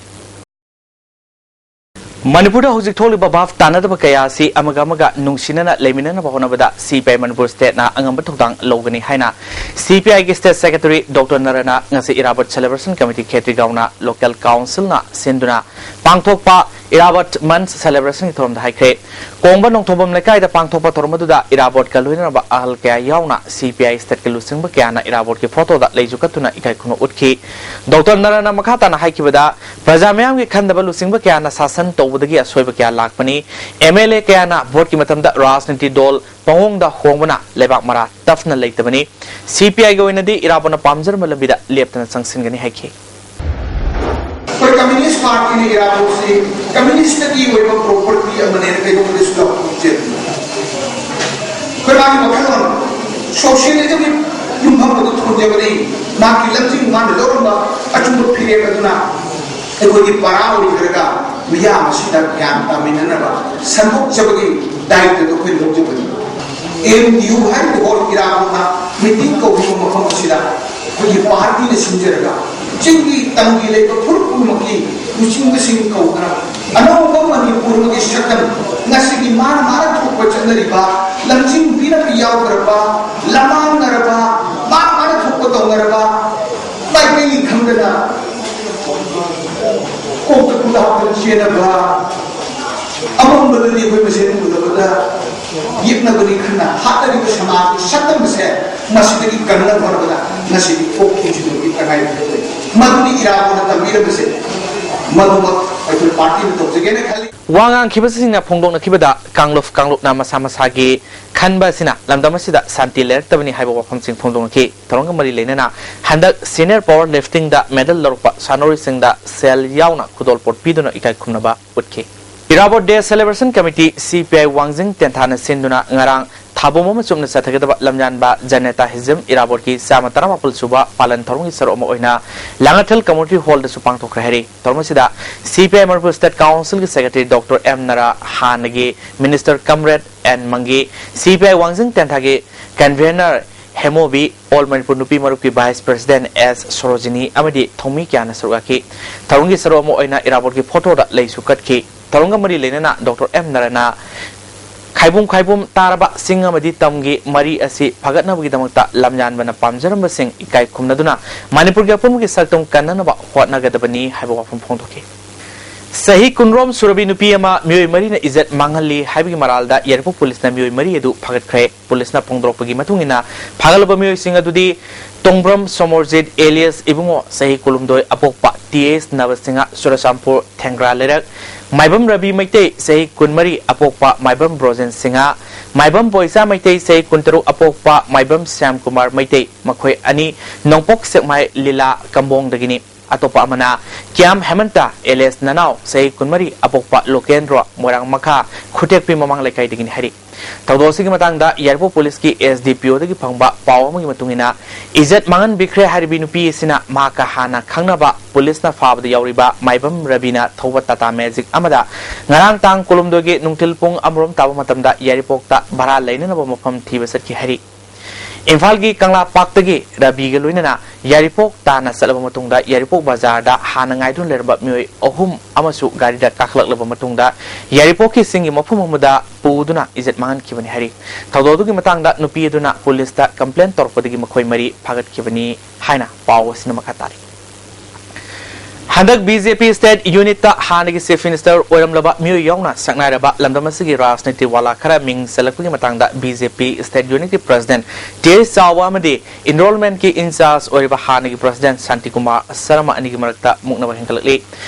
ꯃꯅꯤꯄꯨꯔꯗ ꯍꯧꯖꯤꯛ ꯊꯣꯛꯂꯤꯕ ꯚꯥꯞ ꯇꯥꯅꯗꯕ ꯀꯌꯥ ꯑꯁꯤ ꯑꯃꯒ ꯑꯃꯒ ꯅꯨꯡꯁꯤꯅꯅ ꯂꯩꯃꯤꯟꯅꯅꯕ ꯍꯣꯠꯅꯕꯗ CPI ꯃꯅꯤꯄꯨꯔ Stateꯅ ꯑꯉꯝꯕ ꯊꯧꯗꯥꯡ ꯂꯧꯒꯅꯤ ꯍꯥꯏꯅ CPIꯒꯤ State Secretary Doctor ꯅꯔꯥꯅ ꯉꯁꯤ ꯏꯔꯥꯕꯣꯠ Celebration Committee ꯈꯦꯇ꯭ꯔꯤꯒꯥꯎꯅ Local Councilꯅ ꯁꯤꯟꯗꯨꯅ ꯄꯥꯡꯊꯣꯛꯄ ꯏꯔꯥꯕꯣꯠ Month Celebrationꯒꯤ ꯊꯧꯔꯝꯗ ꯍꯥꯏꯈ꯭ꯔꯦ꯫ ꯀꯣꯡꯕ ꯅꯣꯡꯊꯣꯡꯕꯝ ꯂꯩꯀꯥꯏꯗ ꯄꯥꯡꯊꯣꯛꯄ ꯊꯧꯔꯝ ꯑꯗꯨꯗ ꯏꯔꯥꯕꯣꯠꯀ ꯂꯣꯏꯅꯔꯕ ꯑꯍꯜ ꯀꯌꯥ ꯌꯥꯎꯅ CPI Stateꯀꯤ ꯂꯨꯆꯤꯡꯕ ꯀꯌꯥꯅ ꯏꯔꯥꯕꯣꯠꯀꯤ photoꯗ ꯂꯩꯁꯨ ꯀꯠꯇꯨꯅ ꯏꯀꯥꯏ ꯈꯨꯝꯅꯧ ꯎꯠꯈꯤ꯫ Doctor ꯅꯔꯥꯅ ꯃꯈꯥ ꯇꯥꯅ ꯍꯥꯏꯈꯤꯕꯗ, ꯄ꯭ꯔꯖꯥ ꯃꯤꯌꯥꯝꯒꯤ ꯈꯟꯗꯕ ꯂꯨꯆꯤꯡꯕ ꯀꯌꯥꯅ ꯁꯥꯁꯟ ꯇꯧꯕꯗꯒꯤ ꯑꯁꯣꯏꯕ ꯀꯌꯥ ꯂꯥꯛꯄꯅꯤ꯫ MLA ꯀꯌꯥꯅ voteꯀꯤ ꯃꯇꯝꯗ ꯔꯥꯖꯅꯤꯇꯤ ꯗꯣꯜ ꯄꯪꯍꯣꯡꯗ ꯍꯣꯡꯕꯅ ꯂꯩꯕꯥꯛ ꯃꯔꯥ ꯇꯞꯅ ꯂꯩꯇꯕꯅꯤ꯫ CPIꯒꯤ ꯑꯣꯏꯅꯗꯤ ꯏꯔꯥꯕꯣꯠꯅ ꯄꯥꯝꯖꯔꯝꯕ ꯂꯝꯕꯤꯗ ꯂꯦꯞꯇꯅ ꯆꯪꯁꯤꯟꯒꯅꯤ ꯍꯥꯏꯈꯤ꯫ ꯑꯩꯈꯣꯏ Communist Partyꯅ ꯏꯔꯥꯕꯣꯠꯁꯤ communistꯀꯤ ꯑꯣꯏꯕ property ꯑꯃꯅꯦꯅ ꯀꯩꯗꯧꯕꯗꯁꯨ ꯂꯧꯊꯣꯛꯆꯦ꯫ ꯑꯩꯈꯣꯏ ꯃꯥꯒꯤ ꯋꯥꯈꯜꯂꯣꯟ socialismꯒꯤ ꯌꯨꯝꯐꯝ ꯑꯗꯨ ꯊꯣꯟꯖꯕꯅꯤ꯫ ꯃꯥꯒꯤ ꯂꯝꯖꯤꯡ ꯃꯥꯅ ꯂꯧꯔꯝꯕ ꯑꯆꯨꯝꯕ ꯐꯤꯔꯦꯞ ꯑꯗꯨꯅ ꯑꯩꯈꯣꯏꯒꯤ ꯄꯔꯥ ꯑꯣꯏꯖꯔꯒ ꯃꯤꯌꯥꯝ ꯑꯁꯤꯗ ꯒ꯭ꯌꯥꯟ ꯇꯥꯃꯤꯟꯅꯅꯕ ꯁꯟꯗꯣꯛꯆꯕꯒꯤ ꯗꯥꯏꯇꯗꯨ ꯑꯩꯈꯣꯏ ꯂꯧꯖꯕꯅꯤ꯫ MDU ꯍꯥꯏꯔꯤꯕ ꯍꯣꯜ ꯏꯔꯥꯕꯣꯠꯅ meeting ꯀꯧꯔꯤꯕ ꯃꯐꯝ ꯑꯁꯤꯗ ꯑꯩꯈꯣꯏꯒꯤ partyꯅ ꯁꯤꯟꯖꯔꯒ ꯆꯤꯡꯒꯤ ꯇꯝꯒꯤ ꯂꯩꯕ ꯐꯨꯔꯨꯞ ꯄꯨꯝꯅꯃꯛꯀꯤ ꯂꯨꯆꯤꯡꯕꯁꯤꯡ ꯀꯧꯗꯨꯅ ꯑꯅꯧꯕ ꯃꯅꯤꯄꯨꯔ ꯑꯃꯒꯤ ꯁꯛꯇꯝ ꯉꯁꯤꯒꯤ ꯃꯥꯅ ꯃꯥꯅ ꯊꯣꯛꯄ ꯆꯠꯅꯔꯤꯕ ꯂꯝꯖꯤꯡꯕꯤꯅ ꯌꯥꯎꯗ꯭ꯔꯕ, ꯂꯃꯥꯡꯅꯔꯕ, ꯃꯥꯅ ꯃꯥꯅ ꯊꯣꯛꯄ ꯇꯧꯅꯔꯕ, ꯃꯥꯏꯀꯩ ꯈꯪꯗꯅ ꯀꯣꯛꯇ ꯈꯨꯗꯥꯡꯗ ꯆꯦꯟꯅꯕ, ꯑꯃꯝꯕꯗꯗꯤ ꯑꯩꯈꯣꯏ ꯃꯁꯦꯟ ꯎꯅꯕꯗ ꯌꯦꯛꯅꯕꯅꯤ ꯈꯟꯅ ꯍꯥꯠꯅꯔꯤꯕ ꯁꯃꯥꯖꯒꯤ ꯁꯛꯇꯝ ꯑꯁꯦ ꯃꯁꯤꯗꯒꯤ ꯀꯟꯅꯕ ꯍꯣꯠꯅꯕꯗ ꯉꯁꯤꯗꯤ ꯀꯣꯛ ꯊꯤꯡꯖꯤꯟꯕꯒꯤ ꯇꯉꯥꯏꯐꯗꯕ ꯂꯩ꯫ ꯃꯗꯨꯗꯤ ꯏꯔꯥꯕꯣꯠꯅ ꯇꯝꯕꯤꯔꯝꯕꯁꯦ ꯃꯗꯨꯃꯛ ꯑꯩꯈꯣꯏ partyꯅ ꯇꯧꯖꯒꯦꯅ ꯈꯜꯂꯤ꯫ ꯋꯥ ꯉꯥꯡꯈꯤꯕꯁꯤꯡꯅ ꯐꯣꯡꯗꯣꯛꯅꯈꯤꯕꯗ ꯀꯥꯡꯂꯨꯞ ꯀꯥꯡꯂꯨꯞꯅ ꯃꯁꯥ ꯃꯁꯥꯒꯤ ꯈꯟꯕ ꯑꯁꯤꯅ ꯂꯝꯗꯝ ꯑꯁꯤꯗ ꯁꯥꯟꯇꯤ ꯂꯩꯔꯛꯇꯕꯅꯤ ꯍꯥꯏꯕ ꯋꯥꯐꯝꯁꯤꯡ ꯐꯣꯡꯗꯣꯛꯅꯈꯤ꯫ ꯊꯧꯔꯝꯒ ꯃꯔꯤ ꯂꯩꯅꯅ ꯍꯟꯗꯛ Senior Power Liftingꯗ medal ꯂꯧꯔꯛꯄ ꯁꯥꯟꯅꯔꯣꯏꯁꯤꯡꯗ ꯁꯦꯜ ꯌꯥꯎꯅ ꯈꯨꯗꯣꯜꯄꯣꯠ ꯄꯤꯗꯨꯅ ꯏꯀꯥꯏ ꯈꯨꯝꯅꯕ ꯎꯠꯈꯤ꯫ ꯏꯔꯥꯕꯣꯠ Day Celebration Committee, CPI ꯋꯥꯡꯖꯤꯡ ꯇꯦꯟꯊꯥꯅ ꯁꯤꯟꯗꯨꯅ ꯉꯔꯥꯡ ꯊꯥꯕꯣꯝ ꯑꯃ ꯆꯨꯝꯅ ꯆꯠꯊꯒꯗꯕ ꯂꯝꯌꯥꯟꯕ ꯖꯅꯇꯥ ꯍꯤꯖꯝ ꯏꯔꯥꯕꯣꯠꯀꯤ ꯆꯥꯝꯃ ꯇꯔꯥꯃꯥꯄꯜ ꯁꯨꯕ ꯄꯥꯂꯟ ꯊꯧꯔꯝꯒꯤ ꯁꯔꯨꯛ ꯑꯃ ꯑꯣꯏꯅ ꯂꯥꯡꯉꯊꯦꯜ ꯀꯝꯃ꯭ꯌꯨꯅꯤꯇꯤ ꯍꯣꯜꯗꯁꯨ ꯄꯥꯡꯊꯣꯛꯈ꯭ꯔꯦ ꯍꯥꯏꯔꯤ꯫ ꯊꯧꯔꯝ ꯑꯁꯤꯗ ꯁꯤ ꯄꯤ ꯑꯥꯏ ꯃꯅꯤꯄꯨꯔ ꯁ꯭ꯇꯦꯠ ꯀꯥꯎꯟꯁꯤꯜꯒꯤ ꯁꯦꯀ꯭ꯔꯦꯇꯔꯤ ꯗꯣꯛꯇꯔ ꯑꯦꯝ ꯅꯔꯥ, ꯍꯥꯟꯅꯒꯤ ꯃꯤꯅꯤꯁꯇꯔ ꯀꯝꯔꯦꯗ ꯑꯦꯟ ꯃꯪꯒꯤ, ꯁꯤ ꯄꯤ ꯑꯥꯏ ꯋꯥꯡꯖꯤꯡ ꯇꯦꯟꯊꯥꯒꯤ ꯀꯟꯚꯦꯅꯔ ꯍꯦꯃꯣꯕꯤ, ꯑꯣꯜ ꯃꯅꯤꯄꯨꯔ ꯅꯨꯄꯤ ꯃꯔꯨꯞꯀꯤ ꯚꯥꯏꯁ ꯄ꯭ꯔꯁꯤꯗꯦꯟ ꯑꯦꯁ ꯁꯣꯔꯣꯖꯤꯅꯤ ꯑꯃꯗꯤ ꯊꯧꯃꯤ ꯀꯌꯥꯅ ꯁꯔꯨꯛ ꯌꯥꯈꯤ꯫ ꯊꯧꯔꯝꯒꯤ ꯁꯔꯨꯛ ꯑꯃ ꯑꯣꯏꯅ ꯏꯔꯥꯕꯣꯠꯀꯤ ꯐꯣꯇꯣꯗ ꯂꯩꯁꯨ ꯀꯠꯈꯤ꯫ ꯊꯧꯔꯝꯒ ꯃꯔꯤ ꯂꯩꯅꯅ ꯗꯣꯛꯇꯔ ꯑꯦꯝ ꯅꯔꯥꯅ ꯈꯥꯏꯕꯨꯝ ꯈꯥꯏꯕꯨꯝ ꯇꯥꯔꯕ ꯆꯤꯡ ꯑꯃꯗꯤ ꯇꯝꯒꯤ ꯃꯔꯤ ꯑꯁꯤ ꯐꯒꯠꯅꯕꯒꯤꯗꯃꯛꯇ ꯂꯝꯌꯥꯟꯕꯅ ꯄꯥꯝꯖꯔꯝꯕꯁꯤꯡ ꯏꯀꯥꯏ ꯈꯨꯝꯅꯗꯨꯅ ꯃꯅꯤꯄꯨꯔꯒꯤ ꯑꯄꯨꯟꯕꯒꯤ ꯁꯛꯇꯝ ꯀꯟꯅꯅꯕ ꯍꯣꯠꯅꯒꯗꯕꯅꯤ ꯍꯥꯏꯕ ꯋꯥꯐꯝ ꯐꯣꯡꯗꯣꯛꯈꯤ꯫ ꯆꯍꯤ ꯀꯨꯟꯔꯣꯝ ꯁꯨꯔꯕꯤ ꯅꯨꯄꯤ ꯑꯃ ꯃꯤꯑꯣꯏ ꯃꯔꯤꯅ ꯏꯖꯠ ꯃꯥꯡꯍꯜꯂꯤ ꯍꯥꯏꯕꯒꯤ ꯃꯔꯥꯜꯗ ꯌꯥꯏꯔꯤꯄꯣꯛ ꯄꯨꯂꯤꯁꯅ ꯃꯤꯑꯣꯏ ꯃꯔꯤ ꯑꯗꯨ ꯐꯒꯠꯈ꯭ꯔꯦ꯫ ꯄꯨꯂꯤꯁꯅ ꯐꯣꯡꯗꯣꯔꯛꯄꯒꯤ ꯃꯇꯨꯡ ꯏꯟꯅ, ꯐꯥꯒꯠꯂꯕ ꯃꯤꯑꯣꯏꯁꯤꯡ ꯑꯗꯨꯗꯤ ꯇꯣꯡꯕ꯭ꯔꯝ ꯁꯣꯃꯣꯔꯖꯤꯠ ꯑꯦꯂꯤꯌꯁ ꯏꯕꯨꯡꯉꯣ, ꯆꯍꯤ ꯀꯨꯟꯍꯨꯝꯗꯣꯏ, ꯑꯄꯣꯛꯄ ꯇꯤ ꯑꯦꯁ ꯅꯕꯁꯤꯡꯍ, ꯆꯨꯔꯆꯥꯟꯄꯨꯔ ꯊꯦꯡꯒ꯭ꯔꯥ ꯂꯩꯔꯛ, ꯃꯥꯏꯕꯝ ꯔꯕꯤ ꯃꯩꯇꯩ, ꯆꯍꯤ ꯀꯨꯟꯃꯔꯤ, ꯑꯄꯣꯛꯄ ꯃꯥꯏꯕꯝ ꯕ꯭ꯔꯣꯖꯦꯟ ꯁꯤꯡꯍ, ꯃꯥꯏꯕꯝ ꯕꯣꯏꯆꯥ ꯃꯩꯇꯩ, ꯆꯍꯤ ꯀꯨꯟꯇꯔꯨꯛ, ꯑꯄꯣꯛꯄ ꯃꯥꯏꯕꯝ ꯁ꯭ꯌꯥꯝꯀꯨꯃꯥꯔ ꯃꯩꯇꯩ, ꯃꯈꯣꯏ ꯑꯅꯤ ꯅꯣꯡꯄꯣꯛ ꯁꯦꯛꯃꯥꯏ ꯂꯤꯂꯥ ꯀꯝꯕꯣꯡꯗꯒꯤꯅꯤ꯫ ꯑꯇꯣꯞꯄ ꯑꯃꯅ ꯀ꯭ꯌꯥꯝ ꯍꯦꯃꯟꯇ ꯑꯦꯂꯤꯌꯁ ꯅꯅꯥꯎ, ꯆꯍꯤ ꯀꯨꯟꯃꯔꯤ, ꯑꯄꯣꯛꯄ ꯂꯣꯀꯦꯟꯗ꯭ꯔꯣ, ꯃꯣꯏꯔꯥꯡ ꯃꯈꯥ ꯈꯨꯇꯦꯛꯄꯤ ꯃꯃꯥꯡ ꯂꯩꯀꯥꯏꯗꯒꯤꯅꯤ ꯍꯥꯏꯔꯤ꯫ ꯊꯧꯗꯣꯛ ꯑꯁꯤꯒꯤ ꯃꯇꯥꯡꯗ ꯌꯥꯏꯔꯤꯄꯣꯛ ꯄꯨꯂꯤꯁꯀꯤ ꯑꯦꯁ ꯗꯤ ꯄꯤ ꯑꯣꯗꯒꯤ ꯐꯪꯕ ꯄꯥꯎ ꯑꯃꯒꯤ ꯃꯇꯨꯡ ꯏꯟꯅ, ꯏꯖꯠ ꯃꯥꯡꯍꯟꯕꯤꯈ꯭ꯔꯦ ꯍꯥꯏꯔꯤꯕꯤ ꯅꯨꯄꯤ ꯑꯁꯤꯅ ꯃꯍꯥꯛꯀ ꯍꯥꯟꯅ ꯈꯪꯅꯕ ꯄꯨꯂꯤꯁꯅ ꯐꯥꯕꯗ ꯌꯥꯎꯔꯤꯕ ꯃꯥꯏꯕꯝ ꯔꯕꯤꯅ ꯊꯧꯕ ꯇꯥꯇꯥ ꯃꯦꯖꯤꯛ ꯑꯃꯗ ꯉꯔꯥꯡ ꯇꯥꯡ ꯀꯨꯟꯍꯨꯝꯗꯣꯏꯒꯤ ꯅꯨꯡꯊꯤꯜ ꯄꯨꯡ ꯑꯃꯔꯣꯝ ꯇꯥꯕ ꯃꯇꯝꯗ ꯌꯥꯏꯔꯤꯄꯣꯛꯇ ꯚꯔꯥ ꯂꯩꯅꯅꯕ ꯃꯐꯝ ꯊꯤꯕ ꯆꯠꯈꯤ ꯍꯥꯏꯔꯤ꯫ ꯏꯝꯐꯥꯜꯒꯤ ꯀꯪꯂꯥ ꯄꯥꯛꯇꯒꯤ ꯔꯕꯤꯒ ꯂꯣꯏꯅꯅ ꯌꯥꯏꯔꯤꯄꯣꯛ ꯇꯥꯟꯅ ꯆꯠꯂꯕ ꯃꯇꯨꯡꯗ, ꯌꯥꯏꯔꯤꯄꯣꯛ ꯕꯖꯥꯔꯗ ꯍꯥꯟꯅ ꯉꯥꯏꯗꯨꯅ ꯂꯩꯔꯝꯕ ꯃꯤꯑꯣꯏ ꯑꯍꯨꯝ ꯑꯃꯁꯨ ꯒꯥꯔꯤꯗ ꯀꯥꯈꯠꯂꯛꯂꯕ ꯃꯇꯨꯡꯗ, ꯌꯥꯏꯔꯤꯄꯣꯛꯀꯤ ꯆꯤꯡꯒꯤ ꯃꯐꯝ ꯑꯃꯗ ꯄꯨꯗꯨꯅ ꯏꯖꯠ ꯃꯥꯡꯍꯟꯈꯤꯕꯅꯤ ꯍꯥꯏꯔꯤ꯫ ꯊꯧꯗꯣꯛ ꯑꯗꯨꯒꯤ ꯃꯇꯥꯡꯗ ꯅꯨꯄꯤ ꯑꯗꯨꯅ ꯄꯨꯂꯤꯁꯇ ꯀꯝꯄ꯭ꯂꯦꯟ ꯇꯧꯔꯛꯄꯗꯒꯤ ꯃꯈꯣꯏ ꯃꯔꯤ ꯐꯥꯒꯠꯈꯤꯕꯅꯤ ꯍꯥꯏꯅ ꯄꯥꯎ ꯑꯁꯤꯅ ꯃꯈꯥ ꯇꯥꯔꯤ꯫ ꯍꯟꯗꯛ ꯕꯤ ꯖꯦ ꯄꯤ ꯁ꯭ꯇꯦꯠ ꯌꯨꯅꯤꯠꯇ ꯍꯥꯟꯅꯒꯤ ꯆꯤꯐ ꯃꯤꯅꯤꯁꯇꯔ ꯑꯣꯏꯔꯝꯂꯕ ꯃꯤꯑꯣꯏ ꯌꯥꯎꯅ ꯁꯛꯅꯥꯏꯔꯕ ꯂꯝꯗꯝ ꯑꯁꯤꯒꯤ ꯔꯥꯖꯅꯤꯇꯤ ꯋꯥꯂꯥ ꯈꯔ ꯃꯤꯡ ꯆꯜꯂꯛꯄꯒꯤ ꯃꯇꯥꯡꯗ ꯕꯤ ꯖꯦ ꯄꯤ ꯁ꯭ꯇꯦꯠ ꯌꯨꯅꯤꯠꯀꯤ ꯄ꯭ꯔꯁꯤꯗꯦꯟ ꯇꯤ ꯑꯩꯆ ꯆꯥꯎꯕ ꯑꯃꯗꯤ ꯏꯟꯔꯣꯜꯃꯦꯟꯠꯀꯤ ꯏꯟꯆꯥꯔꯖ ꯑꯣꯏꯔꯤꯕ ꯍꯥꯟꯅꯒꯤ ꯄ꯭ꯔꯁꯤꯗꯦꯟ ꯁꯥꯟꯇꯤꯀꯨꯃꯥꯔ ꯁꯔꯃ ꯑꯅꯤꯒꯤ ꯃꯔꯛꯇ ꯃꯨꯛꯅꯕ ꯍꯦꯟꯒꯠꯂꯛꯂꯤ꯫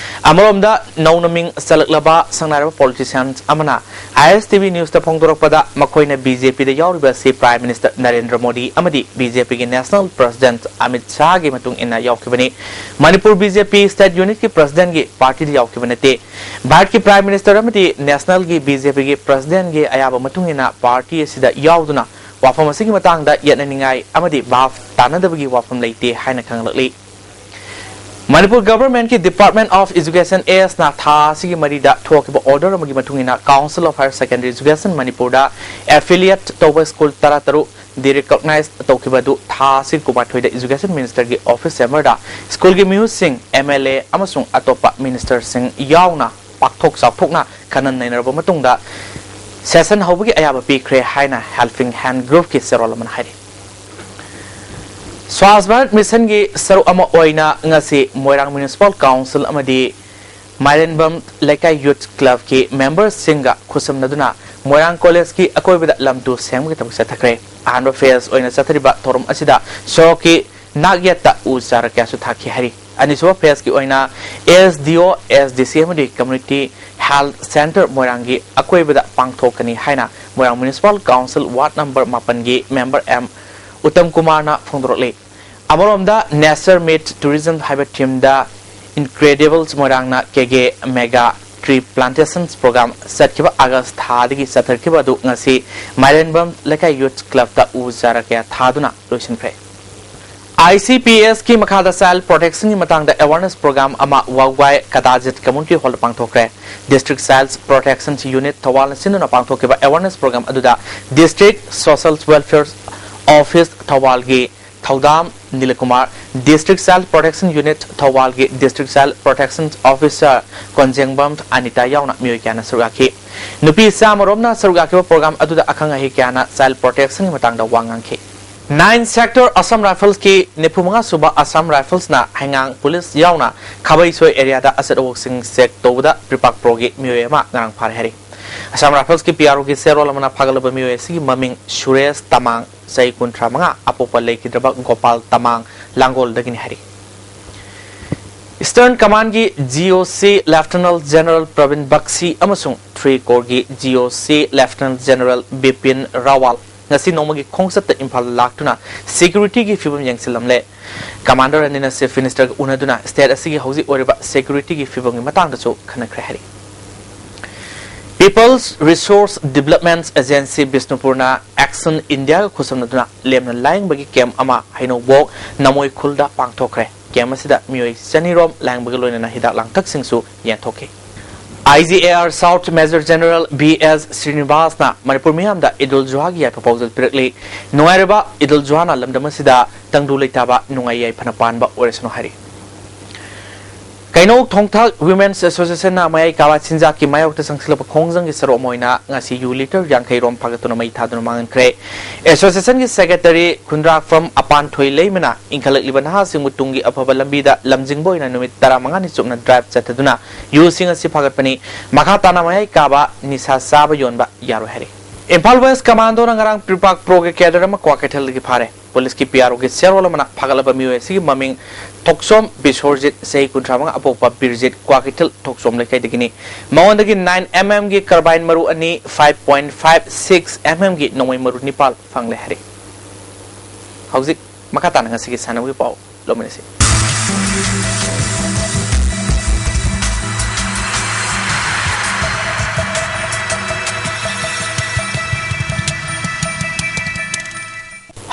ꯑꯃꯔꯣꯝꯗ ꯅꯧꯅ ꯃꯤꯡ ꯆꯜꯂꯛꯂꯕ ꯁꯛꯅꯥꯏꯔꯕ ꯄꯣꯂꯤꯇꯤꯁꯤꯌꯥꯟ ꯑꯃꯅ ꯑꯥꯏ ꯑꯦꯁ ꯇꯤ ꯚꯤ ꯅ꯭ꯌꯨꯁꯇ ꯐꯣꯡꯗꯣꯔꯛꯄꯗ, ꯃꯈꯣꯏꯅ ꯕꯤ ꯖꯦ ꯄꯤꯗ ꯌꯥꯎꯔꯤꯕ ꯑꯁꯤ ꯄ꯭ꯔꯥꯏꯝ ꯃꯤꯅꯤꯁꯇꯔ ꯅꯔꯦꯟꯗ꯭ꯔ ꯃꯣꯗꯤ ꯑꯃꯗꯤ ꯕꯤ ꯖꯦ ꯄꯤꯒꯤ ꯅꯦꯁꯅꯦꯜ ꯄ꯭ꯔꯁꯤꯗꯦꯟꯠ ꯑꯃꯤꯠ ꯁꯥꯍꯒꯤ ꯃꯇꯨꯡ ꯏꯟꯅ ꯌꯥꯎꯈꯤꯕꯅꯤ꯫ ꯃꯅꯤꯄꯨꯔ ꯕꯤ ꯖꯦ ꯄꯤ ꯁ꯭ꯇꯦꯠ ꯌꯨꯅꯤꯠꯀꯤ ꯄ꯭ꯔꯁꯤꯗꯦꯟꯒꯤ ꯄꯥꯔꯇꯤꯗ ꯌꯥꯎꯈꯤꯕ ꯅꯠꯇꯦ꯫ ꯚꯥꯔꯠꯀꯤ ꯄ꯭ꯔꯥꯏꯝ ꯃꯤꯅꯤꯁꯇꯔ ꯑꯃꯗꯤ ꯅꯦꯁꯅꯦꯜꯒꯤ ꯕꯤ ꯖꯦ ꯄꯤꯒꯤ ꯄ꯭ꯔꯁꯤꯗꯦꯟꯒꯤ ꯑꯌꯥꯕ ꯃꯇꯨꯡ ꯏꯟꯅ ꯄꯥꯔꯇꯤ ꯑꯁꯤꯗ ꯌꯥꯎꯗꯨꯅ ꯋꯥꯐꯝ ꯑꯁꯤꯒꯤ ꯃꯇꯥꯡꯗ ꯌꯦꯠꯅꯅꯤꯡꯉꯥꯏ ꯑꯃꯗꯤ ꯚꯥꯞ ꯇꯥꯅꯗꯕꯒꯤ ꯋꯥꯐꯝ ꯂꯩꯇꯦ ꯍꯥꯏꯅ ꯈꯪꯂꯛꯂꯤ꯫ ꯃꯅꯤꯄꯨꯔ ꯒꯚꯔꯟꯃꯦꯟꯠꯀꯤ Department of Education, ꯑꯦꯁꯅ ꯊꯥ ꯑꯁꯤꯒꯤ ꯃꯔꯤꯗ ꯊꯣꯛꯈꯤꯕ ꯑꯣꯔꯗꯔ ꯑꯃꯒꯤ ꯃꯇꯨꯡ ꯏꯟꯅ Council of Higher Secondary Education ꯃꯅꯤꯄꯨꯔꯗ ꯑꯦꯐꯤꯂꯤꯌꯦꯠ ꯇꯧꯕ ꯁ꯭ꯀꯨꯜ ꯇꯔꯥꯇꯔꯨꯛ ꯗꯤꯔꯤꯀꯣꯛꯅꯥꯏꯖ ꯇꯧꯈꯤꯕ ꯑꯗꯨ ꯊꯥ ꯑꯁꯤꯒꯤ ꯀꯨꯟꯃꯥꯊꯣꯏꯗ ꯏꯖꯨꯀꯦꯁꯟ ꯃꯤꯅꯤꯁꯇꯔꯒꯤ ꯑꯣꯐꯤꯁ ꯆꯦꯝꯕꯔꯗ ꯁ꯭ꯀꯨꯜꯒꯤ ꯃꯤꯍꯨꯠꯁꯤꯡ, ꯑꯦꯝ ꯑꯦꯜ ꯑꯦ ꯑꯃꯁꯨꯡ ꯑꯇꯣꯞꯄ ꯃꯤꯅꯤꯁꯇꯔꯁꯤꯡ ꯌꯥꯎꯅ ꯄꯥꯛꯊꯣꯛ ꯆꯥꯎꯊꯣꯛꯅ ꯈꯟꯅ ꯅꯩꯅꯔꯕ ꯃꯇꯨꯡꯗ ꯁꯦꯁꯟ ꯍꯧꯕꯒꯤ ꯑꯌꯥꯕ ꯄꯤꯈ꯭ꯔꯦ ꯍꯥꯏꯅ Helping Hand Groupꯀꯤ ꯆꯦꯔꯣꯜ ꯑꯃꯅ ꯍꯥꯏꯔꯤ꯫ ꯁ꯭ꯋꯥꯁ ꯚꯥꯔꯠ ꯃꯤꯁꯟꯒꯤ ꯁꯔꯨꯛ ꯑꯃ ꯑꯣꯏꯅ ꯉꯁꯤ ꯃꯣꯏꯔꯥꯡ ꯃ꯭ꯌꯨꯅꯤꯁꯤꯄꯥꯜ ꯀꯥꯎꯟꯁꯤꯜ ꯑꯃꯗꯤ ꯃꯥꯏꯔꯦꯟꯕꯝ ꯂꯩꯀꯥꯏ ꯌꯨꯠ ꯀ꯭ꯂꯕꯀꯤ ꯃꯦꯝꯕꯔꯁꯤꯡꯒ ꯈꯨꯠꯁꯝꯅꯗꯨꯅ ꯃꯣꯏꯔꯥꯡ ꯀꯣꯂꯦꯖꯀꯤ ꯑꯀꯣꯏꯕꯗ ꯂꯝ ꯇꯨ ꯁꯦꯡꯕꯒꯤ ꯊꯕꯛ ꯆꯠꯊꯈ꯭ꯔꯦ꯫ ꯑꯍꯥꯟꯕ ꯐꯦꯖ ꯑꯣꯏꯅ ꯆꯠꯊꯔꯤꯕ ꯊꯧꯔꯝ ꯑꯁꯤꯗ ꯁꯣꯔꯣꯛꯀꯤ ꯅꯥꯛ ꯌꯦꯠꯇ ꯎ ꯆꯥꯔ ꯀꯌꯥꯁꯨ ꯊꯥꯈꯤ ꯍꯥꯏꯔꯤ꯫ ꯑꯅꯤꯁꯨꯕ ꯐꯦꯖꯀꯤ ꯑꯣꯏꯅ ꯑꯦꯁ ꯗꯤ ꯑꯣ, ꯑꯦꯁ ꯗꯤ ꯁꯤ ꯑꯃꯗꯤ ꯀꯝꯃ꯭ꯌꯨꯅꯤꯇꯤ ꯍꯦꯜꯊ ꯁꯦꯟꯇꯔ ꯃꯣꯏꯔꯥꯡꯒꯤ ꯑꯀꯣꯏꯕꯗ ꯄꯥꯡꯊꯣꯛꯀꯅꯤ ꯍꯥꯏꯅ ꯃꯣꯏꯔꯥꯡ ꯃ꯭ꯌꯨꯅꯤꯁꯤꯄꯥꯜ ꯀꯥꯎꯟꯁꯤꯜ ꯋꯥꯔꯗ ꯅꯝꯕꯔ ꯃꯥꯄꯟꯒꯤ ꯃꯦꯝꯕꯔ ꯑꯦꯝ ꯎꯠꯇꯝ ꯀꯨꯃꯥꯔꯅ ꯐꯣꯡꯗꯣꯔꯛꯂꯤ꯫ ꯑꯃꯔꯣꯝꯗ Nature Meet Tourism ꯍꯥꯏꯕ ꯊꯤꯝꯗ Incredibles ꯃꯣꯏꯔꯥꯡꯅ ꯀꯦꯒꯦ Mega Tree Plantations Program ꯆꯠꯈꯤꯕ ꯑꯥꯒꯁ ꯊꯥꯗꯒꯤ ꯆꯠꯊꯔꯛꯈꯤꯕ ꯑꯗꯨ ꯉꯁꯤ ꯃꯥꯏꯔꯦꯟꯕꯝ ꯂꯩꯀꯥꯏ ꯌꯨꯠ ꯀ꯭ꯂꯕꯇ ꯎ ꯆꯥꯔ ꯀꯌꯥ ꯊꯥꯗꯨꯅ ꯂꯣꯏꯁꯤꯟꯈ꯭ꯔꯦ꯫ ꯑꯥꯏ ꯁꯤ ꯄꯤ ꯑꯦꯁꯀꯤ ꯃꯈꯥꯗ ꯆꯥꯏꯜ ꯄ꯭ꯔꯣꯇꯦꯛꯁꯟꯒꯤ ꯃꯇꯥꯡꯗ ꯑꯦꯋꯥꯔꯅꯦꯁ ꯄ꯭ꯔꯣꯒ꯭ꯔꯥꯝ ꯑꯃ ꯋꯥꯎꯒꯥꯏ ꯀꯗꯥꯖꯤꯠ ꯀꯝꯃ꯭ꯌꯨꯅꯤꯇꯤ ꯍꯣꯜꯗ ꯄꯥꯡꯊꯣꯛꯈ꯭ꯔꯦ꯫ ꯗꯤꯁꯇ꯭ꯔꯤꯛ ꯆꯥꯏꯜ ꯄ꯭ꯔꯣꯇꯦꯛꯁꯟ ꯌꯨꯅꯤꯠ ꯊꯧꯕꯥꯜꯅ ꯁꯤꯟꯗꯨꯅ ꯄꯥꯡꯊꯣꯛꯈꯤꯕ ꯑꯦꯋꯥꯔꯅꯦꯁ ꯄ꯭ꯔꯣꯒ꯭ꯔꯥꯝ ꯑꯗꯨꯗ ꯗꯤꯁꯇ꯭ꯔꯤꯛ ꯁꯣꯁꯤꯌꯦꯜ ꯋꯦꯜꯐꯤꯌꯔ ꯑꯣꯐꯤꯁ ꯊꯧꯕꯥꯜꯒꯤ Thoudam Nilakumar, district child protection unit ꯊꯧꯕꯥꯜꯒꯤ district child protection officer Konjengbam Anita ꯌꯥꯎꯅ ꯃꯤꯑꯣꯏ ꯀꯌꯥꯅ ꯁꯔꯨꯛ ꯌꯥꯈꯤ꯫ ꯅꯨꯄꯤ ꯆꯥꯝꯃꯔꯣꯝꯅ ꯁꯔꯨꯛ ꯌꯥꯈꯤꯕ ꯄ꯭ꯔꯣꯒ꯭ꯔꯥꯝ ꯑꯗꯨꯗ ꯑꯈꯪ ꯑꯍꯩ ꯀꯌꯥꯅ ꯆꯥꯏꯜ ꯄ꯭ꯔꯣꯇꯦꯛꯁꯟꯒꯤ ꯃꯇꯥꯡꯗ ꯋꯥ ꯉꯥꯡꯈꯤ꯫ ꯅꯥꯏꯟ ꯁꯦꯛꯇꯔ ꯑꯁꯥꯝ ꯔꯥꯏꯐꯜꯁꯀꯤ ꯅꯤꯐꯨ ꯃꯉꯥ ꯁꯨꯕ ꯑꯁꯥꯝ ꯔꯥꯏꯐꯜꯁꯅ ꯍꯩꯉꯥꯡ ꯄꯨꯂꯤꯁ ꯌꯥꯎꯅ ꯈꯥꯕꯩꯁꯣꯏ ꯑꯦꯔꯤꯌꯥꯗ ꯑꯆꯠ ꯑꯋꯣꯛꯁꯤꯡ ꯆꯦꯛ ꯇꯧꯕꯗ ꯄ꯭ꯔꯤꯄꯥꯛ ꯄ꯭ꯔꯣꯒꯤ ꯃꯤꯑꯣꯏ ꯑꯃ ꯉꯔꯥꯡ ꯐꯥꯔꯦ ꯍꯥꯏꯔꯤ꯫ ꯑꯁꯥꯝ ꯔꯥꯏꯐꯜꯁꯀꯤ ꯄꯤ ꯑꯥꯔ ꯑꯣꯒꯤ ꯆꯦꯔꯣꯜ ꯑꯃꯅ ꯐꯥꯒꯠꯂꯕ ꯃꯤꯑꯣꯏ ꯑꯁꯤꯒꯤ ꯃꯃꯤꯡ ꯁꯨꯔꯦꯁ ꯇꯃꯥꯡ, ꯆꯍꯤ ꯀꯨꯟꯊ꯭ꯔꯥ ꯃꯉꯥ, ꯑꯄꯣꯛꯄ ꯂꯩꯈꯤꯗ꯭ꯔꯕ ꯒꯣꯄꯥꯜ ꯇꯃꯥꯡ, ꯂꯥꯡꯒꯣꯜꯗꯒꯤꯅꯤ ꯍꯥꯏꯔꯤ꯫ ꯏꯁꯇꯔꯟ ꯀꯃꯥꯟꯒꯤ ꯖꯤ ꯑꯣ ꯁꯤ ꯂꯦꯐꯇꯤꯅꯦꯟ ꯖꯦꯅꯔꯦꯜ ꯄ꯭ꯔꯕꯤꯟ ꯕꯛꯁꯤ ꯑꯃꯁꯨꯡ ꯊ꯭ꯔꯤ ꯀꯣꯔꯒꯤ ꯖꯤ ꯑꯣ ꯁꯤ ꯂꯦꯐꯇꯤꯅꯦꯟ ꯖꯦꯅꯔꯦꯜ ꯕꯤꯄꯤꯟ ꯔꯥꯋꯥꯜ ꯉꯁꯤ ꯅꯣꯡꯃꯒꯤ ꯈꯣꯡꯆꯠꯇ ꯏꯝꯐꯥꯜꯗ ꯂꯥꯛꯇꯨꯅ ꯁꯦꯀ꯭ꯌꯨꯔꯤꯇꯤꯒꯤ ꯐꯤꯕꯝ ꯌꯦꯡꯁꯤꯜꯂꯝꯂꯦ꯫ ꯀꯃꯥꯟꯗꯔ ꯑꯅꯤꯅ ꯆꯤꯐ ꯃꯤꯅꯤꯁꯇꯔꯒ ꯎꯅꯗꯨꯅ ꯁ꯭ꯇꯦꯠ ꯑꯁꯤꯒꯤ ꯍꯧꯖꯤꯛ ꯑꯣꯏꯔꯤꯕ ꯁꯦꯀ꯭ꯌꯨꯔꯤꯇꯤꯒꯤ ꯐꯤꯕꯝꯒꯤ ꯃꯇꯥꯡꯗꯁꯨ ꯈꯟꯅꯈ꯭ꯔꯦ ꯍꯥꯏꯔꯤ꯫ People's Resource Development Agency ꯕꯤꯁꯅꯨꯄꯨꯔꯅ ꯑꯦꯛꯁꯟ ꯏꯟꯗꯤꯌꯥꯒ ꯈꯨꯠꯁꯝꯅꯗꯨꯅ ꯂꯦꯝꯅ ꯂꯥꯌꯦꯡꯕꯒꯤ ꯀꯦꯝꯞ ꯑꯃ ꯍꯩꯅꯧꯕꯣꯛ ꯅꯃꯣꯏ ꯈꯨꯜꯗ ꯄꯥꯡꯊꯣꯛꯈ꯭ꯔꯦ꯫ ꯀꯦꯝꯞ ꯑꯁꯤꯗ ꯃꯤꯑꯣꯏ ꯆꯅꯤꯔꯣꯝ ꯂꯥꯌꯦꯡꯕꯒ ꯂꯣꯏꯅꯅ ꯍꯤꯗꯥꯛ ꯂꯥꯡꯊꯛꯁꯤꯡꯁꯨ ꯌꯦꯟꯊꯣꯛꯈꯤ꯫ I G A R South Major General B S ꯁ꯭ꯔꯤꯅꯤꯕꯥꯁꯅ Manipur ꯃꯤꯌꯥꯝꯗ ꯏꯗꯨꯜ ꯖꯨꯍꯥꯒꯤ ꯌꯥꯏꯐ ꯄꯥꯎꯖꯦꯜ ꯄꯤꯔꯛꯂꯤ꯫ ꯅꯨꯡꯉꯥꯏꯔꯕ ꯏꯗꯨꯜ ꯖꯨꯍꯥꯅ ꯂꯝꯗꯝ ꯑꯁꯤꯗ ꯇꯪꯗꯨ ꯂꯩꯇꯥꯕ ꯅꯨꯡꯉꯥꯏ ꯌꯥꯏꯐꯅ ꯄꯥꯟꯕ ꯑꯣꯏꯔꯁꯅꯨ ꯍꯥꯏꯔꯤ꯫ ꯀꯩꯅꯧ ꯊꯣꯡꯊꯥꯛ Women's Associationꯅ ꯃꯌꯥꯏ ꯀꯥꯕ ꯆꯤꯟꯖꯥꯛꯀꯤ ꯃꯥꯌꯣꯛꯇ ꯆꯪꯁꯤꯜꯂꯛꯄ ꯈꯣꯡꯖꯪꯒꯤ ꯁꯔꯨꯛ ꯑꯃ ꯑꯣꯏꯅ ꯉꯁꯤ ꯌꯨ ꯂꯤꯇꯔ ꯌꯥꯡꯈꯩ ꯔꯣꯝ ꯐꯥꯒꯠꯇꯨꯅ ꯃꯩ ꯊꯥꯗꯨꯅ ꯃꯥꯡꯍꯟꯈ꯭ꯔꯦ꯫ Associationꯒꯤ ꯁꯦꯀ꯭ꯔꯦꯇꯔꯤ ꯈꯨꯟꯗ꯭ꯔꯥꯛꯐꯝ ꯑꯄꯥꯟꯊꯣꯏ ꯂꯩꯃꯅ ꯏꯟꯈꯠꯂꯛꯂꯤꯕ ꯅꯍꯥꯁꯤꯡꯕꯨ ꯇꯨꯡꯒꯤ ꯑꯐꯕ ꯂꯝꯕꯤꯗ ꯂꯝꯖꯤꯡꯕ ꯑꯣꯏꯅ ꯅꯨꯃꯤꯠ ꯇꯔꯥꯃꯉꯥꯅꯤ ꯆꯨꯞꯅ ꯗ꯭ꯔꯥꯏꯚ ꯆꯠꯊꯗꯨꯅ ꯌꯨꯁꯤꯡ ꯑꯁꯤ ꯐꯥꯒꯠꯄꯅꯤ꯫ ꯃꯈꯥ ꯇꯥꯅ ꯃꯌꯥꯏ ꯀꯥꯕ ꯅꯤꯁꯥ ꯆꯥꯕ ꯌꯣꯟꯕ ꯌꯥꯔꯣꯏ ꯍꯥꯏꯔꯤ꯫ ꯏꯝꯐꯥꯜ ꯋꯦꯁ ꯀꯃꯥꯟꯗꯣꯅ ꯉꯔꯥꯡ ꯄ꯭ꯔꯤꯄꯥꯛ ꯄ꯭ꯔꯣꯒꯤ ꯀꯦꯗꯔ ꯑꯃ ꯀ꯭ꯋꯥꯀꯩꯊꯦꯜꯗꯒꯤ ꯐꯥꯔꯦ꯫ ꯄꯨꯂꯤꯁꯀꯤ ꯄꯤ ꯑꯥꯔ ꯑꯣꯒꯤ ꯆꯦꯔꯣꯜ ꯑꯃꯅ ꯐꯥꯒꯠꯂꯕ ꯃꯤꯑꯣꯏ ꯑꯁꯤꯒꯤ ꯃꯃꯤꯡ ꯊꯣꯛꯆꯣꯝ ꯕꯤꯁꯣꯔꯖꯤꯠ, ꯆꯍꯤ ꯀꯨꯟꯊ꯭ꯔꯥ ꯃꯉꯥ, ꯑꯄꯣꯛꯄ ꯕꯤꯔꯖꯤꯠ, ꯀ꯭ꯋꯥꯀꯩꯊꯦꯜ ꯊꯣꯛꯆꯣꯝ ꯂꯩꯀꯥꯏꯗꯒꯤꯅꯤ꯫ ꯃꯉꯣꯟꯗꯒꯤ nine M M ꯒꯤ carbine ꯃꯔꯨ ꯑꯅꯤ, five point five six M M ꯒꯤ ꯅꯣꯡꯃꯩ ꯃꯔꯨ ꯅꯤꯄꯥꯜ ꯐꯪꯂꯦ ꯍꯥꯏꯔꯤ꯫ ꯍꯧꯖꯤꯛ ꯃꯈꯥ ꯇꯥꯅ ꯉꯁꯤꯒꯤ ꯁꯥꯟꯅꯕꯒꯤ ꯄꯥꯎ ꯂꯧꯃꯤꯟꯅꯁꯤ꯫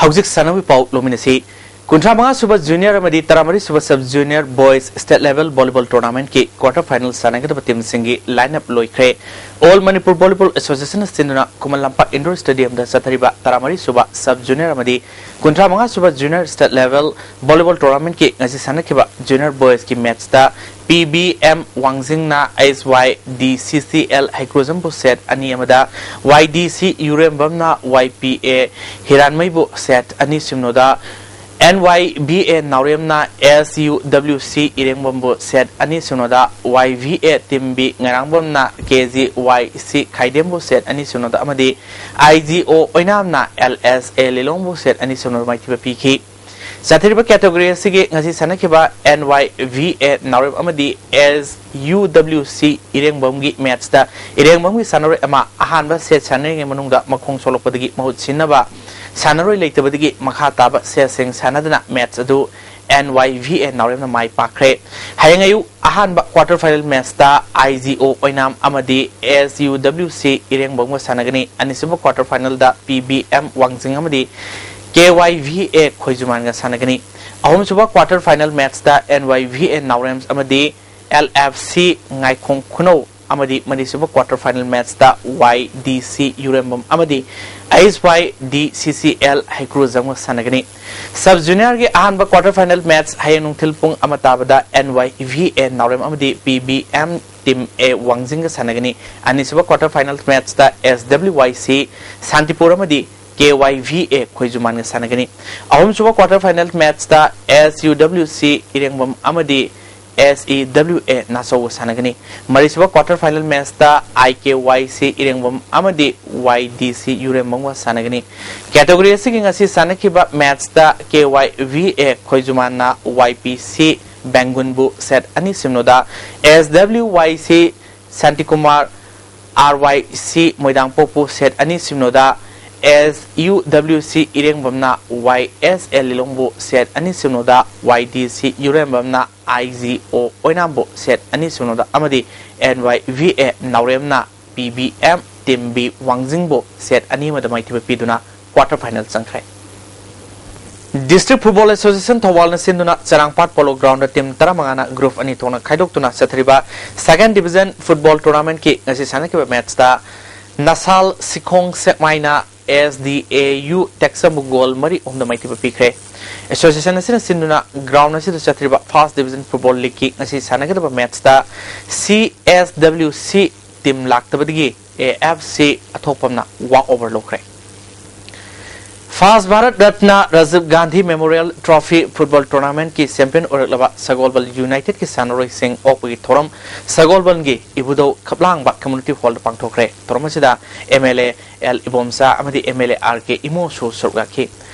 ꯍꯧꯖꯤꯛ ꯁꯥꯟꯅꯕꯒꯤ ꯄꯥꯎ ꯂꯧꯃꯤꯟꯅꯁꯤ꯫ ꯀꯨꯟꯊ꯭ꯔꯥ ꯃꯉꯥ ꯁꯨꯕ ꯖꯨꯅꯤꯌꯔ ꯑꯃꯗꯤ ꯇꯔꯥꯃꯔꯤ sub sub junior boys state level volleyball ꯇꯣꯔꯅꯥꯃꯦꯟꯠꯀꯤ ꯀ꯭ꯋꯥꯔꯇꯔ ꯐꯥꯏꯅꯦꯜ ꯁꯥꯟꯅꯒꯗꯕ ꯇꯤꯝꯁꯤꯡꯒꯤ ꯂꯥꯏꯟ ꯑꯞ ꯂꯣꯏꯈ꯭ꯔꯦ꯫ ꯑꯣꯜ ꯃꯅꯤꯄꯨꯔ ꯚꯣꯂꯤꯕꯣꯜ ꯑꯦꯁꯣꯁꯤꯌꯦꯁꯟꯅ ꯁꯤꯟꯗꯨꯅ ꯈꯨꯃꯟ ꯂꯝꯄꯥꯛ ꯏꯟꯗꯣꯔ ꯁ꯭ꯇꯦꯗꯤꯌꯝꯗ ꯆꯠꯊꯔꯤꯕ ꯇꯔꯥꯃꯔꯤ ꯁꯨꯕ ꯁꯕ ꯖꯨꯅꯤꯌꯔ ꯑꯃꯗꯤ ꯀꯨꯟꯊ꯭ꯔꯥ ꯃꯉꯥ sub junior state level volleyball ꯇꯣꯔꯅꯥꯃꯦꯟꯠꯀꯤ ꯉꯁꯤ ꯁꯥꯟꯅꯈꯤꯕ ꯖꯨꯅꯤꯌꯔ ꯕꯣꯏꯁꯀꯤ ꯃꯦꯠꯆꯇ P B M ꯋꯥꯡꯖꯤꯡꯅ H Y D C C L ꯍꯩꯀ꯭ꯔꯨꯖꯝꯕꯨ ꯁꯦꯠ ꯑꯅꯤ ꯑꯃꯗ, Y D C ꯌꯨꯔꯦꯝꯕꯝꯅ Y P A ꯍꯤꯔꯥꯟꯃꯩꯕꯨ ꯁꯦꯠ ꯑꯅꯤ ꯁꯤꯅꯣꯗ, N Y B A ꯅꯥꯎꯔꯦꯝꯅ S U W C ꯏꯔꯦꯡꯕꯝꯕꯨ ꯁꯦꯠ ꯑꯅꯤ ꯁꯤꯅꯣꯗ, Y V A team B ꯉꯩꯔꯥꯡꯕꯝꯅ K G Y C ꯈꯥꯏꯗꯦꯝꯕꯨ ꯁꯦꯠ ꯑꯅꯤ ꯁꯤꯅꯣꯗ ꯑꯃꯗꯤ I G O ꯑꯣꯏꯅꯥꯝꯅ L S A ꯂꯤꯂꯣꯡꯕꯨ set ꯑꯅꯤ ꯁꯤꯅꯣꯗ ꯃꯥꯏꯊꯤꯕ ꯄꯤꯈꯤ꯫ ꯆꯠꯊꯔꯤꯕ category ꯑꯁꯤꯒꯤ ꯉꯁꯤ ꯁꯥꯟꯅꯈꯤꯕ N Y V A ꯅꯥꯎꯔꯦꯝ ꯑꯃꯗꯤ S U W C ꯏꯔꯦꯡꯕꯝꯒꯤ matchꯇ ꯏꯔꯦꯡꯕꯝꯒꯤ ꯁꯥꯟꯅꯔꯣꯏ ꯑꯃ ꯑꯍꯥꯟꯕ set ꯁꯥꯟꯅꯔꯤꯉꯩ ꯃꯅꯨꯡꯗ ꯃꯈꯣꯡ ꯁꯣꯛꯂꯛꯄꯗꯒꯤ ꯃꯍꯨꯠ ꯁꯤꯟꯅꯕ ꯁꯥꯟꯅꯔꯣꯏ ꯂꯩꯇꯕꯗꯒꯤ ꯃꯈꯥ ꯇꯥꯕ setꯁꯤꯡ ꯁꯥꯟꯅꯗꯨꯅ match ꯑꯗꯨ N Y V A ꯅꯥꯎꯔꯦꯝꯅ ꯃꯥꯏ ꯄꯥꯛꯈ꯭ꯔꯦ꯫ ꯍꯌꯦꯡ ꯑꯌꯨꯛ ꯑꯍꯥꯟꯕ quarter final matchꯇ I G O ꯑꯣꯏꯅꯥꯝ ꯑꯃꯗꯤ S U W C ꯏꯔꯦꯡꯕꯝꯒ ꯁꯥꯟꯅꯒꯅꯤ꯫ ꯑꯅꯤꯁꯨꯕ quarter finalꯗ P B M ꯋꯥꯡꯖꯤꯡ ꯑꯃꯗꯤ K Y V A ꯈꯣꯏꯖꯨꯃꯥꯟꯒ ꯁꯥꯟꯅꯒꯅꯤ꯫ ꯑꯍꯨꯝꯁꯨꯕ quarter final matchꯇ N Y V A ꯅꯥꯎꯔꯦꯝ ꯑꯃꯗꯤ L F C ꯉꯥꯏꯈꯣꯡ ꯈꯨꯅꯧ ꯑꯃꯗꯤ ꯃꯔꯤꯁꯨꯕ quarter final matchꯇ Y D C ꯌꯨꯔꯦꯝꯕꯝ ꯑꯃꯗꯤ H Y D C C L ꯍꯩꯀ꯭ꯔꯨꯖꯝꯒ ꯁꯥꯟꯅꯒꯅꯤ꯫ Sub juniorꯒꯤ ꯑꯍꯥꯟꯕ quarter final match ꯍꯌꯦꯡ ꯅꯨꯡꯊꯤꯜ ꯄꯨꯡ ꯑꯃ ꯇꯥꯕꯗ N Y V A ꯅꯥꯎꯔꯦꯝ ꯑꯃꯗꯤ P B M Team A ꯋꯥꯡꯖꯤꯡꯒ ꯁꯥꯟꯅꯒꯅꯤ꯫ ꯑꯅꯤꯁꯨꯕ quarter final matchꯇ S W Y C ꯁꯥꯟꯇꯤꯄꯨꯔ ꯑꯃꯗꯤ K Y V A ꯈꯣꯏꯖꯨꯃꯥꯟꯒ ꯁꯥꯟꯅꯒꯅꯤ꯫ ꯑꯍꯨꯝꯁꯨꯕ quarter final matchꯇ S U W C ꯏꯔꯦꯡꯕꯝ ꯑꯃꯗꯤ S E W A ꯅꯥꯆꯧꯒ ꯁꯥꯟꯅꯒꯅꯤ꯫ ꯃꯔꯤꯁꯨꯕ quarter final matchꯇ I K Y C ꯏꯔꯦꯡꯕꯝ ꯑꯃꯗꯤ Y D C ꯌꯨꯔꯦꯝꯕꯝꯒ ꯁꯥꯟꯅꯒꯅꯤ꯫ Category ꯑꯁꯤꯒꯤ ꯉꯁꯤ ꯁꯥꯟꯅꯈꯤꯕ matchꯇ K Y V A ꯈꯣꯏꯖꯨꯃꯥꯟꯅ Y P C ꯕꯦꯡꯒꯨꯟꯕꯨ set ꯑꯅꯤ ꯁꯤꯅꯣꯗ, S W Y C Shantikumar R Y C ꯃꯣꯏꯗꯥꯡꯄꯣꯛꯄꯨ set ꯑꯅꯤ ꯁꯤꯅꯣꯗ, S U W C ꯏꯔꯦꯡꯕꯝꯅ Y S L ꯂꯤꯂꯣꯡꯕꯨ set ꯑꯅꯤ ꯁꯤꯅꯣꯗ, Y D C ꯌꯨꯔꯦꯝꯕꯝꯅ I G O ꯑꯣꯏꯅꯥꯝꯕꯨ set ꯑꯅꯤ ꯁꯤꯅꯣꯗ ꯑꯃꯗꯤ N Y V A ꯅꯥꯎꯔꯦꯝꯅ P B M Team B ꯋꯥꯡꯖꯤꯡꯕꯨ set ꯑꯅꯤ ꯑꯃꯗ ꯃꯥꯏꯊꯤꯕ ꯄꯤꯗꯨꯅ quarter final ꯆꯪꯈ꯭ꯔꯦ꯫ District Football Association ꯊꯧꯕꯥꯜꯅ ꯁꯤꯟꯗꯨꯅ ꯆꯔꯥꯡꯄꯥꯠ Polo Groundꯗ team ꯇꯔꯥꯃꯉꯥꯅ group ꯑꯅꯤ ꯊꯣꯛꯅ ꯈꯥꯏꯗꯣꯛꯇꯨꯅ ꯆꯠꯊꯔꯤꯕ Second Division Football Tournamentꯀꯤ ꯉꯁꯤ ꯁꯥꯟꯅꯈꯤꯕ matchꯇ ꯅꯁꯥꯜ Sikhong ꯁꯦꯛꯃꯥꯏꯅ S D A U ꯇꯦꯛꯆꯝꯕꯨ goal ꯃꯔꯤ ꯑꯍꯨꯝꯗ ꯃꯥꯏꯊꯤꯕ ꯄꯤꯈ꯭ꯔꯦ꯫ Association ꯑꯁꯤꯅ ꯁꯤꯟꯗꯨꯅ ground ꯑꯁꯤꯗ ꯆꯠꯊꯔꯤꯕ First Division Football Leagueꯀꯤ ꯉꯁꯤ ꯁꯥꯟꯅꯒꯗꯕ matchꯇ C S W C team ꯂꯥꯛꯇꯕꯗꯒꯤ A F C ꯑꯊꯣꯛꯄꯝꯅ walk over ꯂꯧꯈ꯭ꯔꯦ꯫ ꯐꯥꯔꯁ Bharat Ratna Rajiv Gandhi memorial trophy football ꯇꯣꯔꯅꯥꯃꯦꯟꯠꯀꯤ ꯆꯦꯝꯄꯤꯌꯟ ꯑꯣꯏꯔꯛꯂꯕ ꯁꯒꯣꯜꯕꯜ ꯌꯨꯅꯥꯏꯇꯦꯗꯀꯤ ꯁꯥꯟꯅꯔꯣꯏꯁꯤꯡ ꯑꯣꯛꯄꯒꯤ ꯊꯧꯔꯝ ꯁꯒꯣꯜꯕꯜꯒꯤ ꯏꯕꯨꯙꯧ ꯈꯞꯂꯥꯡꯕ ꯀꯝꯃ꯭ꯌꯨꯅꯤꯇꯤ ꯍꯣꯜꯗ ꯄꯥꯡꯊꯣꯛꯈ꯭ꯔꯦ꯫ ꯊꯧꯔꯝ ꯑꯁꯤꯗ M L A L Ibomcha ꯑꯃꯗꯤ M L A R K ꯏꯃꯣꯁꯨ ꯁꯔꯨꯛ ꯌꯥꯈꯤ꯫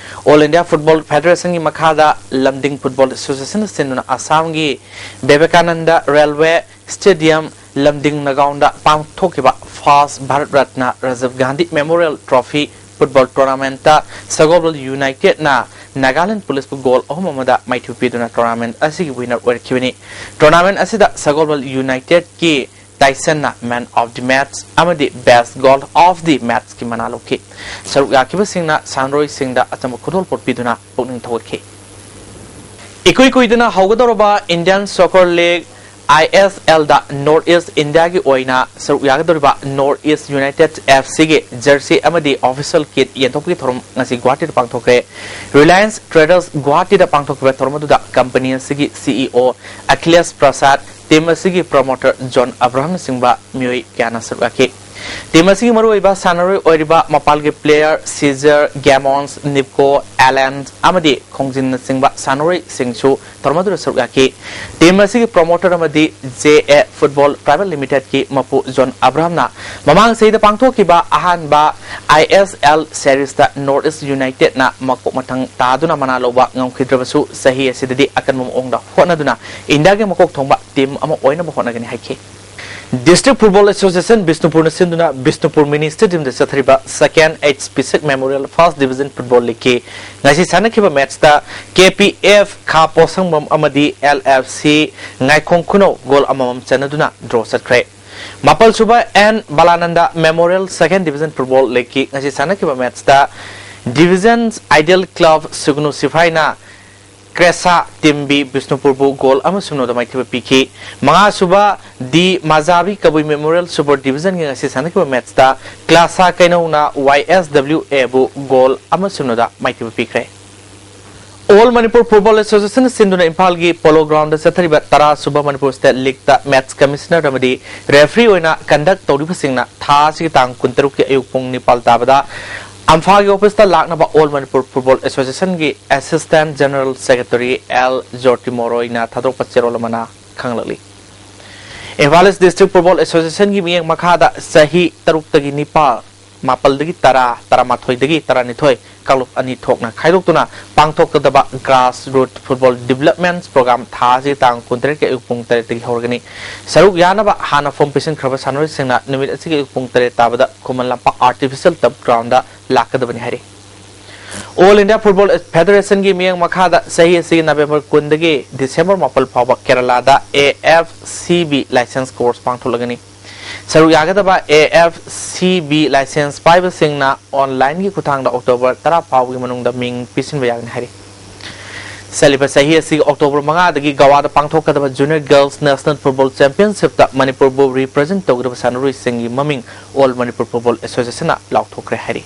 ꯑꯣꯜ ꯏꯟꯗꯤꯌꯥ ꯐꯨꯠꯕꯣꯜ ꯐꯦꯗꯔꯦꯁꯟꯒꯤ ꯃꯈꯥꯗ ꯂꯝꯗꯤꯡ ꯐꯨꯠꯕꯣꯜ ꯑꯦꯁꯣꯁꯤꯌꯦꯁꯟꯅ ꯁꯤꯟꯗꯨꯅ ꯑꯁꯥꯝꯒꯤ ꯕꯤꯕꯦꯀꯥꯅꯟꯗ ꯔꯦꯜꯋꯦ ꯁ꯭ꯇꯦꯗꯤꯌꯝ ꯂꯝꯗꯤꯡ ꯅꯒꯥꯎꯟꯗ ꯄꯥꯡꯊꯣꯛꯈꯤꯕ ꯐꯥꯔꯁ Bharat Ratna Rajiv Gandhi memorial trophy football ꯇꯣꯔꯅꯥꯃꯦꯟꯠꯇ ꯁꯒꯣꯜꯕꯜ ꯌꯨꯅꯥꯏꯇꯦꯗꯅ ꯅꯥꯒꯥꯂꯦꯟ ꯄꯨꯂꯤꯁꯄꯨ ꯒꯣꯜ ꯑꯍꯨꯝ ꯑꯃꯗ ꯃꯥꯏꯊꯤꯕ ꯄꯤꯗꯨꯅ ꯇꯣꯔꯅꯥꯃꯦꯟꯠ ꯑꯁꯤꯒꯤ ꯋꯤꯅꯔ ꯑꯣꯏꯔꯛꯈꯤꯕꯅꯤ꯫ ꯇꯣꯔꯅꯥꯃꯦꯟꯠ ꯑꯁꯤꯗ ꯁꯒꯣꯜꯕꯜ ꯌꯨꯅꯥꯏꯇꯦꯗꯀꯤ ꯇꯥꯏꯁꯟꯅ ꯃꯦꯟ ꯑꯣꯐ ꯗꯤ ꯃꯦꯠꯆ ꯑꯃꯗꯤ ꯕꯦꯁ ꯒꯣꯜ ꯑꯣꯐ ꯗꯤ ꯃꯦꯠꯆꯀꯤ ꯃꯅꯥ ꯂꯧꯈꯤ꯫ ꯁꯔꯨꯛ ꯌꯥꯈꯤꯕꯁꯤꯡꯅ ꯁꯥꯟꯅꯔꯣꯏꯁꯤꯡꯗ ꯑꯆꯝꯕ ꯈꯨꯗꯣꯜꯄꯣꯠ ꯄꯤꯗꯨꯅ ꯄꯨꯛꯅꯤꯡ ꯊꯧꯒꯠꯈꯤ꯫ ꯏꯀꯨꯏ ꯀꯨꯏꯗꯅ ꯍꯧꯒꯗꯧꯔꯕ ꯏꯟꯗꯤꯌꯟ ꯁꯣꯀꯔ ꯂꯤꯒ, ꯑꯥꯏ ꯑꯦꯁ ꯑꯦꯜꯗ ꯅꯣꯔꯠ ꯏꯁ ꯏꯟꯗꯤꯌꯥꯒꯤ ꯑꯣꯏꯅ ꯁꯔꯨꯛ ꯌꯥꯒꯗꯧꯔꯤꯕ ꯅꯣꯔꯠ ꯏꯁ ꯌꯨꯅꯥꯏꯇꯦꯗ ꯑꯦꯐ ꯁꯤꯒꯤ ꯖꯔꯁꯤ ꯑꯃꯗꯤ ꯑꯣꯐꯤꯁꯤꯌꯦꯜ ꯀꯤꯠ ꯌꯦꯟꯊꯣꯛꯄꯒꯤ ꯊꯧꯔꯝ ꯉꯁꯤ ꯒꯨꯋꯥꯍꯥꯇꯤꯗ ꯄꯥꯡꯊꯣꯛꯈ꯭ꯔꯦ꯫ ꯔꯤꯂꯥꯌꯟꯁ ꯇ꯭ꯔꯦꯗꯔꯁ ꯒꯨꯋꯥꯍꯥꯇꯤꯗ ꯄꯥꯡꯊꯣꯛꯈꯤꯕ ꯊꯧꯔꯝ ꯑꯗꯨꯗ ꯀꯝꯄꯅꯤ ꯑꯁꯤꯒꯤ ꯁꯤ ꯏ ꯑꯣ ꯑꯈꯤꯂꯦꯁ ꯄ꯭ꯔꯁꯥꯗ, ꯇꯤꯝ ꯑꯁꯤꯒꯤ ꯄ꯭ꯔꯃꯣꯇꯔ ꯖꯣꯟ ꯑꯕ꯭ꯔꯥꯍꯝꯅꯆꯤꯡꯕ ꯃꯤꯑꯣꯏ ꯀꯌꯥꯅ ꯁꯔꯨꯛ ꯌꯥꯈꯤ꯫ ꯇꯤꯝ ꯑꯁꯤꯒꯤ ꯃꯔꯨꯑꯣꯏꯕ ꯁꯥꯟꯅꯔꯣꯏ ꯑꯣꯏꯔꯤꯕ ꯃꯄꯥꯜꯒꯤ ꯄ꯭ꯂꯦꯌꯔ ꯁꯤꯖꯔ, ꯒꯦꯃꯣꯟꯁ, ꯅꯤꯞꯀꯣ, ꯑꯦꯂꯦꯟ ꯑꯃꯗꯤ ꯈꯣꯡꯖꯤꯟꯅꯆꯤꯡꯕ ꯁꯥꯟꯅꯔꯣꯏꯁꯤꯡꯁꯨ ꯊꯧꯔꯝ ꯑꯗꯨꯗ ꯁꯔꯨꯛ ꯌꯥꯈꯤ꯫ ꯇꯤꯝ ꯑꯁꯤꯒꯤ ꯄ꯭ꯔꯃꯣꯇꯔ ꯑꯃꯗꯤ ꯖꯦ ꯑꯦ ꯐꯨꯠꯕꯣꯜ ꯄ꯭ꯔꯥꯏꯚꯦꯠ ꯂꯤꯃꯤꯇꯦꯗꯀꯤ ꯃꯄꯨ ꯖꯣꯟ ꯑꯕ꯭ꯔꯥꯍꯝꯅ ꯃꯃꯥꯡ ꯆꯍꯤꯗ ꯄꯥꯡꯊꯣꯛꯈꯤꯕ ꯑꯍꯥꯟꯕ ꯑꯥꯏ ꯑꯦꯁ ꯑꯦꯜ ꯁꯦꯔꯤꯁꯇ ꯅꯣꯔꯠ ꯏꯁ ꯌꯨꯅꯥꯏꯇꯦꯗꯅ ꯃꯀꯣꯛ ꯃꯊꯪ ꯇꯥꯗꯨꯅ ꯃꯅꯥ ꯂꯧꯕ ꯉꯝꯈꯤꯗ꯭ꯔꯕꯁꯨ, ꯆꯍꯤ ꯑꯁꯤꯗꯗꯤ ꯑꯀꯟꯕ ꯃꯑꯣꯡꯗ ꯍꯣꯠꯅꯗꯨꯅ ꯏꯟꯗꯤꯌꯥꯒꯤ ꯃꯀꯣꯛ ꯊꯣꯡꯕ ꯇꯤꯝ ꯑꯃ ꯑꯣꯏꯅꯕ ꯍꯣꯠꯅꯒꯅꯤ ꯍꯥꯏꯈꯤ꯫ ꯗꯤꯁꯇ꯭ꯔꯤꯛ ꯐꯨꯠꯕꯣꯜ ꯑꯦꯁꯣꯁꯤꯌꯦꯁꯟ ꯕꯤꯁꯅꯨꯄꯨꯔꯅ ꯁꯤꯟꯗꯨꯅ ꯕꯤꯁꯅꯨꯄꯨꯔ ꯃꯤꯅꯤ ꯁ꯭ꯇꯦꯗꯤꯌꯝꯗ ꯆꯠꯊꯔꯤꯕ ꯁꯦꯀꯦꯟ ꯑꯩꯆ ꯄꯤ ꯁꯤꯛ ꯃꯦꯃꯣꯔꯤꯌꯦꯜ ꯐꯥꯔꯁꯠ ꯗꯤꯕꯤꯖꯟ ꯐꯨꯠꯕꯣꯜ ꯂꯤꯒꯀꯤ ꯉꯁꯤ ꯁꯥꯟꯅꯈꯤꯕ ꯃꯦꯠꯆꯇ ꯀꯦ ꯄꯤ ꯑꯦꯐ ꯈꯥ ꯄꯣꯁꯪꯕꯝ ꯑꯃꯗꯤ ꯑꯦꯜ ꯑꯦꯐ ꯁꯤ ꯉꯥꯏꯈꯣꯡ ꯈꯨꯅꯧ ꯒꯣꯜ ꯑꯃꯃꯝ ꯆꯟꯅꯗꯨꯅ ꯗ꯭ꯔꯣ ꯆꯠꯈ꯭ꯔꯦ꯫ ꯃꯥꯄꯜ sub N Balananda memorial second division football ꯂꯤꯒꯀꯤ ꯉꯁꯤ ꯁꯥꯟꯅꯈꯤꯕ ꯃꯦꯠꯆꯇ ꯗꯤꯕꯤꯖꯟ ꯑꯥꯏꯗꯤꯌꯦꯜ ꯀ꯭ꯂꯕ ꯁꯨꯒꯅꯨ ꯁꯤꯐꯥꯏꯅ ꯀ꯭ꯔꯦꯁꯥ ꯇꯤꯝ ꯕꯤ ꯕꯤꯁꯅꯨꯄꯨꯔꯕꯨ ꯒꯣꯜ ꯑꯃ ꯁꯨꯞꯅꯗ ꯃꯥꯏꯊꯤꯕ ꯄꯤꯈꯤ꯫ ꯃꯉꯥ ꯁꯨꯕ ꯗꯤ ꯃꯖꯥꯕꯤ ꯀꯕꯨꯏ ꯃꯦꯃꯣꯔꯤꯌꯦꯜ ꯁꯨꯄꯔ ꯗꯤꯕꯤꯖꯟꯒꯤ ꯉꯁꯤ ꯁꯥꯟꯅꯈꯤꯕ ꯃꯦꯠꯆꯇ ꯀ꯭ꯂꯥꯁꯥ ꯀꯩꯅꯧꯅ ꯋꯥꯏ ꯑꯦꯁ ꯗꯕ꯭ꯂꯤꯎ ꯑꯦꯕꯨ ꯒꯣꯜ ꯑꯃ ꯁꯨꯞꯅꯗ ꯃꯥꯏꯊꯤꯕ ꯄꯤꯈ꯭ꯔꯦ꯫ ꯑꯣꯜ ꯃꯅꯤꯄꯨꯔ ꯐꯨꯠꯕꯣꯜ ꯑꯦꯁꯣꯁꯤꯌꯦꯁꯟꯅ ꯁꯤꯟꯗꯨꯅ ꯏꯝꯐꯥꯜꯒꯤ ꯄꯣꯂꯣ ꯒ꯭ꯔꯥꯎꯟꯗ ꯆꯠꯊꯔꯤꯕ ꯇꯔꯥ ꯁꯨꯕ ꯃꯅꯤꯄꯨꯔ ꯁ꯭ꯇꯦꯠ ꯂꯤꯒꯇ ꯃꯦꯠꯆ ꯀꯃꯤꯁꯅꯔ ꯑꯃꯗꯤ ꯔꯦꯐ꯭ꯔꯤ ꯑꯣꯏꯅ ꯀꯟꯗꯛ ꯇꯧꯔꯤꯕꯁꯤꯡꯅ ꯊꯥ ꯑꯁꯤꯒꯤ ꯇꯥꯡ ꯀꯨꯟꯇꯔꯨꯛꯀꯤ ꯑꯌꯨꯛ ꯄꯨꯡ ꯅꯤꯄꯥꯜ ꯇꯥꯕꯗ ꯑꯝꯐꯥꯒꯤ ꯑꯣꯐꯤꯁꯇ ꯂꯥꯛꯅꯕ ꯑꯣꯜ ꯃꯅꯤꯄꯨꯔ ꯐꯨꯠꯕꯣꯜ ꯑꯦꯁꯣꯁꯤꯌꯦꯁꯟꯒꯤ ꯑꯦꯁꯤꯁꯇꯦꯟꯠ ꯖꯦꯅꯔꯦꯜ ꯁꯦꯀ꯭ꯔꯦꯇꯔꯤ ꯑꯦꯜ ꯖꯣꯔꯇꯤꯃꯣꯔꯣꯏꯅ ꯊꯥꯗꯣꯔꯛꯄ ꯆꯦꯔꯣꯜ ꯑꯃꯅ ꯈꯪꯂꯛꯂꯤ꯫ ꯏꯝꯐꯥꯜ ꯏꯁ ꯗꯤꯁꯇ꯭ꯔꯤꯛ ꯐꯨꯠꯕꯣꯜ ꯑꯦꯁꯣꯁꯤꯌꯦꯁꯟꯒꯤ ꯃꯤꯠꯌꯦꯡ ꯃꯈꯥꯗ ꯆꯍꯤ ꯇꯔꯨꯛꯇꯒꯤ ꯅꯤꯄꯥꯜ, ꯃꯥꯄꯜꯗꯒꯤ ꯇꯔꯥ, ꯇꯔꯥꯃꯥꯊꯣꯏꯗꯒꯤ ꯇꯔꯥꯅꯤꯊꯣꯏ ꯀꯥꯡꯂꯨꯞ ꯑꯅꯤ ꯊꯣꯛꯅ ꯈꯥꯏꯗꯣꯛꯇꯨꯅ ꯄꯥꯡꯊꯣꯛꯀꯗꯕ grass root football development program ꯊꯥ ꯑꯁꯤꯒꯤ ꯇꯥꯡ ꯀꯨꯟꯇꯔꯦꯠꯀꯤ ꯑꯌꯨꯛ ꯄꯨꯡ ꯇꯔꯦꯠꯇꯒꯤ ꯍꯧꯔꯒꯅꯤ꯫ ꯁꯔꯨꯛ ꯌꯥꯅꯕ ꯍꯥꯟꯅ ꯐꯣꯔꯝ ꯄꯤꯁꯤꯟꯈ꯭ꯔꯕ ꯁꯥꯟꯅꯔꯣꯏꯁꯤꯡꯅ ꯅꯨꯃꯤꯠ ꯑꯁꯤꯒꯤ ꯑꯌꯨꯛ ꯄꯨꯡ ꯇꯔꯦꯠ ꯇꯥꯕꯗ ꯈꯨꯃꯟ ꯂꯝꯄꯥꯛ ꯑꯥꯔꯇꯤꯐꯤꯁꯤꯌꯦꯜ ꯇꯔꯐ ꯒ꯭ꯔꯥꯎꯟꯗ ꯂꯥꯛꯀꯗꯕꯅꯤ ꯍꯥꯏꯔꯤ꯫ ꯑꯣꯜ ꯏꯟꯗꯤꯌꯥ ꯐꯨꯠꯕꯣꯜ ꯐꯦꯗꯔꯦꯁꯟꯒꯤ ꯃꯤꯠꯌꯦꯡ ꯃꯈꯥꯗ ꯆꯍꯤ ꯑꯁꯤꯒꯤ ꯅꯕꯦꯝꯕꯔ ꯀꯨꯟꯗꯒꯤ ꯗꯤꯁꯦꯝꯕꯔ ꯃꯥꯄꯜ ꯐꯥꯎꯕ ꯀꯦꯔꯂꯥꯗ A F C B licence course ꯄꯥꯡꯊꯣꯛꯂꯒꯅꯤ꯫ ꯁꯔꯨꯛ ꯌꯥꯒꯗꯕ A F C B licence ꯄꯥꯏꯕꯁꯤꯡꯅ ꯑꯣꯟꯂꯥꯏꯟꯒꯤ ꯈꯨꯠꯊꯥꯡꯗ ꯑꯣꯛꯇꯣꯕꯔ ꯇꯔꯥ ꯐꯥꯎꯕꯒꯤ ꯃꯅꯨꯡꯗ ꯃꯤꯡ ꯄꯤꯁꯤꯟꯕ ꯌꯥꯒꯅꯤ ꯍꯥꯏꯔꯤ꯫ ꯆꯠꯂꯤꯕ ꯆꯍꯤ ꯑꯁꯤꯒꯤ ꯑꯣꯛꯇꯣꯕꯔ ꯃꯉꯥꯗꯒꯤ ꯒꯋꯥꯗ ꯄꯥꯡꯊꯣꯛꯀꯗꯕ ꯖꯨꯅꯤꯌꯔ ꯒꯔꯜꯁ ꯅꯦꯁꯅꯦꯜ ꯐꯨꯠꯕꯣꯜ ꯆꯦꯝꯄꯤꯌꯟꯁꯤꯞꯇ ꯃꯅꯤꯄꯨꯔꯕꯨ ꯔꯤꯄ꯭ꯔꯖꯦꯟꯠ ꯇꯧꯒꯗꯕ ꯁꯥꯟꯅꯔꯣꯏꯁꯤꯡꯒꯤ ꯃꯃꯤꯡ ꯑꯣꯜ ꯃꯅꯤꯄꯨꯔ ꯐꯨꯠꯕꯣꯜ ꯑꯦꯁꯣꯁꯤꯌꯦꯁꯟꯅ ꯂꯥꯎꯊꯣꯛꯈ꯭ꯔꯦ ꯍꯥꯏꯔꯤ꯫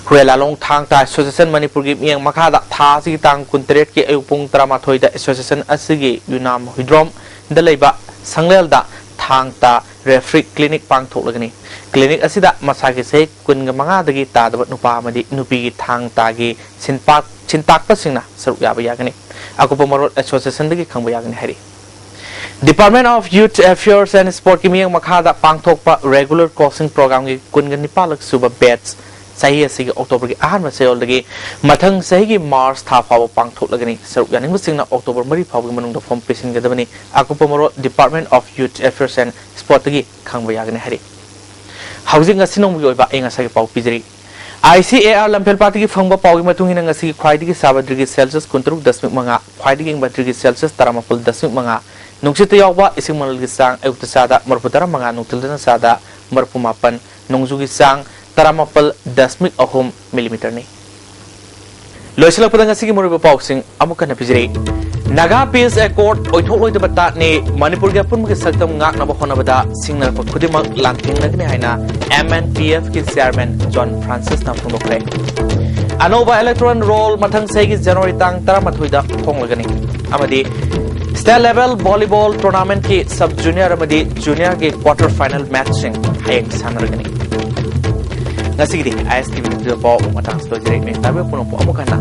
ꯍꯨꯔꯦꯂꯥꯂꯣꯡ ꯊꯥꯡ ꯇꯥ ꯑꯦꯁꯣꯁꯤꯌꯦꯁꯟ ꯃꯅꯤꯄꯨꯔꯒꯤ ꯃꯤꯠꯌꯦꯡ ꯃꯈꯥꯗ ꯊꯥ ꯑꯁꯤꯒꯤ ꯇꯥꯡ ꯀꯨꯟꯇꯔꯦꯠꯀꯤ ꯑꯌꯨꯛ ꯄꯨꯡ ꯇꯔꯥꯃꯥꯊꯣꯏꯗ ꯑꯦꯁꯣꯁꯤꯌꯦꯁꯟ ꯑꯁꯤꯒꯤ ꯌꯨꯅꯥꯝ ꯍꯨꯏꯗ꯭ꯔꯣꯝꯗ ꯂꯩꯕ ꯁꯪꯂꯦꯜꯗ ꯊꯥꯡ ꯇꯥ ꯔꯦꯐ꯭ꯔꯤ ꯀ꯭ꯂꯤꯅꯤꯛ ꯄꯥꯡꯊꯣꯛꯂꯒꯅꯤ꯫ ꯀ꯭ꯂꯤꯅꯤꯛ ꯑꯁꯤꯗ ꯃꯁꯥꯒꯤ ꯆꯍꯤ ꯀꯨꯟꯒ ꯃꯉꯥꯗꯒꯤ ꯇꯥꯗꯕ ꯅꯨꯄꯥ ꯑꯃꯗꯤ ꯅꯨꯄꯤꯒꯤ ꯊꯥꯡ ꯇꯥꯒꯤ ꯁꯤꯟꯄꯥꯛ-, ꯁꯤꯟꯇꯥꯛꯄꯁꯤꯡꯅ ꯁꯔꯨꯛ ꯌꯥꯕ ꯌꯥꯒꯅꯤ꯫ ꯑꯀꯨꯞꯄ ꯃꯔꯣꯜ ꯑꯦꯁꯣꯁꯤꯌꯦꯁꯟꯗꯒꯤ ꯈꯪꯕ ꯌꯥꯒꯅꯤ ꯍꯥꯏꯔꯤ꯫ Department of Youth Affairs and Sportꯀꯤ ꯃꯤꯠꯌꯦꯡ ꯃꯈꯥꯗ ꯄꯥꯡꯊꯣꯛꯄ ꯔꯦꯒꯨꯂꯔ ꯀꯣꯆꯤꯡ ꯄ꯭ꯔꯣꯒ꯭ꯔꯥꯝꯒꯤ ꯀꯨꯟꯒ ꯅꯤꯄꯥꯜꯂꯛ ꯁꯨꯕ ꯕꯦꯠꯆ ꯆꯍꯤ ꯑꯁꯤꯒꯤ ꯑꯣꯛꯇꯣꯕꯔꯒꯤ ꯑꯍꯥꯟꯕ ꯆꯌꯣꯜꯗꯒꯤ ꯃꯊꯪ ꯆꯍꯤꯒꯤ ꯃꯥꯔꯆ ꯊꯥ ꯐꯥꯎꯕ ꯄꯥꯡꯊꯣꯛꯂꯒꯅꯤ꯫ ꯁꯔꯨꯛ ꯌꯥꯅꯤꯡꯕꯁꯤꯡꯅ ꯑꯣꯛꯇꯣꯕꯔ ꯃꯔꯤ ꯐꯥꯎꯕꯒꯤ ꯃꯅꯨꯡꯗ ꯐꯣꯔꯝ ꯄꯤꯁꯤꯟꯒꯗꯕꯅꯤ꯫ ꯑꯀꯨꯞꯄ ꯃꯔꯣꯜ Department of Youth Affairs and Sportꯇꯒꯤ ꯈꯪꯕ ꯌꯥꯒꯅꯤ ꯍꯥꯏꯔꯤ꯫ ꯍꯧꯖꯤꯛ ꯉꯁꯤ ꯅꯣꯡꯃꯒꯤ ꯑꯣꯏꯕ ꯑꯏꯪ ꯑꯁꯥꯒꯤ ꯄꯥꯎ ꯄꯤꯖꯔꯤ꯫ ꯑꯥꯏ ꯁꯤ ꯑꯦ ꯑꯥꯔ ꯂꯝꯐꯦꯜꯄꯥꯠꯇꯒꯤ ꯐꯪꯕ ꯄꯥꯎꯒꯤ ꯃꯇꯨꯡ ꯏꯟꯅ ꯉꯁꯤꯒꯤ ꯈ꯭ꯋꯥꯏꯗꯒꯤ ꯁꯥꯕ ꯗꯤꯒ꯭ꯔꯤ ꯁꯦꯜꯁꯤꯌꯁ ꯀꯨꯟꯇꯔꯨꯛ ꯗꯁꯃꯤꯛ ꯃꯉꯥ, ꯈ꯭ꯋꯥꯏꯗꯒꯤ ꯏꯪꯕ ꯗꯤꯒ꯭ꯔꯤ ꯁꯦꯜꯁꯤꯌꯁ ꯇꯔꯥꯃꯥꯄꯜ ꯗꯁꯃꯤꯛ ꯃꯉꯥ, ꯅꯨꯡꯁꯤꯠꯇ ꯌꯥꯎꯕ ꯏꯁꯤꯡ ꯃꯅꯤꯜꯒꯤ ꯆꯥꯡ ꯑꯌꯨꯛꯇ ꯆꯥꯗ ꯃꯔꯤꯐꯨ ꯇꯔꯥꯃꯉꯥ, ꯅꯨꯡꯊꯤꯜꯗꯅ ꯆꯥꯗ ꯃꯔꯤꯐꯨ ꯃꯥꯄꯟ, ꯅꯣꯡꯖꯨꯒꯤ ꯆꯥꯡ ꯇꯔꯥꯃꯥꯄꯜ ꯗꯁꯃꯤꯛ ꯑꯍꯨꯝ ꯃꯤꯂꯤꯃꯤꯇꯔꯅꯤ꯫ ꯂꯣꯏꯁꯤꯜꯂꯛꯄꯗ ꯉꯁꯤꯒꯤ ꯃꯔꯨꯑꯣꯏꯕ ꯄꯥꯎꯁꯤꯡ ꯑꯃꯨꯛ ꯍꯟꯅ ꯄꯤꯖꯔꯤ꯫ ꯅꯥꯒꯥ ꯄꯤꯁ ꯑꯦꯀꯣꯔꯗ ꯑꯣꯏꯊꯣꯛꯂꯣꯏꯗꯕ ꯇꯥꯠꯅꯤ꯫ ꯃꯅꯤꯄꯨꯔꯒꯤ ꯑꯄꯨꯟꯕꯒꯤ ꯁꯛꯇꯝ ꯉꯥꯛꯅꯕ ꯍꯣꯠꯅꯕꯗ ꯁꯤꯡꯅꯔꯛꯄ ꯈꯨꯗꯤꯡꯃꯛ ꯂꯥꯟꯊꯦꯡꯅꯒꯅꯤ ꯍꯥꯏꯅ ꯑꯦꯝ ꯑꯦꯟ ꯄꯤ ꯑꯦꯐꯀꯤ ꯆꯤꯌꯥꯔꯃꯦꯟ ꯖꯣꯟ ꯐ꯭ꯔꯥꯟꯁꯤꯁꯅ ꯐꯣꯡꯗꯣꯛꯈ꯭ꯔꯦ꯫ ꯑꯅꯧꯕ ꯏꯂꯦꯛꯇꯣꯔꯦꯜ ꯔꯣꯜ ꯃꯊꯪ ꯆꯍꯤꯒꯤ ꯖꯅꯋꯥꯔꯤ ꯇꯥꯡ ꯇꯔꯥꯃꯥꯊꯣꯏꯗ ꯐꯣꯡꯂꯒꯅꯤ꯫ ꯑꯃꯗꯤ ꯁ꯭ꯇꯦꯠ ꯂꯦꯚꯦꯜ ꯚꯣꯂꯤꯕꯣꯜ ꯇꯣꯔꯅꯥꯃꯦꯟꯠꯀꯤ ꯁꯕ ꯖꯨꯅꯤꯌꯔ ꯑꯃꯗꯤ ꯖꯨꯅꯤꯌꯔꯒꯤ ꯀ꯭ꯋꯥꯔꯇꯔ ꯐꯥꯏꯅꯦꯜ ꯃꯦꯆꯁꯤꯡ ꯍꯌꯦꯡ ꯁꯥꯟꯅꯔꯒꯅꯤ꯫ ꯉꯁꯤꯒꯤꯗꯤ ꯑꯥꯏ ꯑꯦꯁ ꯇꯤ ꯚꯤ ꯅ꯭ꯌꯨꯁꯇ ꯄꯥꯎ ꯑꯃꯨꯛ ꯃꯇꯥꯡꯁꯤꯗ ꯂꯣꯏꯖꯔꯦ꯫ ꯃꯦ ꯇꯥꯕꯤꯕ ꯄꯨꯝꯅꯃꯛꯄꯨ ꯑꯃꯨꯛ ꯍꯟꯅ